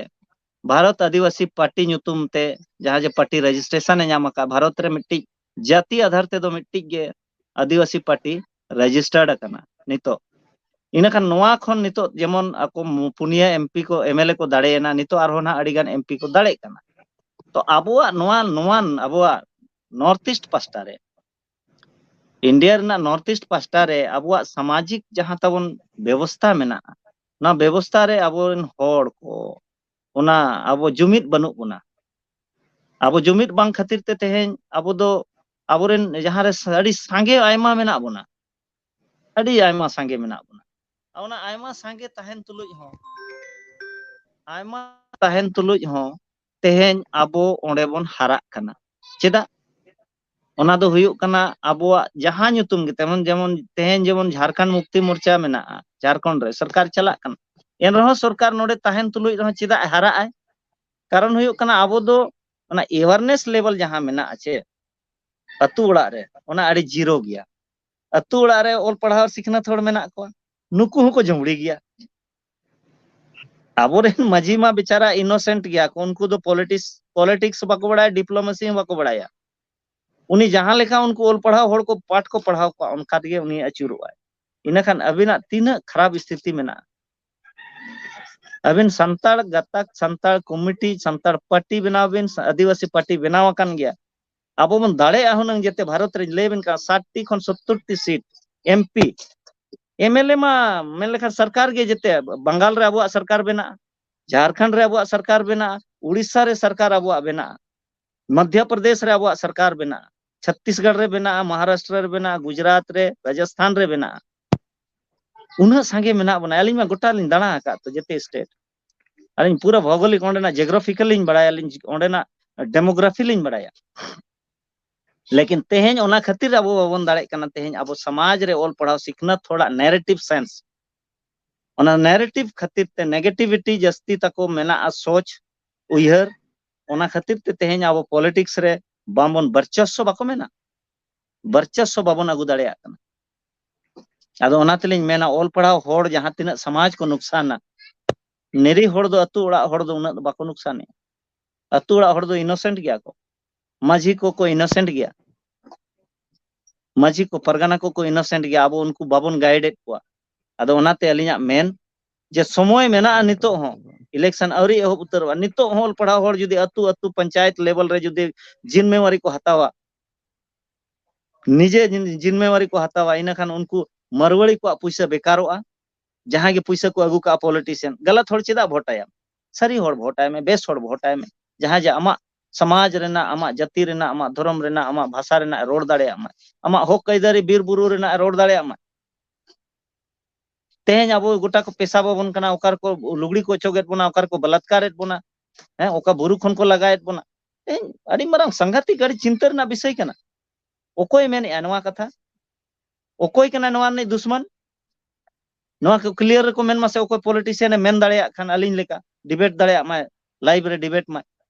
ᱵᱷᱟᱨᱚᱛ ᱟᱹᱫᱤᱵᱟᱹᱥᱤ ᱯᱟᱨᱴᱤ ᱧᱩᱛᱩᱢ ᱛᱮ ᱡᱟᱦᱟᱸ ᱡᱮ ᱯᱟᱨᱴᱤ ᱨᱮᱡᱤᱥᱴᱨᱮᱥᱚᱱ ᱮ ᱧᱟᱢ ᱟᱠᱟᱫ, ᱵᱷᱟᱨᱚᱛ ᱨᱮ ᱢᱤᱫᱴᱤᱡ ᱡᱟᱹᱛᱤ ᱟᱫᱷᱟᱨ ᱛᱮᱫᱚ ᱢᱤᱫᱴᱤᱡ ᱜᱮ ᱟᱹᱫᱤᱵᱟᱹᱥᱤ ᱯᱟᱨᱴᱤ ᱨᱮᱡᱤᱥᱴᱟᱨᱰ ᱟᱠᱟᱱᱟ ᱱᱤᱛᱚᱜ᱾ ᱤᱱᱟᱹᱠᱷᱟᱱ ᱱᱚᱣᱟ ᱠᱷᱚᱱ ᱱᱤᱛᱚᱜ ᱡᱮᱢᱚᱱ ᱟᱠᱚ ᱢᱩ-, ᱯᱩᱱᱭᱟᱹ ᱮᱢᱯᱤ ᱠᱚ, ᱮᱢᱮᱞᱮ ᱠᱚ ᱫᱟᱲᱮᱭᱮᱱᱟ, ᱱᱤᱛᱚᱜ ᱟᱨᱦᱚᱸ ᱱᱟᱦᱟᱜ ᱟᱹᱰᱤᱜᱟᱱ ᱮᱢᱯᱤ ᱠᱚ ᱫᱟᱲᱮᱜ ᱠᱟᱱᱟ᱾ ᱛᱚ ᱟᱵᱚᱣᱟᱜ ᱱᱚᱣᱟ, ᱱᱚᱣᱟ ᱟᱵᱚᱣᱟᱜ ᱱᱚᱨᱛᱷ ᱤᱥᱴ ᱯᱟᱥᱴᱟ ᱨᱮ, ᱤᱱᱰᱤᱭᱟ ᱨᱮᱱᱟᱜ ᱱᱚᱨᱛᱷ ᱤᱥᱴ ᱯᱟᱥᱴᱟ ᱨᱮ ᱟᱵᱚᱣᱟᱜ ᱥᱟᱢᱟᱡᱤᱠ ᱡᱟᱦᱟᱸ ᱛᱟᱵᱚᱱ ᱵᱮᱵᱚᱥᱛᱷᱟ ᱢᱮᱱᱟᱜᱼᱟ, ᱱᱚᱣᱟ ᱵᱮᱵᱚᱥᱛᱷᱟ ᱨᱮ ᱟᱵᱚᱨᱮᱱ ᱦᱚᱲ ᱠᱚ, ᱚᱱᱟ ᱟᱵᱚ ᱡᱩᱢᱤᱫ ᱵᱟᱹᱱᱩᱜ ᱵᱚᱱᱟ᱾ ᱟᱵᱚ ᱡᱩᱢᱤᱫ ᱵᱟᱝ ᱠᱷᱟᱹᱛᱤᱨ ᱛᱮ ᱛᱮᱦᱮᱧ ᱟᱵᱚ ᱫᱚ ᱟᱵᱚᱨᱮᱱ ᱡᱟᱦᱟᱸ ᱨᱮ ᱥᱟ-, ᱟᱹᱰᱤ ᱥᱟᱸᱜᱮ ᱟᱭᱢᱟ ᱢᱮᱱᱟᱜ ᱵᱚᱱᱟ, ᱟᱹᱰᱤ ᱟᱭᱢᱟ ᱥᱟᱸᱜᱮ ᱢᱮᱱᱟᱜ ᱵᱚᱱᱟ᱾ ᱚᱱᱟ ᱟᱭᱢᱟ ᱥᱟᱸᱜᱮ ᱛᱟᱦᱮᱱ ᱛᱩᱞᱩᱡ ᱦᱚᱸ, ᱟᱭᱢᱟ ᱛᱟᱦᱮᱱ ᱛᱩᱞᱩᱡ ᱦᱚᱸ ᱛᱮᱦᱮᱧ ᱟᱵᱚ ᱚᱸᱰᱮ ᱵᱚᱱ ᱦᱟᱨᱟᱜ ᱠᱟᱱᱟ᱾ ᱪᱮᱫᱟᱜ? ᱚᱱᱟ ᱫᱚ ᱦᱩᱭᱩᱜ ᱠᱟᱱᱟ ᱟᱵᱚᱣᱟᱜ ᱡᱟᱦᱟᱸ ᱧᱩᱛᱩᱢ ᱜᱮ, ᱛᱮᱢᱚᱱ ᱡᱮᱢᱚᱱ ᱛᱮᱦᱮᱧ ᱡᱮᱢᱚᱱ ᱡᱷᱟᱲᱠᱷᱚᱸᱰ ᱢᱩᱠᱛᱤ ᱢᱳᱨᱪᱟ ᱢᱮᱱᱟᱜᱼᱟ, ᱡᱷᱟᱲᱠᱷᱚᱸᱰ ᱨᱮ ᱥᱚᱨᱠᱟᱨ ᱪᱟᱞᱟᱜ ᱠᱟᱱᱟ, ᱮᱱᱨᱮᱦᱚᱸ ᱥᱚᱨᱠᱟᱨ ᱱᱚᱰᱮ ᱛᱟᱦᱮᱱ ᱛᱩᱞᱩᱡ ᱨᱮᱦᱚᱸ ᱪᱮᱫᱟᱜ ᱮ ᱦᱟᱨᱟᱜ ᱟᱭ? ᱠᱟᱨᱚᱱ ᱦᱩᱭᱩᱜ ᱠᱟᱱᱟ ᱟᱵᱚ ᱫᱚ ᱚᱱᱟ awareness level ᱡᱟᱦᱟᱸ ᱢᱮᱱᱟᱜᱼᱟ ᱪᱮ ᱟᱹᱛᱩ ᱚᱲᱟᱜ ᱨᱮ, ᱚᱱᱟ ᱟᱹᱰᱤ zero ᱜᱮᱭᱟ᱾ ᱟᱹᱛᱩ ᱚᱲᱟᱜ ᱨᱮ ᱚᱞ ᱯᱟᱲᱦᱟᱣ ᱥᱤᱠᱷᱱᱟᱹᱛ ᱦᱚᱲ ᱢᱮᱱᱟᱜ ᱠᱚᱣᱟ, ᱱᱩᱠᱩ ᱦᱚᱸᱠᱚ ᱡᱩᱢᱲᱤ ᱜᱮᱭᱟ᱾ ᱟᱵᱚᱨᱮᱱ ᱢᱟᱹᱡᱷᱤ ᱢᱟ ᱵᱮᱪᱟᱨᱟ innocent ᱜᱮᱭᱟ ᱠᱚ, ᱩᱱᱠᱩ ᱫᱚ politics, politics ᱵᱟᱠᱚ ᱵᱟᱲᱟᱭᱟ, diplomacy ᱦᱚᱸ ᱵᱟᱠᱚ ᱵᱟᱲᱟᱭᱟ᱾ ᱩᱱᱤ ᱡᱟᱦᱟᱸ ᱞᱮᱠᱟ ᱩᱱᱠᱩ ᱚᱞ ᱯᱟᱲᱦᱟᱣ ᱦᱚᱲ ᱠᱚ ᱯᱟᱴ ᱠᱚ ᱯᱟᱲᱦᱟᱣ ᱠᱚᱣᱟ, ᱚᱱᱠᱟ ᱛᱮᱜᱮ ᱩᱱᱤ ᱟᱹᱪᱩᱨᱚᱜᱼᱟᱭ᱾ ᱤᱱᱟᱹᱠᱷᱟᱱ ᱟᱹᱵᱤᱱᱟᱜ ᱛᱤᱱᱟᱹᱜ ᱠᱷᱟᱨᱟᱯ ᱥᱛᱷᱤᱛᱤ ᱢᱮᱱᱟᱜᱼᱟ᱾ ᱟᱹᱵᱤᱱ ᱥᱟᱱᱛᱟᱲ ᱜᱟᱛᱟᱠ, ᱥᱟᱱᱛᱟᱲ ᱠᱚᱢᱤᱴᱤ, ᱥᱟᱱᱛᱟᱲ ᱯᱟᱨᱴᱤ ᱵᱮᱱᱟᱣ ᱵᱤᱱ, ᱟᱹᱫᱤᱵᱟᱹᱥᱤ ᱯᱟᱨᱴᱤ ᱵᱮᱱᱟᱣ ᱟᱠᱟᱱ ᱜᱮᱭᱟ᱾ ᱟᱵᱚ ᱵᱚᱱ ᱫᱟᱲᱮᱭᱟᱜᱼᱟ ᱦᱩᱱᱟᱹᱝ, ᱡᱮᱛᱮ ᱵᱷᱟᱨᱚᱛ ᱨᱮᱧ ᱞᱟᱹᱭ ᱟᱵᱤᱱ ᱠᱟᱱᱟ, ᱥᱟᱴ ᱴᱤ ᱠᱷᱚᱱ ᱥᱚᱛᱛᱚᱨ ᱴᱤ seat, M P, M L A ᱢᱟ ᱢᱮᱱ ᱞᱮᱠᱷᱟᱱ ᱥᱚᱨᱠᱟᱨ ᱜᱮ ᱡᱮᱛᱮ, ᱵᱟᱝᱜᱟᱞ ᱨᱮ ᱟᱵᱚᱣᱟᱜ ᱥᱚᱨᱠᱟᱨ ᱵᱮᱱᱟᱜᱼᱟ, ᱡᱷᱟᱲᱠᱷᱚᱸᱰ ᱨᱮ ᱟᱵᱚᱣᱟᱜ ᱥᱚᱨᱠᱟᱨ ᱵᱮᱱᱟᱜᱼᱟ, ᱩᱲᱤᱥᱥᱟ ᱨᱮ ᱥᱚᱨᱠᱟᱨ ᱟᱵᱚᱣᱟᱜ ᱵᱮᱱᱟᱜᱼᱟ, ᱢᱚᱫᱽᱫᱷᱚ ᱯᱨᱚᱫᱮᱥ ᱨᱮ ᱟᱵᱚᱣᱟᱜ ᱥᱚᱨᱠᱟᱨ ᱵᱮᱱᱟᱜᱼᱟ, ᱪᱷᱚᱛᱛᱤᱥᱜᱚᱲ ᱨᱮ ᱵᱮᱱᱟᱜᱼᱟ, ᱢᱚᱦᱟᱨᱟᱥᱴᱨᱚ ᱨᱮ ᱵᱮᱱᱟᱜᱼᱟ, ᱜᱩᱡᱽᱨᱟᱴ ᱨᱮ, ᱨᱟᱡᱚᱥᱛᱷᱟᱱ ᱨᱮ ᱵᱮᱱᱟᱜᱼᱟ᱾ ᱩᱱᱟᱹᱜ ᱥᱟᱸᱜᱮ ᱢᱮᱱᱟᱜ ᱵᱚᱱᱟ, ᱟᱹᱞᱤᱧ ᱢᱟ ᱜᱚᱴᱟ ᱞᱤᱧ ᱫᱟᱬᱟ ᱟᱠᱟᱫ ᱛᱚ ᱡᱮᱛᱮ ᱥᱴᱮᱴ᱾ ᱟᱹᱞᱤᱧ ᱯᱩᱨᱟᱹ ᱵᱷᱳᱜᱳᱞᱤᱠ ᱚᱸᱰᱮᱱᱟᱜ ᱡᱤᱭᱳᱜᱨᱟᱯᱷᱤᱠᱟᱞ ᱞᱤᱧ ᱵᱟᱲᱟᱭᱟ, ᱟᱹᱞᱤᱧ ᱚᱸᱰᱮᱱᱟᱜ ᱰᱮᱢᱳᱜᱨᱟᱯᱷᱤ ᱞᱤᱧ ᱵᱟᱲᱟᱭᱟ᱾ ᱞᱮᱠᱤᱱ ᱛᱮᱦᱮᱧ ᱚᱱᱟ ᱠᱷᱟᱹᱛᱤᱨ ᱟᱵᱚ ᱵᱟᱵᱚᱱ ᱫᱟᱲᱮᱜ ᱠᱟᱱᱟ᱾ ᱛᱮᱦᱮᱧ ᱟᱵᱚ ᱥᱚᱢᱟᱡᱽ ᱨᱮ ᱚᱞ ᱯᱟᱲᱦᱟᱣ ᱥᱤᱠᱷᱱᱟᱹᱛ ᱦᱚᱲᱟᱜ ᱱᱮᱨᱮᱴᱤᱵᱷ ᱥᱮᱱᱥ, ᱚᱱᱟ ᱱᱮᱨᱮᱴᱤᱵᱷ ᱠᱷᱟᱹᱛᱤᱨ ᱛᱮ ᱱᱮᱜᱮᱴᱤᱵᱷᱤᱴᱤ ᱡᱟᱹᱥᱛᱤ ᱛᱟᱠᱚ ᱢᱮᱱᱟᱜᱼᱟ, ᱥᱳᱪ, ᱩᱭᱦᱟᱹᱨ᱾ ᱚᱱᱟ ᱠᱷᱟᱹᱛᱤᱨ ᱛᱮ ᱛᱮᱦᱮᱧ ᱟᱵᱚ ᱯᱚᱞᱤᱴᱤᱠᱥ ᱨᱮ ᱵᱟᱝᱵᱚᱱ ᱵᱚᱨᱪᱚᱥᱥᱚ, ᱵᱟᱠᱚ ᱢᱮᱱᱟ, ᱵᱚᱨᱪᱚᱥᱥᱚ ᱵᱟᱵᱚᱱ ᱟᱹᱜᱩ ᱫᱟᱲᱮᱭᱟᱜ ᱠᱟᱱᱟ᱾ ᱟᱫᱚ ᱚᱱᱟ ᱛᱮᱞᱤᱧ ᱢᱮᱱᱟ, ᱚᱞ ᱯᱟᱲᱦᱟᱣ ᱦᱚᱲ ᱡᱟᱦᱟᱸ ᱛᱤᱱᱟᱹᱜ ᱥᱚᱢᱟᱡᱽ ᱠᱚ ᱱᱩᱠᱥᱟᱱᱟ, ᱱᱤᱨᱤ ᱦᱚᱲ ᱫᱚ, ᱟᱹᱛᱩ ᱚᱲᱟᱜ ᱦᱚᱲ ᱫᱚ ᱩᱱᱟᱹᱜ ᱫᱚ ᱵᱟᱠᱚ ᱱᱩᱠᱥᱟᱱᱮᱜᱼᱟ᱾ ᱟᱹᱛᱩ ᱚᱲᱟᱜ ᱦᱚᱲ ᱫᱚ ᱤᱱᱳᱥᱮᱱᱴ ᱜᱮᱭᱟ ᱠᱚ, ᱢᱟᱹᱡᱷᱤ ᱠᱚᱠᱚ ᱤᱱᱳᱥᱮᱱᱴ ᱜᱮᱭᱟ, ᱢᱟᱹᱡᱷᱤ ᱠᱚ, ᱯᱟᱨᱜᱟᱱᱟ ᱠᱚᱠᱚ ᱤᱱᱳᱥᱮᱱᱴ ᱜᱮᱭᱟ, ᱟᱵᱚ ᱩᱱᱠᱩ ᱵᱟᱵᱚᱱ ᱜᱟᱭᱤᱰ ᱮᱫ ᱠᱚᱣᱟ᱾ ᱟᱫᱚ ᱚᱱᱟᱛᱮ ᱟᱹᱞᱤᱧᱟᱜ ᱢᱮᱱ ᱡᱮ ᱥᱚᱢᱚᱭ ᱢᱮᱱᱟᱜᱼᱟ, ᱱᱤᱛᱚᱜ ᱦᱚᱸ ᱤᱞᱮᱠᱥᱚᱱ ᱟᱹᱣᱨᱤ ᱮᱦᱚᱵ ᱩᱛᱟᱹᱨᱚᱜᱼᱟ, ᱱᱤᱛᱚᱜ ᱦᱚᱸ ᱚᱞ ᱯᱟᱲᱦᱟᱣ ᱦᱚᱲ ᱡᱩᱫᱤ ᱟᱹᱛᱩ ᱟᱹᱛᱩ ᱯᱚᱧᱪᱟᱭᱮᱛ ᱞᱮᱵᱮᱞ ᱨᱮ ᱡᱩᱫᱤ ᱡᱤᱢᱢᱮᱣᱟᱨᱤ ᱠᱚ ᱦᱟᱛᱟᱣᱟ, ᱱᱤᱡᱮ ᱡᱤᱢᱢᱮᱣᱟᱨᱤ ᱠᱚ ᱦᱟᱛᱟᱣᱟ, ᱤᱱᱟᱹᱠᱷᱟᱱ ᱩᱱᱠᱩ ᱢᱟᱨᱣᱟᱲᱤ ᱠᱚᱣᱟᱜ ᱯᱩᱭᱥᱟᱹ ᱵᱮᱠᱟᱨᱚᱜᱼᱟ᱾ ᱡᱟᱦᱟᱸᱭ ᱜᱮ ᱯᱩᱭᱥᱟᱹ ᱠᱚ ᱟᱹᱜᱩ ᱠᱟᱜᱼᱟ ᱯᱚᱞᱤᱴᱤᱥᱤᱭᱟᱱ, ᱜᱟᱞᱟᱛ ᱦᱚᱲ ᱪᱮᱫᱟᱜ ᱵᱷᱳᱴ ᱟᱭᱟᱢ? ᱥᱟᱹᱨᱤ ᱦᱚᱲ ᱵᱷᱳᱴ ᱟᱭ ᱢᱮ, ᱵᱮᱥ ᱦᱚᱲ ᱵᱷᱳᱴ ᱟᱭ ᱢᱮ, ᱡᱟᱦᱟᱸᱭ ᱡᱮ ᱟᱢᱟᱜ ᱥᱚᱢᱟᱡᱽ ᱨᱮᱱᱟᱜ, ᱟᱢᱟᱜ ᱡᱟᱹᱛᱤ ᱨᱮᱱᱟᱜ, ᱟᱢᱟᱜ ᱫᱷᱚᱨᱚᱢ ᱨᱮᱱᱟᱜ, ᱟᱢᱟᱜ ᱵᱷᱟᱥᱟ ᱨᱮᱱᱟᱜ ᱮ ᱨᱚᱲ ᱫᱟᱲᱮᱭᱟᱜ ᱢᱟᱭ, ᱟᱢᱟᱜ ᱦᱚᱠ ᱟᱹᱭᱫᱟᱹᱨᱤ ᱵᱤᱨ ᱵᱩᱨᱩ ᱨᱮᱱᱟᱜ ᱮ ᱨᱚᱲ ᱫᱟᱲᱮᱭᱟᱜ ᱢᱟᱭ᱾ ᱛᱮᱦᱮᱧ ᱟᱵᱚ ᱜᱚᱴᱟ ᱠᱚ ᱯᱮᱥᱟᱵ ᱟᱵᱚᱱ ᱠᱟᱱᱟ, ᱚᱠᱟ ᱨᱮᱠᱚ ᱞᱩᱜᱽᱲᱤ ᱠᱚ ᱚᱪᱚᱜᱮᱫ ᱵᱚᱱᱟ, ᱚᱠᱟ ᱨᱮᱠᱚ ᱵᱟᱞᱟᱛᱠᱟᱨᱮᱫ ᱵᱚᱱᱟ, ᱦᱮᱸ, ᱚᱠᱟ ᱵᱩᱨᱩ ᱠᱷᱚᱱ ᱠᱚ ᱞᱟᱜᱟᱭᱮᱫ ᱵᱚᱱᱟ᱾ ᱛᱮᱦᱮᱧ ᱟᱹᱰᱤ ᱢᱟᱨᱟᱝ ᱥᱟᱝᱜᱷᱟᱛᱤᱠ, ᱟᱹᱰᱤ ᱪᱤᱱᱛᱟᱹ ᱨᱮᱱᱟᱜ ᱵᱤᱥᱚᱭ ᱠᱟᱱᱟ᱾ ᱚᱠᱚᱭ ᱢᱮᱱᱮᱜᱼᱟ ᱱᱚᱣᱟ ᱠᱟᱛᱷᱟ? ᱚᱠᱚᱭ ᱠᱟᱱᱟᱭ ᱱᱚᱣᱟ ᱨᱤᱱᱤᱡ ᱫᱩᱥᱢᱟᱱ? ᱱᱚᱣᱟ ᱠᱚ ᱠᱞᱤᱭᱟᱨ ᱨᱮᱠᱚ ᱢᱮᱱ ᱢᱟᱥᱮ, ᱚᱠᱚᱭ ᱯᱚᱞᱤᱴᱤᱥᱤᱭᱟᱱ ᱮ ᱢᱮᱱ ᱫᱟᱲᱮᱭᱟᱜ ᱠᱷᱟᱱ ᱟᱹᱞᱤᱧ ᱞᱮᱠᱟ ᱰᱤᱵᱮᱴ ᱫᱟᱲᱮᱭᱟᱜ ᱢᱟᱭ, ᱞᱟᱭᱤᱵᱷ ᱨᱮ ᱰᱤᱵᱮᱴ ᱢᱟᱭ,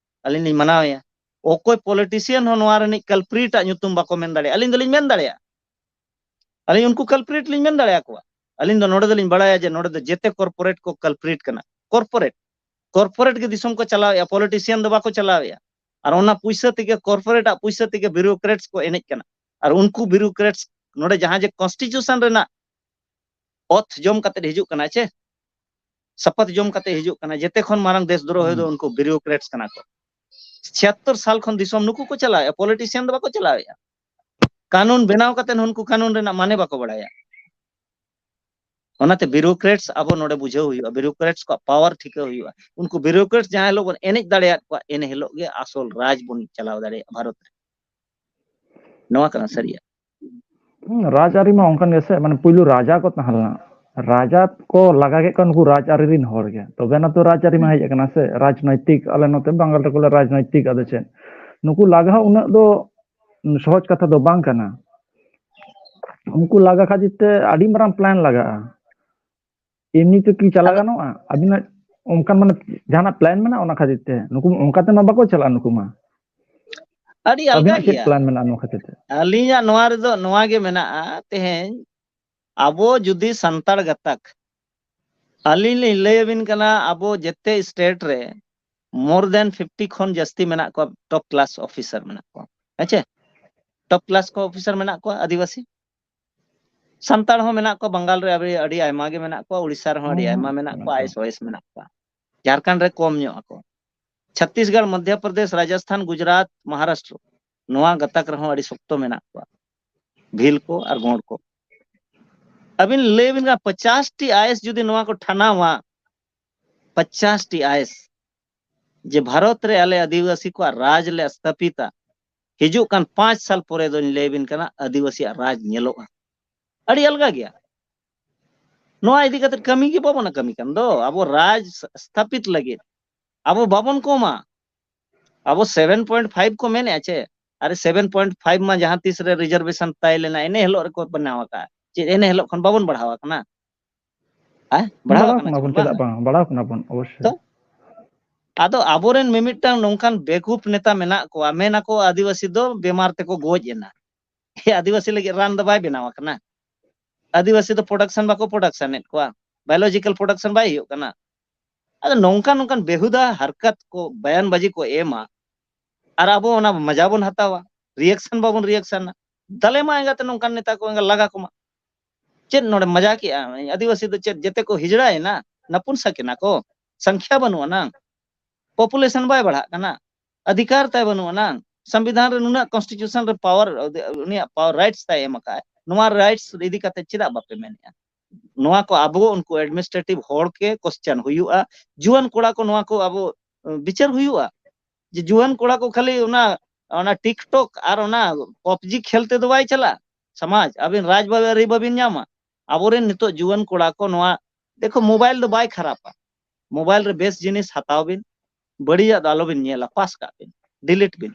ᱟᱹᱞᱤᱧ ᱞᱤᱧ ᱢᱟᱱᱟᱣᱮᱭᱟ᱾ ᱚᱠᱚᱭ ᱯᱚᱞᱤᱴᱤᱥᱤᱭᱟᱱ ᱦᱚᱸ ᱱᱚᱣᱟ ᱨᱤᱱᱤᱡ ᱠᱟᱞᱯᱨᱤᱴ ᱟᱜ ᱧᱩᱛᱩᱢ ᱵᱟᱠᱚ ᱢᱮᱱ ᱫᱟᱲᱮᱭᱟᱜᱼᱟ, ᱟᱹᱞᱤᱧ ᱫᱚᱞᱤᱧ ᱢᱮᱱ ᱫᱟᱲᱮᱭᱟᱜᱼᱟ᱾ ᱟᱹᱞᱤᱧ ᱩᱱᱠᱩ culprit ᱞᱤᱧ ᱢᱮᱱ ᱫᱟᱲᱮᱭᱟᱠᱚᱣᱟ᱾ ᱟᱹᱞᱤᱧ ᱫᱚ ᱱᱚᱰᱮ ᱫᱚᱞᱤᱧ ᱵᱟᱲᱟᱭᱟ ᱡᱮ ᱱᱚᱰᱮ ᱫᱚ ᱡᱮᱛᱮ corporate ᱠᱚ culprit ᱠᱟᱱᱟ᱾ Corporate, corporate ᱜᱮ ᱫᱤᱥᱚᱢ ᱠᱚ ᱪᱟᱞᱟᱣᱮᱫᱼᱟ, politician ᱫᱚ ᱵᱟᱠᱚ ᱪᱟᱞᱟᱣᱮᱫᱼᱟ᱾ ᱟᱨ ᱚᱱᱟ ᱯᱩᱭᱥᱟᱹ ᱛᱮᱜᱮ, corporate ᱟᱜ ᱯᱩᱭᱥᱟᱹ ᱛᱮᱜᱮ bureaucrats ᱠᱚ ᱮᱱᱮᱡ ᱠᱟᱱᱟ᱾ ᱟᱨ ᱩᱱᱠᱩ bureaucrats ᱱᱚᱰᱮ ᱡᱟᱦᱟᱸ ᱡᱮ constitution ᱨᱮᱱᱟᱜ ᱚᱛ ᱡᱚᱢ ᱠᱟᱛᱮ ᱦᱤᱡᱩᱜ ᱠᱟᱱᱟ ᱪᱮ, ᱥᱟᱯᱟᱛ ᱡᱚᱢ ᱠᱟᱛᱮ ᱦᱤᱡᱩᱜ ᱠᱟᱱᱟ, ᱡᱮᱛᱮ ᱠᱷᱚᱱ ᱢᱟᱨᱟᱝ ᱫᱮᱥ ᱫᱨᱳᱦᱤ ᱫᱚ ᱩᱱᱠᱩ bureaucrats ᱠᱟᱱᱟ ᱠᱚ᱾ ᱪᱷᱤᱭᱟᱛᱛᱚᱨ ᱥᱟᱞ ᱠᱷᱚᱱ ᱫᱤᱥᱚᱢ ᱱᱩᱠᱩ ᱠᱚ ᱪᱟᱞᱟᱣᱮᱫᱼᱟ, politician ᱫᱚ ᱵᱟᱠᱚ ᱪᱟᱞᱟᱣᱮᱫᱼᱟ᱾ ᱠᱟᱹᱱᱩᱱ ᱵᱮᱱᱟᱣ ᱠᱟᱛᱮ ᱩᱱᱠᱩ ᱠᱟᱹᱱᱩᱱ ᱨᱮᱱᱟᱜ ᱢᱟᱱᱮ ᱵᱟᱠᱚ ᱵᱟᱲᱟᱭᱟ᱾ ᱚᱱᱟᱛᱮ bureaucrats ᱟᱵᱚ ᱱᱚᱰᱮ ᱵᱩᱡᱷᱟᱹᱣ ᱦᱩᱭᱩᱜᱼᱟ, bureaucrats ᱠᱚᱣᱟᱜ power ᱴᱷᱤᱠᱟᱹ ᱦᱩᱭᱩᱜᱼᱟ᱾ ᱩᱱᱠᱩ bureaucrats ᱡᱟᱦᱟᱸ ᱦᱤᱞᱳᱜ ᱵᱚᱱ ᱮᱱᱮᱡ ᱫᱟᱲᱮᱭᱟᱫ ᱠᱚᱣᱟ, ᱮᱱ ᱦᱤᱞᱳᱜ ᱜᱮ ᱟᱥᱚᱞ ᱨᱟᱡᱽ ᱵᱚᱱ ᱪᱟᱞᱟᱣ ᱫᱟᱲᱮᱭᱟᱜᱼᱟ ᱵᱷᱟᱨᱚᱛ ᱨᱮ᱾ ᱱᱚᱣᱟ ᱠᱟᱱᱟ ᱥᱟᱹᱨᱤᱭᱟᱜ᱾ ᱦᱩᱸ, ᱨᱟᱡᱽ ᱟᱹᱨᱤ ᱢᱟ ᱚᱱᱠᱟᱱ ᱜᱮ ᱥᱮ, ᱢᱟᱱᱮ ᱯᱩᱭᱞᱩ ᱨᱟᱡᱟ ᱠᱚ ᱛᱟᱦᱮᱸ ᱞᱮᱱᱟ, ᱨᱟᱡᱟ ᱠᱚ ᱞᱟᱜᱟ ᱠᱮᱫ ᱠᱚᱣᱟ ᱱᱩᱠᱩ ᱨᱟᱡᱽ ᱟᱹᱨᱤ ᱨᱤᱱ ᱦᱚᱲ ᱜᱮ, ᱛᱚᱵᱮ ᱱᱟ ᱛᱚ ᱨᱟᱡᱽ ᱟᱹᱨᱤ ᱢᱟ ᱦᱮᱡ ᱟᱠᱟᱱᱟ ᱥᱮ, ᱨᱟᱡᱽᱱᱳᱭᱛᱤᱠ, ᱟᱞᱮ ᱱᱚᱛᱮ ᱵᱟᱝᱜᱟᱞ ᱨᱮᱠᱚ ᱞᱟᱹᱭᱟ ᱨᱟᱡᱽᱱᱳᱭᱛᱤᱠ, ᱟᱫᱚ ᱪᱮᱫ, ᱱᱩᱠᱩ ᱞᱟᱜᱟ ᱦᱚᱸ ᱩᱱᱟᱹᱜ ᱫᱚ ᱥᱚᱦᱚᱡ ᱠᱟᱛᱷᱟ ᱫᱚ ᱵᱟᱝ ᱠᱟᱱᱟ᱾ ᱩᱱᱠᱩ ᱞᱟᱜᱟ ᱠᱷᱟᱹᱛᱤᱨ ᱛᱮ ᱟᱹᱰᱤ ᱢᱟᱨᱟᱝ plan ᱞᱟᱜᱟᱜᱼᱟ᱾ ᱮᱢᱱᱤ ᱛᱮ ᱠᱤ ᱪᱟᱞᱟᱜ ᱟᱫᱚ ᱜᱟᱱᱚᱜᱼᱟ? ᱟᱹᱵᱤᱱᱟᱜ ᱚᱱᱠᱟᱱ ᱢᱟᱱᱮ ᱡᱟᱦᱟᱱᱟᱜ plan ᱢᱮᱱᱟᱜᱼᱟ ᱚᱱᱟ ᱠᱷᱟᱹᱛᱤᱨ ᱛᱮ? ᱱᱩᱠᱩ ᱚᱱᱠᱟ ᱛᱮᱢᱟ ᱵᱟᱠᱚ ᱪᱟᱞᱟᱜᱼᱟ ᱱᱩᱠᱩ ᱢᱟ᱾ ᱟᱹᱰᱤ ᱟᱞᱜᱟ ᱟᱹᱵᱤᱱᱟᱜ ᱪᱮᱫ ᱜᱮᱭᱟ᱾ plan ᱢᱮᱱᱟᱜᱼᱟ ᱱᱚᱣᱟ ᱠᱷᱟᱹᱛᱤᱨ ᱛᱮ? ᱟᱹᱞᱤᱧᱟᱜ ᱱᱚᱣᱟ ᱨᱮᱫᱚ ᱱᱚᱣᱟ ᱜᱮ ᱢᱮᱱᱟᱜᱼᱟ, ᱛᱮᱦᱮᱧ ᱟᱵᱚ ᱡᱩᱫᱤ ᱥᱟᱱᱛᱟᱲ ᱜᱟᱛᱟᱠ, ᱟᱹᱞᱤᱧ ᱞᱤᱧ ᱞᱟᱹᱭ ᱟᱹᱵᱤᱱ ᱠᱟᱱᱟ, ᱟᱵᱚ ᱡᱮᱛᱮ state ᱨᱮ more than fifty ᱠᱷᱚᱱ ᱡᱟᱹᱥᱛᱤ ᱢᱮᱱᱟᱜ ᱠᱚᱣᱟ, top class officer ᱢᱮᱱᱟᱜ ᱠᱚᱣᱟ᱾ ᱦᱮᱸ ᱪᱮ? Top class ᱠᱚ officer ᱢᱮᱱᱟᱜ ᱠᱚᱣᱟ ᱟᱹᱫᱤᱵᱟᱹᱥᱤ᱾ ᱥᱟᱱᱛᱟᱲ ᱦᱚᱸ ᱢᱮᱱᱟᱜ ᱠᱚᱣᱟ, ᱵᱟᱝᱜᱟᱞ ᱨᱮ ᱟᱹᱰᱤ, ᱟᱹᱰᱤ ᱟᱭᱢᱟ ᱜᱮ ᱢᱮᱱᱟᱜ ᱠᱚᱣᱟ, ᱩᱲᱤᱥᱥᱟ ᱨᱮᱦᱚᱸ ᱟᱹᱰᱤ ᱦᱚᱸ, ᱟᱭᱢᱟ ᱦᱚᱸ, ᱢᱮᱱᱟᱜ ᱢᱮᱱᱟᱜ ᱠᱚᱣᱟ, ᱠᱚᱣᱟ᱾ ᱟᱭᱮᱥ ᱳᱭᱮᱥ ᱢᱮᱱᱟᱜ ᱠᱚᱣᱟ᱾ ᱡᱷᱟᱲᱠᱷᱚᱸᱰ ᱨᱮ ᱠᱚᱢ ᱧᱚᱜ ᱟᱠᱚ᱾ ᱪᱷᱚᱛᱛᱤᱥᱜᱚᱲ, ᱢᱚᱫᱷᱭᱚ ᱯᱨᱚᱫᱮᱥ, ᱨᱟᱡᱚᱥᱛᱷᱟᱱ, ᱜᱩᱡᱽᱨᱟᱴ, ᱢᱚᱦᱟᱨᱟᱥᱴᱨᱚ, ᱱᱚᱣᱟ ᱜᱟᱛᱟᱠ ᱨᱮᱦᱚᱸ ᱟᱹᱰᱤ ᱥᱚᱠᱛᱚ ᱢᱮᱱᱟᱜ ᱠᱚᱣᱟ, ᱵᱷᱤᱞ ᱠᱚ ᱟᱨ ᱜᱳᱸᱰ ᱠᱚ᱾ ᱟᱹᱵᱤᱱ ᱞᱟᱹᱭ ᱵᱤᱱ ᱠᱟᱱᱟ, ᱯᱚᱪᱟᱥ ᱴᱤ ᱟᱭᱮᱥ ᱡᱩᱫᱤ ᱱᱚᱣᱟ ᱠᱚ ᱴᱷᱟᱱᱟᱣᱟ, ᱯᱚᱪᱟᱥ ᱴᱤ ᱟᱭᱮᱥ, ᱡᱮ ᱵᱷᱟᱨᱚᱛ ᱨᱮ ᱟᱞᱮ ᱟᱹᱫᱤᱵᱟᱹᱥᱤ ᱠᱚᱣᱟᱜ ᱨᱟᱡᱽ ᱞᱮ ᱥᱛᱷᱟᱯᱤᱛᱟ, ᱦᱤᱡᱩᱜ ᱠᱟᱱ ᱯᱟᱸᱪ ᱥᱟᱞ ᱯᱚᱨᱮ ᱫᱚᱧ ᱞᱟᱹᱭ ᱟᱹᱵᱤᱱ ᱠᱟᱱᱟ, ᱟᱹᱫᱤᱵᱟᱹᱥᱤᱭᱟᱜ ᱨᱟᱡᱽ ᱧᱮᱞᱚᱜᱼᱟ᱾ ᱟᱹᱰᱤ ᱟᱞᱜᱟ ᱜᱮᱭᱟ᱾ ᱱᱚᱣᱟ ᱤᱫᱤ ᱠᱟᱛᱮ ᱠᱟᱹᱢᱤ ᱜᱮ ᱵᱟᱵᱚᱱ ᱠᱟᱹᱢᱤ ᱠᱟᱱ ᱫᱚ, ᱟᱵᱚ ᱨᱟᱡᱽ ᱥᱛᱷᱟᱯᱤᱛ ᱞᱟᱹᱜᱤᱫ ᱟᱵᱚ ᱵᱟᱵᱚᱱ ᱠᱚᱢᱟ᱾ ᱟᱵᱚ seven point five ᱠᱚ ᱢᱮᱱᱮᱫᱼᱟ ᱪᱮ? ᱟᱨᱮ, seven point five ᱢᱟ ᱡᱟᱦᱟᱸ ᱛᱤᱥ ᱨᱮ reservation ᱛᱟᱭ ᱞᱮᱱᱟ, ᱮᱱᱮ ᱦᱤᱞᱳᱜ ᱨᱮᱠᱚ ᱵᱮᱱᱟᱣ ᱟᱠᱟᱫᱼᱟ᱾ ᱪᱮᱫ ᱮᱱᱮ ᱦᱤᱞᱳᱜ ᱠᱷᱚᱱ ᱵᱟᱵᱚᱱ ᱵᱟᱲᱦᱟᱣ ᱟᱠᱟᱱᱟ? ᱦᱮᱸ, ᱵᱟᱲᱦᱟᱣ ᱵᱟᱲᱟᱣ ᱟᱠᱟᱱᱟ ᱪᱮ ᱠᱟᱱᱟᱵᱚᱱ, ᱵᱟᱝ? ᱪᱮᱫᱟᱜ ᱵᱟᱝ? ᱵᱟᱲᱟᱣ ᱠᱟᱱᱟᱵᱚᱱ ᱚᱵᱚᱥᱥᱳᱭ᱾ ᱛᱚ, ᱟᱫᱚ ᱟᱵᱚᱨᱮᱱ ᱢᱤᱢᱤᱫᱴᱟᱝ ᱱᱚᱝᱠᱟᱱ ᱵᱮᱠᱩᱯ ᱱᱮᱛᱟ ᱢᱮᱱᱟᱜ ᱠᱚᱣᱟ, ᱢᱮᱱ ᱟᱠᱚ ᱟᱹᱫᱤᱵᱟᱹᱥᱤ ᱫᱚ ᱵᱮᱢᱟᱨ ᱛᱮᱠᱚ ᱜᱚᱡ ᱮᱱᱟ᱾ ᱮ, ᱟᱹᱫᱤᱵᱟᱹᱥᱤ ᱞᱟᱹᱜᱤᱫ ᱨᱟᱱ ᱫᱚ ᱵᱟᱭ ᱵᱮᱱᱟᱣ ᱟᱠᱟᱱᱟ᱾ ᱟᱹᱫᱤᱵᱟᱹᱥᱤ ᱫᱚ ᱯᱨᱚᱰᱟᱠᱥᱚᱱ ᱵᱟᱠᱚ ᱯᱨᱚᱰᱟᱠᱥᱚᱱᱮᱫ ᱠᱚᱣᱟ, ᱵᱟᱭᱳᱞᱚᱡᱤᱠᱟᱞ ᱯᱨᱚᱰᱟᱠᱥᱚᱱ ᱵᱟᱭ ᱦᱩᱭᱩᱜ ᱠᱟᱱᱟ᱾ ᱟᱫᱚ ᱱᱚᱝᱠᱟ ᱱᱚᱝᱠᱟᱱ ᱵᱮᱦᱩᱫᱟ ᱦᱟᱨᱠᱟᱛ ᱠᱚ, ᱵᱟᱭᱟᱱᱵᱟᱡᱤ ᱠᱚ ᱮᱢᱟ, ᱟᱨ ᱟᱵᱚ ᱚᱱᱟ ᱢᱟᱡᱟ ᱵᱚᱱ ᱦᱟᱛᱟᱣᱟ, ᱨᱤᱭᱮᱠᱥᱚᱱ ᱵᱟᱵᱚᱱ ᱨᱤᱭᱮᱠᱥᱚᱱᱟ᱾ ᱫᱟᱞᱮ ᱢᱟ ᱮᱸᱜᱟᱛᱮ ᱱᱚᱝᱠᱟᱱ ᱱᱮᱛᱟ ᱠᱚ ᱮᱸᱜᱟ ᱞᱟᱜᱟ ᱠᱚᱢᱟ᱾ ᱪᱮᱫ ᱱᱚᱰᱮ ᱢᱟᱡᱟ ᱠᱮᱜᱼᱟ? ᱟᱹᱫᱤᱵᱟᱹᱥᱤ ᱫᱚ ᱪᱮᱫ ᱡᱮᱛᱮ ᱠᱚ ᱦᱤᱡᱲᱟᱭᱮᱱᱟ? ᱱᱟᱯᱩᱱᱥᱟᱠ ᱮᱱᱟ ᱠᱚ? ᱥᱚᱝᱠᱷᱭᱟ ᱵᱟᱹᱱᱩᱜ ᱟᱱᱟᱝ, ᱯᱚᱯᱩᱞᱮᱥᱚᱱ ᱵᱟᱭ ᱵᱟᱲᱦᱟᱜ ᱠᱟᱱᱟ, ᱚᱫᱷᱤᱠᱟᱨ ᱛᱟᱭ ᱵᱟᱹᱱᱩᱜ ᱟᱱᱟᱝ, ᱥᱚᱝᱵᱤᱫᱷᱟᱱ ᱨᱮ ᱱᱩᱱᱟᱹᱜ ᱠᱚᱱᱥᱴᱤᱴᱤᱭᱩᱥᱚᱱ ᱨᱮ ᱯᱟᱣᱟᱨ, ᱩᱱᱤᱭᱟᱜ ᱯᱟᱣᱟᱨ ᱨᱟᱭᱤᱴᱥ ᱛᱟᱭ ᱮᱢ ᱟᱠᱟᱫ, ᱱᱚᱣᱟ ᱨᱟᱭᱤᱴᱥ ᱤᱫᱤ ᱠᱟᱛᱮ ᱪᱮᱫᱟᱜ ᱵᱟᱯᱮ ᱢᱮᱱᱮᱜᱼᱟ? ᱱᱚᱣᱟ ᱠᱚ ᱟᱵᱚ ᱩᱱᱠᱩ ᱮᱰᱢᱤᱱᱤᱥᱴᱨᱮᱴᱤᱵᱷ ᱦᱚᱲ ᱜᱮ ᱠᱚᱥᱪᱟᱱ ᱦᱩᱭᱩᱜᱼᱟ, ᱡᱩᱣᱟᱹᱱ ᱠᱚᱲᱟ ᱠᱚ ᱱᱚᱣᱟ ᱠᱚ ᱟᱵᱚ ᱵᱤᱪᱟᱹᱨ ᱦᱩᱭᱩᱜᱼᱟ᱾ ᱡᱮ ᱡᱩᱣᱟᱹᱱ ᱠᱚᱲᱟ ᱠᱚ ᱠᱷᱟᱹᱞᱤ ᱚᱱᱟ, ᱚᱱᱟ ᱴᱤᱠᱴᱚᱠ ᱟᱨ ᱚᱱᱟ ᱯᱚᱵᱡᱤ ᱠᱷᱮᱞ ᱛᱮᱫᱚ ᱵᱟᱭ ᱪᱟᱞᱟᱜᱼᱟ ᱥᱚᱢᱟᱡᱽ᱾ ᱟᱵᱤᱱ ᱨᱟᱡᱽ ᱟᱹᱨᱤ ᱵᱟᱵᱤᱱ ᱧᱟᱢᱟ᱾ ᱟᱵᱚᱨᱮᱱ ᱱᱤᱛᱚᱜ ᱡᱩᱣᱟᱹᱱ ᱠᱚᱲᱟ ᱠᱚ ᱱᱚᱣᱟ, ᱫᱮᱠᱷᱚ, ᱢᱳᱵᱟᱭᱤᱞ ᱫᱚ ᱵᱟᱭ ᱠᱷᱟᱨᱟᱯᱟ, ᱢᱳᱵᱟᱭᱤᱞ ᱨᱮ ᱵᱮᱥ ᱡᱤᱱᱤᱥ ᱦᱟᱛᱟᱣ ᱵᱤᱱ, ᱵᱟᱹᱲᱤᱡᱟᱜ ᱫᱚ ᱟᱞᱚᱵᱤᱱ ᱧᱮᱞᱟ, ᱯᱟᱥ ᱠᱟᱜ ᱵᱤᱱ, ᱰᱤᱞᱤᱴ ᱵᱤᱱ᱾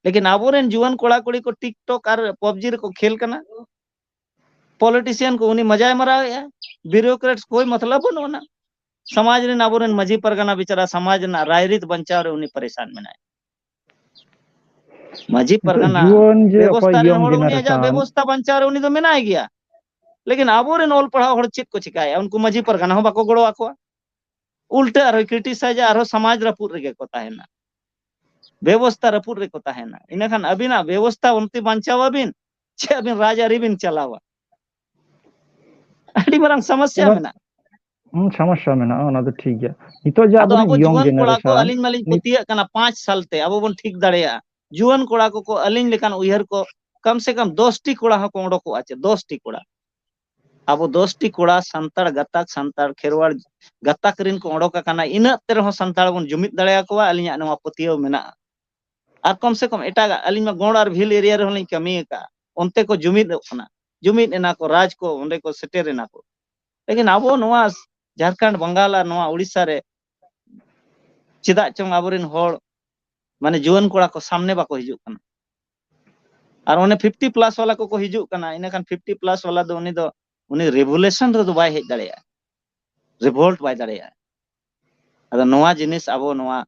ᱞᱮᱠᱤᱱ ᱟᱵᱚᱨᱮᱱ ᱡᱩᱣᱟᱹᱱ ᱠᱚᱲᱟ ᱠᱩᱲᱤ ᱠᱚ ᱴᱤᱠᱴᱚᱠ ᱟᱨ ᱯᱚᱵᱡᱤ ᱨᱮᱠᱚ ᱠᱷᱮᱞ ᱠᱟᱱᱟ, ᱯᱚᱞᱤᱴᱤᱥᱤᱭᱟᱱ ᱠᱚ ᱩᱱᱤ ᱢᱟᱡᱟᱭ ᱢᱟᱨᱟᱣᱮᱫᱼᱟ, ᱵᱤᱭᱩᱨᱳᱠᱨᱮᱴᱥ ᱠᱚᱭ ᱢᱚᱛᱞᱚᱵ ᱵᱟᱹᱱᱩᱜ ᱟᱱᱟ᱾ ᱥᱚᱢᱟᱡᱽ ᱨᱮᱱ ᱟᱵᱚᱨᱮᱱ ᱢᱟᱹᱡᱷᱤ ᱯᱟᱨᱜᱟᱱᱟ ᱵᱮᱪᱟᱨᱟ ᱥᱚᱢᱟᱡᱽ ᱨᱮᱱᱟᱜ ᱨᱟᱭᱨᱤᱛ ᱵᱟᱧᱪᱟᱣ ᱨᱮ ᱩᱱᱤ ᱯᱟᱨᱤᱥᱟᱱ ᱢᱮᱱᱟᱭ᱾ ᱢᱟᱹᱡᱷᱤ ᱱᱤᱛᱚᱜ ᱯᱟᱨᱜᱟᱱᱟ ᱡᱩᱣᱟᱹᱱ ᱡᱮ ᱚᱠᱚᱭ ᱵᱮᱵᱚᱥᱛᱷᱟ ᱨᱮᱱ young ᱦᱚᱲ ᱩᱱᱤ ᱟᱡᱟᱜ generation᱾ ᱵᱮᱵᱚᱥᱛᱷᱟ ᱵᱟᱧᱪᱟᱣ ᱨᱮ ᱩᱱᱤ ᱫᱚ ᱢᱮᱱᱟᱭ ᱜᱮᱭᱟ, ᱞᱮᱠᱤᱱ ᱟᱵᱚᱨᱮᱱ ᱚᱞ ᱯᱟᱲᱦᱟᱣ ᱦᱚᱲ ᱪᱮᱫ ᱠᱚ ᱪᱤᱠᱟᱭᱟ? ᱩᱱᱠᱩ ᱢᱟᱹᱡᱷᱤ ᱯᱟᱨᱜᱟᱱᱟ ᱦᱚᱸ ᱵᱟᱠᱚ ᱜᱚᱲᱚ ᱟᱠᱚᱣᱟ, ᱩᱞᱴᱟᱹ ᱟᱨᱦᱚᱸ ᱠᱨᱤᱴᱤᱥᱟᱭᱤᱡᱟ, ᱟᱨᱦᱚᱸ ᱥᱚᱢᱟᱡᱽ ᱨᱟᱹᱯᱩᱫ ᱨᱮᱜᱮ ᱠᱚ ᱛᱟᱦᱮᱱᱟ, ᱵᱮᱵᱚᱥᱛᱷᱟ ᱨᱟᱹᱯᱩᱫ ᱨᱮᱠᱚ ᱛᱟᱦᱮᱱᱟ᱾ ᱤᱱᱟᱹᱠᱷᱟᱱ ᱟᱹᱵᱤᱱᱟᱜ ᱵᱮᱵᱚᱥᱛᱷᱟ ᱚᱱᱛᱮ ᱵᱟᱧᱪᱟᱣ ᱟᱵᱤᱱ, ᱪᱮ ᱟᱹᱵᱤᱱ ᱨᱟᱡᱽ ᱟᱹᱨᱤ ᱵᱤᱱ ᱪᱟᱞᱟᱣᱟ? ᱟᱹᱰᱤ ᱢᱟᱨᱟᱝ ᱥᱚᱢᱚᱥᱥᱟ ᱚᱱᱟ ᱢᱮᱱᱟᱜᱼᱟ᱾ ᱦᱩᱸ, ᱥᱚᱢᱚᱥᱥᱟ ᱢᱮᱱᱟᱜᱼᱟ, ᱚᱱᱟ ᱫᱚ ᱴᱷᱤᱠ ᱜᱮᱭᱟ᱾ ᱱᱤᱛᱚᱜ ᱡᱮ ᱟᱫᱚ ᱟᱵᱚᱨᱮᱱ ᱟᱵᱚ young ᱡᱩᱣᱟᱹᱱ ᱠᱚᱲᱟ ᱠᱚ, generation, ᱟᱹᱞᱤᱧ ᱢᱟᱞᱤᱧ ᱱᱤᱛ- ᱯᱟᱹᱛᱭᱟᱹᱜ ᱠᱟᱱᱟ, ᱯᱟᱸᱪ ᱥᱟᱞ ᱛᱮ ᱟᱵᱚ ᱵᱚᱱ ᱴᱷᱤᱠ ᱫᱟᱲᱮᱭᱟᱜᱼᱟ᱾ ᱡᱩᱣᱟᱹᱱ ᱠᱚᱲᱟ ᱠᱚᱠᱚ, ᱟᱹᱞᱤᱧ ᱞᱮᱠᱟᱱ ᱩᱭᱦᱟᱹᱨ ᱠᱚ, ᱠᱚᱢ ᱥᱮ ᱠᱚᱢ ᱫᱚᱥ ᱴᱤ ᱠᱚᱲᱟ ᱦᱚᱸᱠᱚ ᱚᱰᱚᱠᱚᱜᱼᱟ, ᱪᱮ ᱫᱚᱥ ᱴᱤ ᱠᱚᱲᱟ, ᱟᱵᱚ ᱫᱚᱥ ᱴᱤ ᱠᱚᱲᱟ, ᱥᱟᱱᱛᱟᱲ ᱜᱟᱛᱟᱠ, ᱥᱟᱱᱛᱟᱲ ᱠᱷᱮᱨᱣᱟᱲ ᱜᱟᱛᱟᱠ ᱨᱤᱱ ᱠᱚ ᱚᱰᱚᱠ ᱟᱠᱟᱱᱟ᱾ ᱤᱱᱟᱹᱜ ᱛᱮ ᱨᱮᱦᱚᱸ ᱥᱟᱱᱛᱟᱲ ᱵᱚᱱ ᱡᱩᱢᱤᱫ ᱫᱟᱲᱮᱭᱟᱠᱚᱣᱟ, ᱟᱹᱞᱤᱧᱟᱜ ᱱᱚᱣᱟ ᱯᱟᱹᱛᱭᱟᱹᱣ ᱢᱮᱱᱟᱜᱼᱟ᱾ ᱟᱨ ᱠᱚᱢ ᱥᱮ ᱠᱚᱢ ᱮᱴᱟᱜᱟᱜ, ᱟᱹᱞᱤᱧ ᱢᱟ ᱜᱚᱲ ᱟᱨ ᱵᱷᱤᱞ ᱮᱨᱤᱭᱟ ᱨᱮᱦᱚᱸ ᱞᱤᱧ ᱠᱟᱹᱢᱤ ᱟᱠᱟᱫᱼᱟ, ᱚᱱᱛᱮ ᱠᱚ ᱡᱩᱢᱤᱫᱚᱜ ᱠᱟᱱᱟ, ᱡᱩᱢᱤᱫ ᱮᱱᱟ ᱠᱚ, ᱨᱟᱡᱽ ᱠᱚ ᱚᱸᱰᱮ ᱠᱚ ᱥᱮᱴᱮᱨ ᱮᱱᱟ ᱠᱚ᱾ ᱞᱮᱠᱤᱱ ᱟᱵᱚ ᱱᱚᱣᱟ ᱡᱷᱟᱲᱠᱷᱚᱸᱰ, ᱵᱟᱝᱜᱟᱞ ᱟᱨ ᱱᱚᱣᱟ ᱩᱲᱤᱥᱥᱟ ᱨᱮ ᱪᱮᱫᱟᱜ ᱪᱚᱝ ᱟᱵᱚᱨᱮᱱ ᱦᱚᱲ, ᱢᱟᱱᱮ, ᱡᱩᱣᱟᱹᱱ ᱠᱚᱲᱟ ᱠᱚ ᱥᱟᱢᱱᱮ ᱵᱟᱠᱚ ᱦᱤᱡᱩᱜ ᱠᱟᱱᱟ᱾ ᱟᱨ ᱚᱱᱮ ᱯᱷᱤᱯᱴᱤ ᱯᱞᱟᱥ ᱣᱟᱞᱟ ᱠᱚᱠᱚ ᱦᱤᱡᱩᱜ ᱠᱟᱱᱟ, ᱤᱱᱟᱹᱠᱷᱟᱱ ᱯᱷᱤᱯᱴᱤ ᱯᱞᱟᱥ ᱣᱟᱞᱟ ᱫᱚ ᱩᱱᱤ ᱫᱚ, ᱩᱱᱤ ᱨᱮᱵᱷᱩᱞᱮᱥᱚᱱ ᱨᱮᱫᱚ ᱵᱟᱭ ᱦᱮᱡ ᱫᱟᱲᱮᱭᱟᱜᱼᱟ, ᱨᱤᱵᱷᱳᱞᱴ ᱵᱟᱭ ᱫᱟᱲᱮᱭᱟᱜᱼᱟ᱾ ᱟᱫᱚ ᱱᱚᱣᱟ ᱡᱤᱱᱤᱥ ᱟᱵᱚ ᱱᱚᱣᱟ,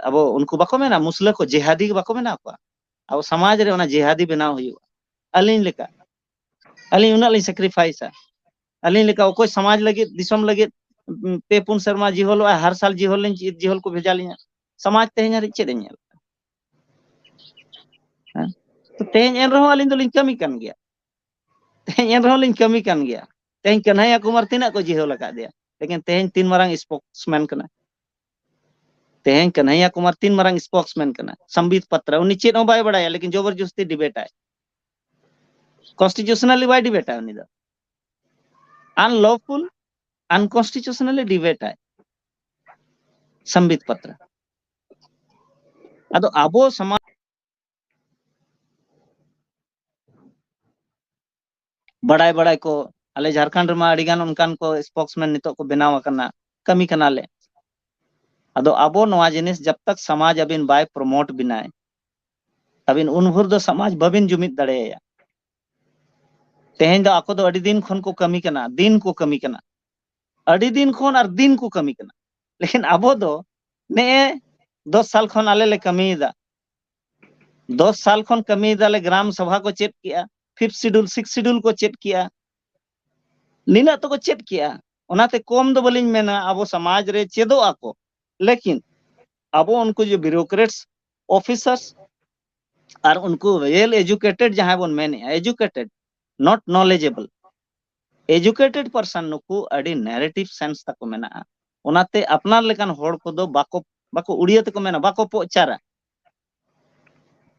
ᱟᱵᱚ ᱩᱱᱠᱩ ᱵᱟᱠᱚ ᱢᱮᱱᱟ, ᱢᱩᱥᱞᱟᱹ ᱠᱚ ᱡᱮᱦᱟᱫᱤ ᱵᱟᱠᱚ ᱢᱮᱱᱟ ᱠᱚᱣᱟ? ᱟᱵᱚ ᱥᱚᱢᱟᱡᱽ ᱨᱮ ᱚᱱᱟ ᱡᱮᱦᱟᱫᱤ ᱵᱮᱱᱟᱣ ᱦᱩᱭᱩᱜᱼᱟ᱾ ᱟᱹᱞᱤᱧ ᱞᱮᱠᱟ ᱟᱹᱞᱤᱧ ᱩᱱᱟᱹᱜ ᱞᱤᱧ ᱥᱮᱠᱨᱤᱯᱷᱟᱭᱤᱥᱟ᱾ ᱟᱹᱞᱤᱧ ᱞᱮᱠᱟ ᱚᱠᱚᱭ ᱥᱚᱢᱟᱡᱽ ᱞᱟᱹᱜᱤᱫ, ᱫᱤᱥᱚᱢ ᱞᱟᱹᱜᱤᱫ ᱩᱢ, ᱯᱮ ᱯᱩᱱ ᱥᱮᱨᱢᱟ ᱡᱤᱦᱚᱞᱚᱜᱼᱟ, ᱦᱟᱨ ᱥᱟᱞ ᱡᱤᱦᱚᱞ ᱞᱤᱧ ᱪᱮᱫ ᱡᱤᱦᱚᱞ ᱠᱚ ᱵᱷᱮᱡᱟ ᱞᱤᱧᱟ? ᱥᱚᱢᱟᱡᱽ ᱛᱮᱦᱮᱧ ᱦᱟᱹᱨᱤᱡ ᱪᱮᱫ ᱮ ᱧᱮᱞ? ᱦᱮᱸ? ᱛᱚ ᱛᱮᱦᱮᱧ ᱮᱱ ᱨᱮᱦᱚᱸ ᱟᱹᱞᱤᱧ ᱫᱚᱞᱤᱧ ᱠᱟᱹᱢᱤ ᱠᱟᱱ ᱜᱮᱭᱟ᱾ ᱛᱮᱦᱮᱧ ᱮᱱ ᱨᱮᱦᱚᱸ ᱞᱤᱧ ᱠᱟᱹᱢᱤ ᱠᱟᱱ ᱜᱮᱭᱟ᱾ ᱛᱮᱦᱮᱧ ᱠᱟᱹᱱᱦᱟᱹᱭᱟ ᱠᱩᱢᱟᱨ ᱛᱤᱱᱟᱹᱜ ᱠᱚ ᱡᱤᱦᱚᱞ ᱟᱠᱟᱫᱮᱭᱟ, ᱞᱮᱠᱤᱱ ᱛᱮᱦᱮᱧ ᱛᱤᱱ ᱢᱟᱨᱟᱝ ᱥᱯᱳᱠᱥᱢᱮᱱ ᱠᱟᱱᱟ᱾ ᱛᱮᱦᱮᱧ ᱠᱟᱹᱱᱦᱟᱹᱭᱟ ᱠᱩᱢᱟᱨ ᱛᱤᱱ ᱢᱟᱨᱟᱝ ᱥᱯᱳᱠᱥᱢᱮᱱ ᱠᱟᱱᱟ᱾ ᱥᱚᱢᱵᱤᱛ ᱯᱟᱛᱨᱟ, ᱩᱱᱤ ᱪᱮᱫ ᱦᱚᱸ ᱵᱟᱭ ᱵᱟᱲᱟᱭᱟ, ᱞᱮᱠᱤᱱ ᱡᱚᱵᱚᱨᱡᱚᱥᱛᱤ ᱰᱤᱵᱮᱴ ᱟᱭ᱾ ᱠᱚᱱᱥᱴᱤᱴᱤᱭᱩᱥᱚᱱᱟᱞᱤ ᱵᱟᱭ ᱰᱤᱵᱮᱴᱟ ᱩᱱᱤ ᱫᱚ᱾ ᱟᱱᱞᱚᱯᱷᱩᱞ, ᱟᱱᱠᱚᱱᱥᱴᱤᱴᱤᱭᱩᱥᱚᱱᱟᱞᱤ ᱰᱤᱵᱮᱴ ᱟᱭ ᱥᱚᱢᱵᱤᱛ ᱯᱟᱛᱨᱟ᱾ ᱟᱫᱚ ᱟᱵᱚ ᱥᱚᱢᱟᱡᱽ ᱵᱟᱲᱟᱭ ᱵᱟᱲᱟᱭ ᱠᱚ, ᱟᱞᱮ ᱡᱷᱟᱲᱠᱷᱚᱸᱰ ᱨᱮᱢᱟ ᱟᱹᱰᱤ ᱜᱟᱱ ᱚᱱᱠᱟᱱ ᱠᱚ ᱥᱯᱳᱠᱥᱢᱮᱱ ᱱᱤᱛᱚᱜ ᱠᱚ ᱵᱮᱱᱟᱣ ᱟᱠᱟᱱᱟ, ᱠᱟᱹᱢᱤ ᱠᱟᱱᱟᱞᱮ᱾ ᱟᱫᱚ ᱟᱵᱚ ᱱᱚᱣᱟ ᱡᱤᱱᱤᱥ ᱡᱟᱵ ᱛᱟᱠ ᱥᱚᱢᱟᱡᱽ ᱟᱹᱵᱤᱱ ᱵᱟᱭ ᱯᱨᱚᱢᱳᱴ ᱵᱤᱱᱟᱭ, ᱟᱹᱵᱤᱱ ᱩᱱ ᱵᱷᱳᱨ ᱫᱚ ᱥᱚᱢᱟᱡᱽ ᱵᱟᱹᱵᱤᱱ ᱡᱩᱢᱤᱫ ᱫᱟᱲᱮᱭᱟᱭᱟ᱾ ᱛᱮᱦᱮᱧ ᱫᱚ ᱟᱠᱚ ᱫᱚ ᱟᱹᱰᱤ ᱫᱤᱱ ᱠᱷᱚᱱ ᱠᱚ ᱠᱟᱹᱢᱤ ᱠᱟᱱᱟ, ᱫᱤᱱ ᱠᱚ ᱠᱟᱹᱢᱤ ᱠᱟᱱᱟ, ᱟᱹᱰᱤ ᱫᱤᱱ ᱠᱷᱚᱱ ᱟᱨ ᱫᱤᱱ ᱠᱚ ᱠᱟᱹᱢᱤ ᱠᱟᱱᱟ᱾ ᱞᱮᱠᱤᱱ ᱟᱵᱚ ᱫᱚ ᱱᱮᱜᱼᱮ ᱫᱚᱥ ᱥᱟᱞ ᱠᱷᱚᱱ ᱟᱞᱮ ᱞᱮ ᱠᱟᱹᱢᱤᱭᱮᱫᱟ᱾ ᱫᱚᱥ ᱥᱟᱞ ᱠᱷᱚᱱ ᱠᱟᱹᱢᱤᱭᱮᱫᱟᱞᱮ, ᱜᱨᱟᱢ ᱥᱚᱵᱷᱟ ᱠᱚ ᱪᱮᱫ ᱠᱮᱜᱼᱟ, ᱯᱷᱤᱯᱛᱷ ᱥᱤᱰᱩᱞ, ᱥᱤᱠᱥ ᱥᱤᱰᱩᱞ ᱠᱚ ᱪᱮᱫ ᱠᱮᱜᱼᱟ, ᱱᱤᱱᱟᱹᱜ ᱛᱚᱠᱚ ᱪᱮᱫ ᱠᱮᱜᱼᱟ᱾ ᱚᱱᱟᱛᱮ ᱠᱚᱢ ᱫᱚ ᱵᱟᱹᱞᱤᱧ ᱢᱮᱱᱟ, ᱟᱵᱚ ᱥᱚᱢᱟᱡᱽ ᱨᱮ ᱪᱮᱫᱚᱜ ᱟᱠᱚ, ᱞᱮᱠᱤᱱ ᱟᱵᱚ ᱩᱱᱠᱩ ᱡᱮ ᱵᱤᱭᱩᱨᱳᱠᱨᱮᱴᱥ, ᱚᱯᱷᱤᱥᱟᱨᱥ ᱟᱨ ᱩᱱᱠᱩ ᱳᱭᱮᱞ ᱮᱡᱩᱠᱮᱴᱮᱰ ᱡᱟᱦᱟᱸᱭ ᱵᱚᱱ ᱢᱮᱱᱮᱜᱼᱟ, ᱮᱡᱩᱠᱮᱴᱮᱰ, ᱱᱚᱴ ᱱᱚᱞᱮᱡᱮᱵᱚᱞ, ᱮᱡᱩᱠᱮᱴᱮᱰ ᱯᱟᱨᱥᱚᱱ ᱱᱩᱠᱩ ᱟᱹᱰᱤ ᱱᱮᱨᱮᱴᱤᱵᱷ ᱥᱮᱱᱥ ᱛᱟᱠᱚ ᱢᱮᱱᱟᱜᱼᱟ᱾ ᱚᱱᱟᱛᱮ ᱟᱯᱱᱟᱨ ᱞᱮᱠᱟᱱ ᱦᱚᱲ ᱠᱚᱫᱚ ᱵᱟᱠᱚ, ᱵᱟᱠᱚ, ᱩᱲᱤᱭᱟᱹ ᱛᱮᱠᱚ ᱢᱮᱱᱟ, ᱵᱟᱠᱚ ᱯᱚᱜ ᱪᱟᱨᱟ᱾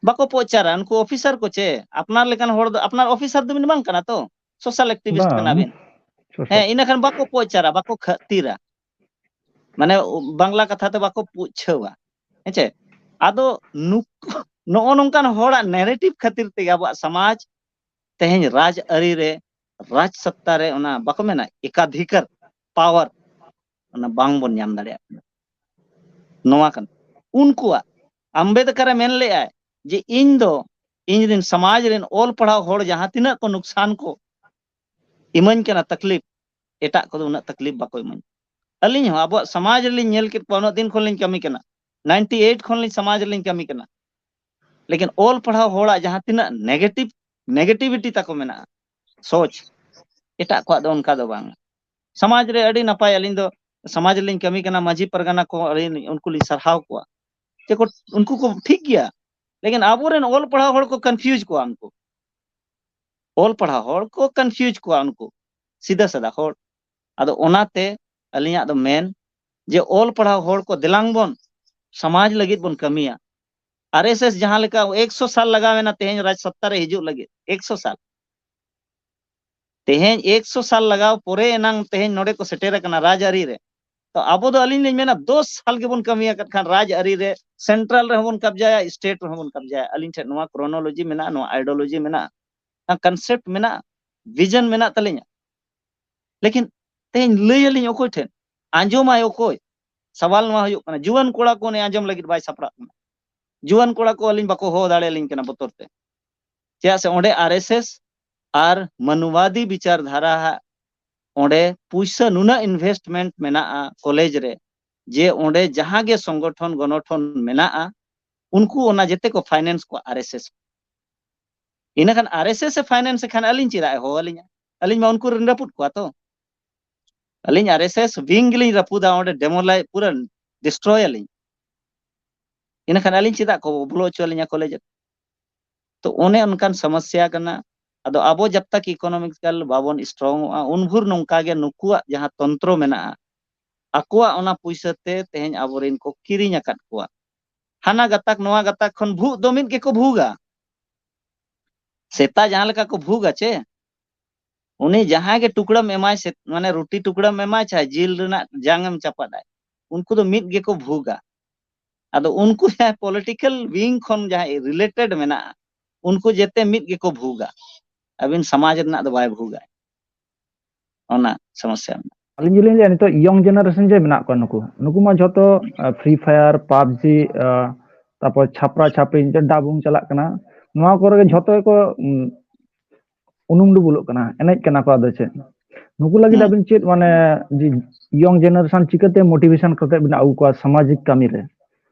ᱵᱟᱠᱚ ᱯᱚᱜ ᱪᱟᱨᱟ᱾ ᱩᱱᱠᱩ ᱚᱯᱷᱤᱥᱟᱨ ᱠᱚ ᱪᱮ, ᱟᱯᱱᱟᱨ ᱞᱮᱠᱟᱱ ᱦᱚᱲ ᱫᱚ, ᱟᱯᱱᱟᱨ ᱚᱯᱷᱤᱥᱟᱨ ᱫᱚᱵᱤᱱ ᱵᱟᱝ ᱠᱟᱱᱟ ᱛᱚ, ᱥᱳᱥᱟᱞ ᱮᱠᱴᱤᱵᱷᱤᱥᱴ ᱵᱟᱝ, ᱠᱟᱱᱟ ᱵᱤᱱ᱾ ᱥᱳᱥᱟᱞ᱾ ᱦᱮᱸ, ᱤᱱᱟᱹ ᱠᱷᱟᱱ ᱵᱟᱠᱚ ᱯᱚᱜ ᱪᱟᱨᱟ, ᱵᱟᱠᱚ ᱠᱷᱟᱹᱛᱤᱨᱟ᱾ ᱢᱟᱱᱮ ᱵᱟᱝᱞᱟ ᱠᱟᱛᱷᱟ ᱛᱮ ᱵᱟᱠᱚ ᱯᱩᱪᱷᱟᱹᱣᱟ᱾ ᱦᱮᱸᱪᱮ? ᱟᱫᱚ ᱱᱩᱠᱩ, ᱱᱚᱜᱼᱚ ᱱᱚᱝᱠᱟᱱ ᱦᱚᱲᱟᱜ ᱱᱮᱨᱮᱴᱤᱵᱷ ᱠᱷᱟᱹᱛᱤᱨ ᱛᱮᱜᱮ ᱟᱵᱚᱣᱟᱜ ᱥᱚᱢᱟᱡᱽ ᱛᱮᱦᱮᱧ ᱨᱟᱡᱽ ᱟᱹᱨᱤ ᱨᱮ, ᱨᱟᱡᱽ ᱥᱚᱛᱛᱟ ᱨᱮ, ᱚᱱᱟ ᱵᱟᱠᱚ ᱢᱮᱱᱟ ᱮᱠᱟᱫᱷᱤᱠᱟᱨ, ᱯᱟᱣᱟᱨ, ᱚᱱᱟ ᱵᱟᱝᱵᱚᱱ ᱧᱟᱢ ᱫᱟᱲᱮᱭᱟᱜ ᱠᱟᱱᱟ᱾ ᱱᱚᱣᱟ ᱠᱟᱱᱟ ᱩᱱᱠᱩᱣᱟᱜ᱾ ᱟᱢᱵᱮᱫᱠᱟᱨ ᱮ ᱢᱮᱱ ᱞᱮᱜᱼᱟᱭ ᱡᱮ ᱤᱧ ᱫᱚ ᱤᱧ ᱨᱮᱱ ᱥᱚᱢᱟᱡᱽ ᱨᱮᱱ ᱚᱞ ᱯᱟᱲᱦᱟᱣ ᱦᱚᱲ ᱡᱟᱦᱟᱸ ᱛᱤᱱᱟᱹᱜ ᱠᱚ ᱱᱩᱠᱥᱟᱱ ᱠᱚ ᱤᱢᱟᱹᱧ ᱠᱟᱱᱟ ᱛᱟᱠᱞᱤᱯ, ᱮᱴᱟᱜ ᱠᱚᱫᱚ ᱩᱱᱟᱹᱜ ᱛᱟᱠᱞᱤᱯ ᱵᱟᱠᱚ ᱤᱢᱟᱹᱧ᱾ ᱟᱹᱞᱤᱧ ᱦᱚᱸ ᱟᱵᱚᱣᱟᱜ ᱥᱚᱢᱟᱡᱽ ᱨᱮᱞᱤᱧ ᱧᱮᱞ ᱠᱮᱫ ᱠᱚᱣᱟ, ᱩᱱᱟᱹᱜ ᱫᱤᱱ ᱠᱷᱚᱱ ᱞᱤᱧ ᱠᱟᱹᱢᱤ ᱠᱟᱱᱟ, ᱱᱟᱭᱤᱱᱴᱤ ᱮᱭᱤᱴ ᱠᱷᱚᱱ ᱞᱤᱧ ᱥᱚᱢᱟᱡᱽ ᱨᱮᱞᱤᱧ ᱠᱟᱹᱢᱤ ᱠᱟᱱᱟ, ᱞᱮᱠᱤᱱ ᱚᱞ ᱯᱟᱲᱦᱟᱣ ᱦᱚᱲᱟᱜ ᱡᱟᱦᱟᱸ ᱛᱤᱱᱟᱹᱜ ᱱᱮᱜᱮᱴᱤᱵᱷ, ᱱᱮᱜᱮᱴᱤᱵᱷᱤᱴᱤ ᱛᱟᱠᱚ ᱢᱮᱱᱟᱜᱼᱟ, ᱥᱳᱪ᱾ ᱮᱴᱟᱜ ᱠᱚᱣᱟᱜ ᱫᱚ ᱚᱱᱠᱟ ᱫᱚ ᱵᱟᱝ᱾ ᱥᱚᱢᱟᱡᱽ ᱨᱮ ᱟᱹᱰᱤ ᱱᱟᱯᱟᱭ, ᱟᱹᱞᱤᱧ ᱫᱚ ᱥᱚᱢᱟᱡᱽ ᱨᱮᱞᱤᱧ ᱠᱟᱹᱢᱤ ᱠᱟᱱᱟ, ᱢᱟᱹᱡᱷᱤ ᱯᱟᱨᱜᱟᱱᱟ ᱠᱚ ᱟᱹᱞᱤᱧ ᱩᱱᱠᱩ ᱞᱤᱧ ᱥᱟᱨᱦᱟᱣ ᱠᱚᱣᱟ, ᱡᱮ ᱠᱚ, ᱩᱱᱠᱩ ᱠᱚ ᱴᱷᱤᱠ ᱜᱮᱭᱟ, ᱞᱮᱠᱤᱱ ᱟᱵᱚᱨᱮᱱ ᱚᱞ ᱯᱟᱲᱦᱟᱣ ᱦᱚᱲ ᱠᱚ ᱠᱚᱱᱯᱷᱤᱭᱩᱡᱽ ᱠᱚᱣᱟ ᱩᱱᱠᱩ᱾ ᱚᱞ ᱯᱟᱲᱦᱟᱣ ᱦᱚᱲ ᱠᱚ ᱠᱚᱱᱯᱷᱤᱭᱩᱡᱽ ᱠᱚᱣᱟ ᱩᱱᱠᱩ, ᱥᱤᱫᱷᱟᱹ ᱥᱟᱫᱟ ᱦᱚᱲ᱾ ᱟᱫᱚ ᱚᱱᱟᱛᱮ ᱟᱹᱞᱤᱧᱟᱜ ᱫᱚ ᱢᱮᱱ ᱡᱮ ᱚᱞ ᱯᱟᱲᱦᱟᱣ ᱦᱚᱲ ᱠᱚ ᱫᱮᱞᱟᱝ ᱵᱚᱱ ᱥᱚᱢᱟᱡᱽ ᱞᱟᱹᱜᱤᱫ ᱵᱚᱱ ᱠᱟᱹᱢᱤᱭᱟ᱾ ᱟᱨ ᱮᱥ ᱮᱥ ᱡᱟᱦᱟᱸ ᱞᱮᱠᱟ ᱮᱠᱥᱚ ᱥᱟᱞ ᱞᱟᱜᱟᱣ ᱮᱱᱟ ᱛᱮᱦᱮᱧ ᱨᱟᱡᱽ ᱥᱚᱛᱛᱟ ᱨᱮ ᱦᱤᱡᱩᱜ ᱞᱟᱹᱜᱤᱫ, ᱮᱠᱥᱚ ᱥᱟᱞ᱾ ᱛᱮᱦᱮᱧ ᱮᱠᱥᱚ ᱥᱟᱞ ᱞᱟᱜᱟᱣ ᱯᱚᱨᱮ ᱮᱱᱟᱝ ᱛᱮᱦᱮᱧ ᱱᱚᱰᱮ ᱠᱚ ᱥᱮᱴᱮᱨ ᱟᱠᱟᱱᱟ ᱨᱟᱡᱽ ᱟᱹᱨᱤ ᱨᱮ᱾ ᱛᱚ ᱟᱵᱚ ᱫᱚ ᱟᱹᱞᱤᱧ ᱞᱤᱧ ᱢᱮᱱᱟ ᱫᱚᱥ ᱥᱟᱞ ᱜᱮᱵᱚᱱ ᱠᱟᱹᱢᱤ ᱟᱠᱟᱫ ᱠᱷᱟᱱ ᱨᱟᱡᱽ ᱟᱹᱨᱤ ᱨᱮ, ᱥᱮᱱᱴᱨᱟᱞ ᱨᱮᱦᱚᱸ ᱵᱚᱱ ᱠᱟᱵᱡᱟᱭᱟ, ᱥᱴᱮᱴ ᱨᱮᱦᱚᱸ ᱵᱚᱱ ᱠᱟᱵᱡᱟᱭᱟ᱾ ᱟᱹᱞᱤᱧ ᱴᱷᱮᱱ ᱱᱚᱣᱟ ᱠᱨᱳᱱᱳᱞᱚᱡᱤ ᱢᱮᱱᱟᱜᱼᱟ, ᱱᱚᱣᱟ ᱟᱭᱰᱤᱭᱳᱞᱚᱡᱤ ᱢᱮᱱᱟᱜᱼᱟ, ᱠᱚᱱᱥᱮᱯᱴ ᱢᱮᱱᱟᱜᱼᱟ, ᱵᱷᱤᱡᱚᱱ ᱢᱮᱱᱟᱜ ᱛᱟᱹᱞᱤᱧᱟ᱾ ᱞᱮᱠᱤᱱ ᱛᱮᱦᱮᱧ ᱞᱟᱹᱭ ᱟᱹᱞᱤᱧ ᱚᱠᱚᱭ ᱴᱷᱮᱱ? ᱟᱸᱡᱚᱢᱟᱭ ᱚᱠᱚᱭ? ᱥᱟᱣᱟᱞ ᱱᱚᱣᱟ ᱦᱩᱭᱩᱜ ᱠᱟᱱᱟ, ᱡᱩᱣᱟᱹᱱ ᱠᱚᱲᱟ ᱠᱚ ᱩᱱᱤ ᱟᱸᱡᱚᱢ ᱞᱟᱹᱜᱤᱫ ᱵᱟᱭ ᱥᱟᱯᱲᱟᱜ ᱠᱟᱱᱟ᱾ ᱡᱩᱣᱟᱹᱱ ᱠᱚᱲᱟ ᱠᱚ ᱟᱹᱞᱤᱧ ᱵᱟᱠᱚ ᱦᱚᱦᱚ ᱫᱟᱲᱮᱭᱟᱞᱤᱧ ᱠᱟᱱᱟ ᱵᱚᱛᱚᱨ ᱛᱮ᱾ ᱪᱮᱫᱟᱜ ᱥᱮ ᱚᱸᱰᱮ ᱟᱨ ᱮᱥ ᱮᱥ ᱟᱨ ᱢᱟᱱᱣᱟᱫᱤ ᱵᱤᱪᱟᱨ ᱫᱷᱟᱨᱟ ᱦᱟᱜ ᱚᱸᱰᱮ ᱯᱩᱭᱥᱟᱹ ᱱᱩᱱᱟᱹᱜ ᱤᱱᱵᱷᱮᱥᱴᱢᱮᱱᱴ ᱢᱮᱱᱟᱜᱼᱟ ᱠᱚᱞᱮᱡᱽ ᱨᱮ, ᱡᱮ ᱚᱸᱰᱮ ᱡᱟᱦᱟᱸ ᱜᱮ ᱥᱚᱝᱜᱚᱴᱷᱚᱱ ᱜᱚᱱᱚᱴᱷᱚᱱ ᱢᱮᱱᱟᱜᱼᱟ, ᱩᱱᱠᱩ ᱚᱱᱟ ᱡᱮᱛᱮ ᱠᱚ ᱯᱷᱟᱭᱱᱮᱱᱥ ᱠᱚᱣᱟ ᱟᱨ ᱮᱥ ᱮᱥ᱾ ᱤᱱᱟᱹᱠᱷᱟᱱ ᱟᱨ ᱮᱥ ᱮᱥ ᱮ ᱯᱷᱟᱭᱱᱮᱱᱥ ᱮ ᱠᱷᱟᱱ ᱟᱹᱞᱤᱧ ᱪᱮᱫᱟᱜ ᱮ ᱦᱚᱦᱚ ᱟᱹᱞᱤᱧᱟ? ᱟᱹᱞᱤᱧ ᱢᱟ ᱩᱱᱠᱩ ᱨᱮᱱ ᱨᱟᱹᱯᱩᱫ ᱠᱚᱣᱟ ᱛᱚ᱾ ᱟᱹᱞᱤᱧ ᱟᱨ ᱮᱥ ᱮᱥ ᱣᱤᱝ ᱜᱮᱞᱤᱧ ᱨᱟᱹᱯᱩᱫᱟ, ᱚᱸᱰᱮ ᱰᱮᱢᱳᱞᱟᱭ ᱯᱩᱨᱟᱹ ᱰᱤᱥᱴᱨᱚᱭ ᱟᱹᱞᱤᱧ᱾ ᱤᱱᱟᱹᱠᱷᱟᱱ ᱟᱹᱞᱤᱧ ᱪᱮᱫᱟᱜ ᱠᱚ ᱵᱚᱞᱚ ᱦᱚᱪᱚ ᱟᱹᱞᱤᱧᱟ ᱠᱚᱞᱮᱡᱽ ᱨᱮ? ᱛᱚ ᱚᱱᱮ ᱚᱱᱠᱟᱱ ᱥᱚᱢᱚᱥᱥᱟ ᱠᱟᱱᱟ᱾ ᱟᱫᱚ ᱟᱵᱚ ᱡᱟᱵ ᱛᱟᱠ ᱤᱠᱳᱱᱚᱢᱤᱠᱟᱞ ᱵᱟᱵᱚᱱ ᱥᱴᱨᱚᱝ ᱚᱜᱼᱟ, ᱩᱱ ᱵᱷᱳᱨ ᱱᱚᱝᱠᱟ ᱜᱮ ᱱᱩᱠᱩᱣᱟᱜ ᱡᱟᱦᱟᱸ ᱛᱚᱱᱛᱨᱚ ᱢᱮᱱᱟᱜᱼᱟ, ᱟᱠᱚᱣᱟᱜ ᱚᱱᱟ ᱯᱩᱭᱥᱟᱹ ᱛᱮ ᱛᱮᱦᱮᱧ ᱟᱵᱚᱨᱮᱱ ᱠᱚ ᱠᱤᱨᱤᱧ ᱟᱠᱟᱫ ᱠᱚᱣᱟ᱾ ᱦᱟᱱᱟ ᱜᱟᱛᱟᱠ ᱱᱚᱣᱟ ᱜᱟᱛᱟᱠ ᱠᱷᱚᱱ ᱵᱷᱩᱜ ᱫᱚ ᱢᱤᱫ ᱜᱮᱠᱚ ᱵᱷᱩᱜᱟ᱾ ᱥᱮᱛᱟ ᱡᱟᱦᱟᱸ ᱞᱮᱠᱟ ᱠᱚ ᱵᱷᱩᱜᱟ ᱪᱮ, ᱩᱱᱤ ᱡᱟᱦᱟᱸᱭ ᱜᱮ ᱴᱩᱠᱲᱟᱹᱢ ᱮᱢᱟᱭ, ᱥᱮ-, ᱢᱟᱱᱮ ᱨᱩᱴᱤ ᱴᱩᱠᱲᱟᱹᱢ ᱮᱢᱟᱭ ᱪᱟᱦᱮ ᱡᱤᱞ ᱨᱮᱱᱟᱜ ᱡᱟᱝ ᱮᱢ ᱪᱟᱯᱟᱫᱟᱭ, ᱩᱱᱠᱩ ᱫᱚ ᱢᱤᱫ ᱜᱮᱠᱚ ᱵᱷᱩᱜᱟ᱾ ᱟᱫᱚ ᱩᱱᱠᱩ ᱡᱟᱦᱟᱸᱭ ᱯᱚᱞᱤᱴᱤᱠᱟᱞ ᱣᱤᱝ ᱠᱷᱚᱱ ᱡᱟᱦᱟᱸᱭ ᱨᱤᱞᱮᱴᱮᱰ ᱢᱮᱱᱟᱜᱼᱟ, ᱩᱱᱠᱩ ᱡᱮᱛᱮ ᱢᱤᱫ ᱜᱮᱠᱚ ᱵᱷᱩᱜᱟ᱾ ᱟᱹᱵᱤᱱ ᱥᱚᱢᱟᱡᱽ ᱨᱮᱱᱟᱜ ᱫᱚ ᱵᱟᱭ ᱵᱷᱩᱜᱟ᱾ ᱚᱱᱟ ᱥᱚᱢᱚᱥᱥᱟ ᱢᱮᱱᱟᱜᱼᱟ᱾ ᱟᱹᱞᱤᱧ ᱡᱮᱞᱤᱧ ᱞᱟᱹᱭᱟ, ᱱᱤᱛᱚᱜ ᱤᱭᱚᱝ ᱡᱮᱱᱟᱨᱮᱥᱚᱱ ᱡᱮ ᱢᱮᱱᱟᱜ ᱠᱚᱣᱟ, ᱱᱩᱠᱩ, ᱱᱩᱠᱩ ᱢᱟ ᱡᱷᱚᱛᱚ, ᱟ, ᱯᱷᱨᱤ ᱯᱷᱟᱭᱟᱨ, ᱯᱟᱵᱡᱤ, ᱟ, ᱛᱟᱯᱚᱨ ᱪᱷᱟᱯᱨᱟ ᱪᱷᱟᱯᱨᱤ, ᱰᱟᱵᱩᱝ ᱪᱟᱞᱟᱜ ᱠᱟᱱᱟ, ᱱᱚᱣᱟ ᱠᱚᱨᱮ ᱜᱮ ᱡᱷᱚᱛᱚ ᱜᱮᱠᱚ, ᱩᱢ, ᱩᱱᱩᱢ ᱰᱩᱵᱩᱞᱚᱜ ᱠᱟᱱᱟ, ᱮᱱᱮᱡ ᱠᱟᱱᱟ ᱠᱚ᱾ ᱟᱫᱚ ᱪᱮᱫ, ᱱᱩᱠᱩ ᱞᱟᱹᱜᱤᱫ ᱦᱩᱸ᱾ ᱟᱵᱤᱱ ᱪᱮᱫ, ᱢᱟᱱᱮ, ᱡᱮ ᱤᱭᱚᱝ ᱡᱮᱱᱟᱨᱮᱥᱚᱱ ᱪᱤᱠᱟᱹᱛᱮ ᱢᱳᱴᱤᱵᱷᱮᱥᱚᱱ ᱠᱟᱛᱮ ᱵᱤᱱ ᱟᱹᱜᱩ ᱠᱚᱣᱟ ᱥᱟᱢᱟᱡᱤᱠ ᱠᱟᱹᱢᱤ ᱨᱮ?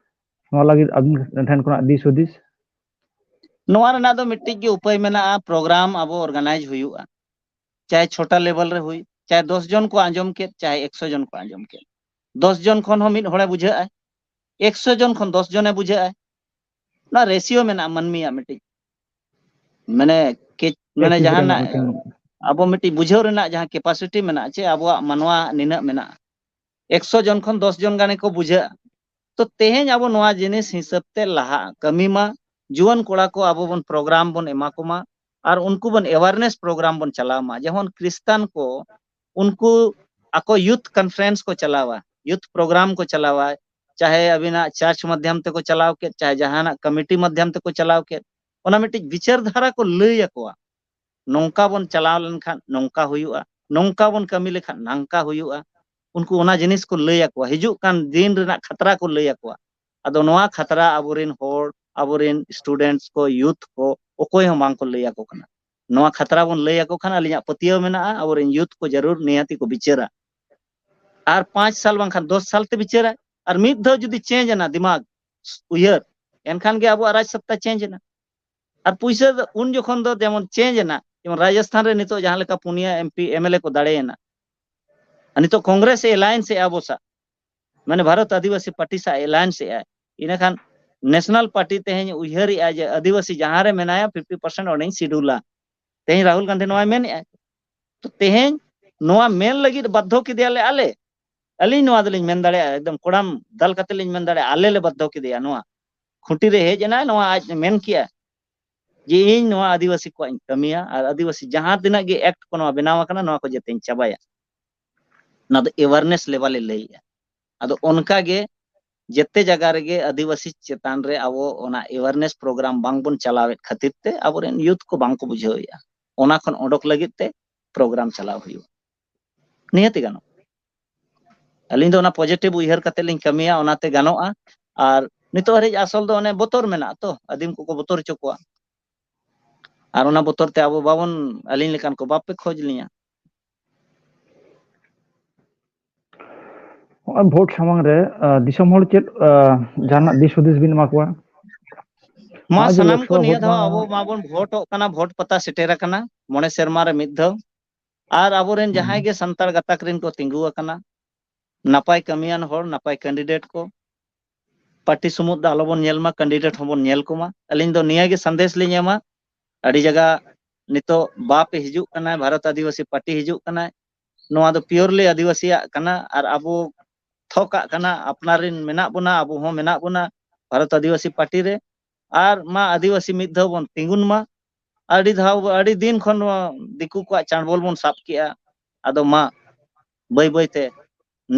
ᱱᱚᱣᱟ ᱞᱟᱹᱜᱤᱫ ᱟᱵᱤᱱ ᱴᱷᱮᱱ ᱠᱷᱚᱱᱟᱜ ᱫᱤᱥ ᱦᱩᱫᱤᱥ? ᱱᱚᱣᱟ ᱨᱮᱱᱟᱜ ᱫᱚ ᱢᱤᱫᱴᱤᱡ ᱜᱮ ᱩᱯᱟᱹᱭ ᱢᱮᱱᱟᱜᱼᱟ, ᱯᱨᱳᱜᱨᱟᱢ ᱟᱵᱚ ᱚᱨᱜᱟᱱᱟᱭᱤᱡᱽ ᱦᱩᱭᱩᱜᱼᱟ᱾ ᱪᱟᱦᱮ ᱪᱷᱳᱴᱟ ᱞᱮᱵᱮᱞ ᱨᱮ ᱦᱩᱭ, ᱪᱟᱦᱮ ᱫᱚᱥ ᱡᱚᱱ ᱠᱚ ᱟᱸᱡᱚᱢ ᱠᱮᱫ, ᱪᱟᱦᱮ ᱮᱠᱥᱚ ᱡᱚᱱ ᱠᱚ ᱟᱸᱡᱚᱢ ᱠᱮᱫ, ᱫᱚᱥ ᱡᱚᱱ ᱠᱷᱚᱱ ᱦᱚᱸ ᱢᱤᱫ ᱦᱚᱲᱮ ᱵᱩᱡᱷᱟᱹᱜᱼᱟᱭ, ᱮᱠᱥᱚ ᱡᱚᱱ ᱠᱷᱚᱱ ᱫᱚᱥ ᱡᱚᱱᱮ ᱵᱩᱡᱷᱟᱹᱜᱼᱟᱭ᱾ ᱚᱱᱟ ᱨᱮᱥᱤᱭᱳ ᱢᱮᱱᱟᱜᱼᱟ ᱢᱟᱹᱱᱢᱤᱭᱟᱜ ᱢᱤᱫᱴᱤᱡ, ᱢᱟᱱᱮ ᱠᱮᱪ-, ᱢᱟᱱᱮ ᱠᱮᱪ ᱡᱟᱦᱟᱱᱟᱜ ᱨᱮᱱᱟᱜ ᱢᱤᱫᱴᱟᱝ ᱟᱵᱚ ᱢᱤᱫᱴᱤᱡ ᱵᱩᱡᱷᱟᱹᱣ ᱨᱮᱱᱟᱜ ᱡᱟᱦᱟᱸ ᱠᱮᱯᱟᱥᱤᱴᱤ ᱢᱮᱱᱟᱜᱼᱟ, ᱪᱮ ᱟᱵᱚᱣᱟᱜ ᱢᱟᱱᱣᱟ ᱱᱤᱱᱟᱹᱜ ᱢᱮᱱᱟᱜᱼᱟ, ᱮᱠᱥᱚ ᱡᱚᱱ ᱠᱷᱚᱱ ᱫᱚᱥ ᱡᱚᱱ ᱜᱟᱱ ᱜᱮᱠᱚ ᱵᱩᱡᱷᱟᱹᱜᱼᱟ᱾ ᱛᱚ ᱛᱮᱦᱮᱧ ᱟᱵᱚ ᱱᱚᱣᱟ ᱡᱤᱱᱤᱥ ᱦᱤᱥᱟᱹᱵ ᱛᱮ ᱞᱟᱦᱟᱜᱼᱟ, ᱠᱟᱹᱢᱤ ᱢᱟ, ᱡᱩᱣᱟᱹᱱ ᱠᱚᱲᱟ ᱠᱚ ᱟᱵᱚ ᱵᱚᱱ ᱯᱨᱳᱜᱨᱟᱢ ᱵᱚᱱ ᱮᱢᱟ ᱠᱚᱢᱟ, ᱟᱨ ᱩᱱᱠᱩ ᱵᱚᱱ ᱮᱣᱟᱨᱱᱮᱥ ᱯᱨᱳᱜᱨᱟᱢ ᱵᱚᱱ ᱪᱟᱞᱟᱣ ᱢᱟ᱾ ᱡᱮᱢᱚᱱ ᱠᱷᱨᱤᱥᱴᱟᱱ ᱠᱚ, ᱩᱱᱠᱩ ᱟᱠᱚ ᱭᱩᱛᱷ ᱠᱚᱱᱯᱷᱟᱨᱮᱱᱥ ᱠᱚ ᱪᱟᱞᱟᱣᱟ, ᱭᱩᱛᱷ ᱯᱨᱳᱜᱨᱟᱢ ᱠᱚ ᱪᱟᱞᱟᱣᱟ, ᱪᱟᱦᱮ ᱟᱹᱵᱤᱱᱟᱜ ᱪᱟᱨᱪ ᱢᱟᱫᱽᱫᱷᱚᱢ ᱛᱮᱠᱚ ᱪᱟᱞᱟᱣ ᱠᱮᱫ, ᱪᱟᱦᱮ ᱡᱟᱦᱟᱱᱟᱜ ᱠᱚᱢᱤᱴᱤ ᱢᱟᱫᱽᱫᱷᱚᱢ ᱛᱮᱠᱚ ᱪᱟᱞᱟᱣ ᱠᱮᱫ, ᱚᱱᱟ ᱢᱤᱫᱴᱤᱡ ᱵᱤᱪᱟᱹᱨ ᱫᱷᱟᱨᱟ ᱠᱚ ᱞᱟᱹᱭ ᱟᱠᱚᱣᱟ, ᱱᱚᱝᱠᱟ ᱵᱚᱱ ᱪᱟᱞᱟᱣ ᱞᱮᱱᱠᱷᱟᱱ ᱱᱚᱝᱠᱟ ᱦᱩᱭᱩᱜᱼᱟ, ᱱᱚᱝᱠᱟ ᱵᱚᱱ ᱠᱟᱹᱢᱤ ᱞᱮᱠᱷᱟᱱ ᱱᱟᱝᱠᱟ ᱦᱩᱭᱩᱜᱼᱟ᱾ ᱩᱱᱠᱩ ᱚᱱᱟ ᱡᱤᱱᱤᱥ ᱠᱚ ᱞᱟᱹᱭ ᱟᱠᱚᱣᱟ, ᱦᱤᱡᱩᱜ ᱠᱟᱱ ᱫᱤᱱ ᱨᱮᱱᱟᱜ ᱠᱷᱟᱛᱨᱟ ᱠᱚ ᱞᱟᱹᱭ ᱟᱠᱚᱣᱟ᱾ ᱟᱫᱚ ᱱᱚᱣᱟ ᱠᱷᱟᱛᱨᱟ ᱟᱵᱚᱨᱮᱱ ᱦᱚᱲ, ᱟᱵᱚᱨᱮᱱ ᱥᱴᱩᱰᱮᱱᱴᱥ ᱠᱚ, ᱭᱩᱛᱷ ᱠᱚ, ᱚᱠᱚᱭ ᱦᱚᱸ ᱵᱟᱝ ᱠᱚ ᱞᱟᱹᱭ ᱟᱠᱚ ᱠᱟᱱᱟ᱾ ᱱᱚᱣᱟ ᱠᱷᱟᱛᱨᱟ ᱵᱚᱱ ᱞᱟᱹᱭ ᱟᱠᱚ ᱠᱷᱟᱱ ᱟᱹᱞᱤᱧᱟᱜ ᱯᱟᱹᱛᱭᱟᱹᱣ ᱢᱮᱱᱟᱜᱼᱟ, ᱟᱵᱚᱨᱮᱱ ᱭᱩᱛᱷ ᱠᱚ ᱡᱟᱹᱨᱩᱲ ᱱᱤᱦᱟᱹᱛᱤ ᱠᱚ ᱵᱤᱪᱟᱹᱨᱟ᱾ ᱟᱨ ᱯᱟᱸᱪ ᱥᱟᱞ ᱵᱟᱝᱠᱷᱟᱱ ᱫᱚᱥ ᱥᱟᱞ ᱛᱮ ᱵᱤᱪᱟᱹᱨᱟ, ᱟᱨ ᱢᱤᱫ ᱫᱷᱟᱣ ᱡᱩᱫᱤ ᱪᱮᱧᱡᱽ ᱮᱱᱟ ᱫᱤᱢᱟᱜᱽ, ᱩᱭᱦᱟᱹᱨ, ᱮᱱᱠᱷᱟᱱ ᱜᱮ ᱟᱵᱚᱣᱟᱜ ᱨᱟᱡᱽ ᱥᱚᱛᱛᱟ ᱪᱮᱧᱡᱽ ᱮᱱᱟ᱾ ᱟᱨ ᱯᱩᱭᱥᱟᱹ ᱫᱚ ᱩᱱ ᱡᱚᱠᱷᱚᱱ ᱫᱚ ᱡᱮᱢᱚᱱ ᱪᱮᱧᱡᱽ ᱮᱱᱟ, ᱡᱮᱢᱚᱱ ᱨᱟᱡᱚᱥᱛᱷᱟᱱ ᱨᱮ ᱱᱤᱛᱚᱜ ᱡᱟᱦᱟᱸ ᱞᱮᱠᱟ ᱯᱩᱱᱭᱟᱹ ᱮᱢ ᱯᱤ, ᱮᱢ ᱮᱞ ᱮ ᱠᱚ ᱫᱟᱲᱮᱭᱮᱱᱟ, ᱟᱨ ᱱᱤᱛᱚᱜ ᱠᱚᱝᱜᱨᱮᱥ ᱮ ᱮᱞᱟᱭᱮᱱᱥ ᱮ ᱟᱵᱚ ᱥᱟᱶ, ᱢᱟᱱᱮ ᱵᱷᱟᱨᱚᱛ ᱟᱹᱫᱤᱵᱟᱹᱥᱤ ᱯᱟᱨᱴᱤ ᱥᱟᱶ ᱮᱞᱟᱭᱮᱱᱥ ᱮ ᱟᱭ᱾ ᱤᱱᱟᱹᱠᱷᱟᱱ ᱱᱮᱥᱱᱟᱞ ᱯᱟᱨᱴᱤ ᱛᱮᱦᱮᱧ ᱩᱭᱦᱟᱹᱨᱮᱜᱼᱟ ᱡᱮ ᱟᱹᱫᱤᱵᱟᱹᱥᱤ ᱡᱟᱦᱟᱸ ᱨᱮ ᱢᱮᱱᱟᱭᱟ ᱯᱷᱤᱯᱴᱤ ᱯᱟᱨᱥᱮᱱᱴ ᱚᱸᱰᱮᱧ ᱥᱤᱰᱩᱞᱟ᱾ ᱛᱮᱦᱮᱧ ᱨᱟᱦᱩᱞ ᱜᱟᱱᱫᱷᱤ ᱱᱚᱣᱟᱭ ᱢᱮᱱᱮᱜᱼᱟ᱾ ᱛᱚ ᱛᱮᱦᱮᱧ ᱱᱚᱣᱟ ᱢᱮᱱ ᱞᱟᱹᱜᱤᱫ ᱵᱟᱫᱽᱫᱷᱚ ᱠᱮᱫᱮᱭᱟᱞᱮ ᱟᱞᱮ᱾ ᱟᱹᱞᱤᱧ ᱱᱚᱣᱟ ᱫᱚᱞᱤᱧ ᱢᱮᱱ ᱫᱟᱲᱮᱭᱟᱜᱼᱟ, ᱮᱠᱫᱚᱢ ᱠᱚᱲᱟᱢ ᱫᱟᱞ ᱠᱟᱛᱮ ᱞᱤᱧ ᱢᱮᱱ ᱫᱟᱲᱮᱭᱟᱜᱼᱟ, ᱟᱞᱮ ᱞᱮ ᱵᱟᱫᱽᱫᱷᱚ ᱠᱮᱫᱮᱭᱟ᱾ ᱱᱚᱣᱟ ᱠᱷᱩᱸᱴᱤ ᱨᱮ ᱦᱮᱡ ᱮᱱᱟᱭ, ᱱᱚᱣᱟ ᱟᱡ ᱢᱮᱱ ᱠᱮᱜᱼᱟ ᱡᱮ ᱤᱧ ᱱᱚᱣᱟ ᱟᱹᱫᱤᱵᱟᱹᱥᱤ ᱠᱚᱣᱟᱜ ᱤᱧ ᱠᱟᱹᱢᱤᱭᱟ ᱟᱨ ᱟᱹᱫᱤᱵᱟᱹᱥᱤ ᱡᱟᱦᱟᱸ ᱛᱤᱱᱟᱹᱜ ᱜᱮ ᱮᱠᱴ ᱠᱚ ᱱᱚᱣᱟ ᱵᱮᱱᱟᱣ ᱟᱠᱟᱱᱟ, ᱱᱚᱣᱟ ᱠᱚ ᱡᱚᱛᱚᱧ ᱪᱟᱵᱟᱭᱟ᱾ ᱚᱱᱟ ᱫᱚ ᱮᱣᱟᱨᱱᱮᱥ ᱞᱮᱵᱮᱞ ᱮ ᱞᱟᱹᱭᱮᱜᱼᱟ᱾ ᱟᱫᱚ ᱚᱱᱠᱟ ᱜᱮ ᱡᱮᱛᱮ ᱡᱟᱭᱜᱟ ᱨᱮᱜᱮ ᱟᱹᱫᱤᱵᱟᱹᱥᱤ ᱪᱮᱛᱟᱱ ᱨᱮ ᱟᱵᱚ ᱚᱱᱟ ᱮᱣᱟᱨᱱᱮᱥ ᱯᱨᱳᱜᱨᱟᱢ ᱵᱟᱝᱵᱚᱱ ᱪᱟᱞᱟᱣᱮᱫ ᱠᱷᱟᱹᱛᱤᱨ ᱛᱮ ᱟᱵᱚᱨᱮᱱ ᱭᱩᱛᱷ ᱠᱚ ᱵᱟᱝ ᱠᱚ ᱵᱩᱡᱷᱟᱹᱣᱮᱫᱼᱟ᱾ ᱚᱱᱟ ᱠᱷᱚᱱ ᱚᱰᱚᱠ ᱞᱟᱹᱜᱤᱫ ᱛᱮ ᱯᱨᱳᱜᱨᱟᱢ ᱪᱟᱞᱟᱣ ᱦᱩᱭᱩᱜᱼᱟ᱾ ᱱᱤᱦᱟᱹᱛᱤ ᱜᱟᱱᱚᱜᱼᱟ᱾ ᱟᱹᱞᱤᱧ ᱫᱚ ᱚᱱᱟ ᱯᱚᱡᱮᱴᱤᱵᱷ ᱩᱭᱦᱟᱹᱨ ᱠᱟᱛᱮ ᱞᱤᱧ ᱠᱟᱹᱢᱤᱭᱟ, ᱚᱱᱟᱛᱮ ᱜᱟᱱᱚᱜᱼᱟ᱾ ᱟᱨ ᱱᱤᱛᱚᱜ ᱦᱟᱹᱨᱤᱡ ᱟᱥᱚᱞ ᱫᱚ ᱚᱱᱮ ᱵᱚᱛᱚᱨ ᱢᱮᱱᱟᱜᱼᱟ ᱛᱚ, ᱟᱹᱫᱤᱢ ᱠᱚᱠᱚ ᱵᱚᱛᱚᱨ ᱦᱚᱪᱚ ᱠᱚᱣᱟ᱾ ᱟᱨ ᱚᱱᱟ ᱵᱚᱛᱚᱨ ᱛᱮ ᱟᱵᱚ ᱵᱟᱵᱚᱱ, ᱟᱹᱞᱤᱧ ᱞᱮᱠᱟᱱ ᱠᱚ ᱵᱟᱯᱮ ᱠᱷᱚᱡᱽ ᱞᱤᱧᱟ᱾ ᱱᱚᱜᱼᱚᱭ ᱵᱷᱳᱴ ᱥᱟᱢᱟᱝ ᱨᱮ ᱟᱸ, ᱫᱤᱥᱚᱢ ᱦᱚᱲ ᱪᱮᱫ ᱟᱸ, ᱡᱟᱦᱟᱱᱟᱜ ᱫᱤᱥ ᱦᱩᱫᱤᱥ ᱵᱤᱱ ᱮᱢᱟ ᱠᱚᱣᱟ? ᱢᱟ ᱱᱚᱜᱼᱚᱭ ᱡᱮ ᱥᱟᱱᱟᱢ ᱠᱚ ᱞᱳᱠᱥᱚᱵᱷᱟ ᱱᱤᱭᱟᱹ ᱵᱷᱳᱴ ᱫᱷᱟᱣ ᱢᱟ ᱟᱵᱚ ᱢᱟᱵᱚᱱ ᱵᱷᱳᱴᱚᱜ ᱠᱟᱱᱟ, ᱵᱷᱳᱴ ᱯᱟᱛᱟ ᱥᱮᱴᱮᱨ ᱟᱠᱟᱱᱟ, ᱢᱚᱬᱮ ᱥᱮᱨᱢᱟ ᱨᱮ ᱢᱤᱫ ᱫᱷᱟᱣ᱾ ᱟᱨ ᱟᱵᱚᱨᱮᱱ ᱡᱟᱦᱟᱸᱭ ᱜᱮ ᱥᱟᱱᱛᱟᱲ ᱜᱟᱛᱟᱠ ᱨᱮᱱ ᱠᱚ ᱛᱤᱸᱜᱩ ᱟᱠᱟᱱᱟ, ᱱᱟᱯᱟᱭ ᱠᱟᱹᱢᱤᱭᱟᱱ ᱦᱚᱲ, ᱱᱟᱯᱟᱭ ᱠᱮᱱᱰᱤᱰᱮᱴ ᱠᱚ, ᱯᱟᱨᱴᱤ ᱥᱩᱢᱩᱫ ᱫᱚ ᱟᱞᱚᱵᱚᱱ ᱧᱮᱞ ᱢᱟ, ᱠᱮᱱᱰᱤᱰᱮᱴ ᱦᱚᱸᱵᱚᱱ ᱧᱮᱞ ᱠᱚᱢᱟ᱾ ᱟᱹᱞᱤᱧ ᱫᱚ ᱱᱤᱭᱟᱹ ᱜᱮ ᱥᱟᱸᱫᱮᱥ ᱞᱤᱧ ᱮᱢᱟ᱾ ᱟᱹᱰᱤ ᱡᱟᱭᱜᱟ ᱱᱤᱛᱚᱜ ᱵᱟᱯ ᱮ ᱦᱤᱡᱩᱜ ᱠᱟᱱᱟᱭ, ᱵᱷᱟᱨᱚᱛ ᱟᱹᱫᱤᱵᱟᱹᱥᱤ ᱯᱟᱨᱴᱤ ᱦᱤᱡᱩᱜ ᱠᱟᱱᱟᱭ, ᱱᱚᱣᱟ ᱫᱚ ᱯᱤᱭᱳᱨᱞᱤ ᱟᱹᱫᱤᱵᱟᱹᱥᱤᱭᱟᱜ ᱠᱟᱱᱟ ᱟᱨ ᱟᱵᱚ ᱛᱷᱚᱠᱟᱜ ᱠᱟᱱᱟ᱾ ᱟᱯᱱᱟᱨ ᱨᱮᱱ ᱢᱮᱱᱟᱜ ᱵᱚᱱᱟ, ᱟᱵᱚ ᱦᱚᱸ ᱢᱮᱱᱟᱜ ᱵᱚᱱᱟ ᱵᱷᱟᱨᱚᱛ ᱟᱹᱫᱤᱵᱟᱹᱥᱤ ᱯᱟᱨᱴᱤ ᱨᱮ᱾ ᱟᱨ ᱢᱟ ᱟᱹᱫᱤᱵᱟᱹᱥᱤ ᱢᱤᱫ ᱫᱷᱟᱣ ᱵᱚᱱ ᱛᱤᱸᱜᱩᱱ ᱢᱟ᱾ ᱟᱹᱰᱤ ᱫᱷᱟᱣ, ᱟᱹᱰᱤ ᱫᱤᱱ ᱠᱷᱚᱱ ᱱᱚᱣᱟ ᱫᱤᱠᱩ ᱠᱚᱣᱟᱜ ᱪᱟᱸᱰᱵᱚᱞ ᱵᱚᱱ ᱥᱟᱵ ᱠᱮᱜᱼᱟ᱾ ᱟᱫᱚ ᱢᱟ ᱵᱟᱹᱭ ᱵᱟᱹᱭ ᱛᱮ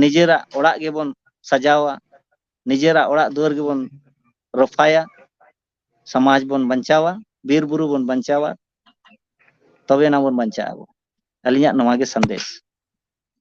ᱱᱤᱡᱮᱨᱟᱜ ᱚᱲᱟᱜ ᱜᱮᱵᱚᱱ ᱥᱟᱡᱟᱣᱟ, ᱱᱤᱡᱮᱨᱟᱜ ᱚᱲᱟᱜ ᱫᱩᱣᱟᱹᱨ ᱜᱮᱵᱚᱱ ᱨᱚᱯᱷᱟᱭᱟ, ᱥᱚᱢᱟᱡᱽ ᱵᱚᱱ ᱵᱟᱧᱪᱟᱣᱟ, ᱵᱤᱨ ᱵᱩᱨᱩ ᱵᱚᱱ ᱵᱟᱧᱪᱟᱣᱟ, ᱛᱚᱵᱮ ᱮᱱᱟ ᱵᱚᱱ ᱵᱟᱧᱪᱟᱜ ᱟᱵᱚ᱾ ᱟᱹᱞᱤᱧᱟᱜ ᱱᱚᱣᱟ ᱜᱮ ᱥᱟᱸᱫᱮᱥ᱾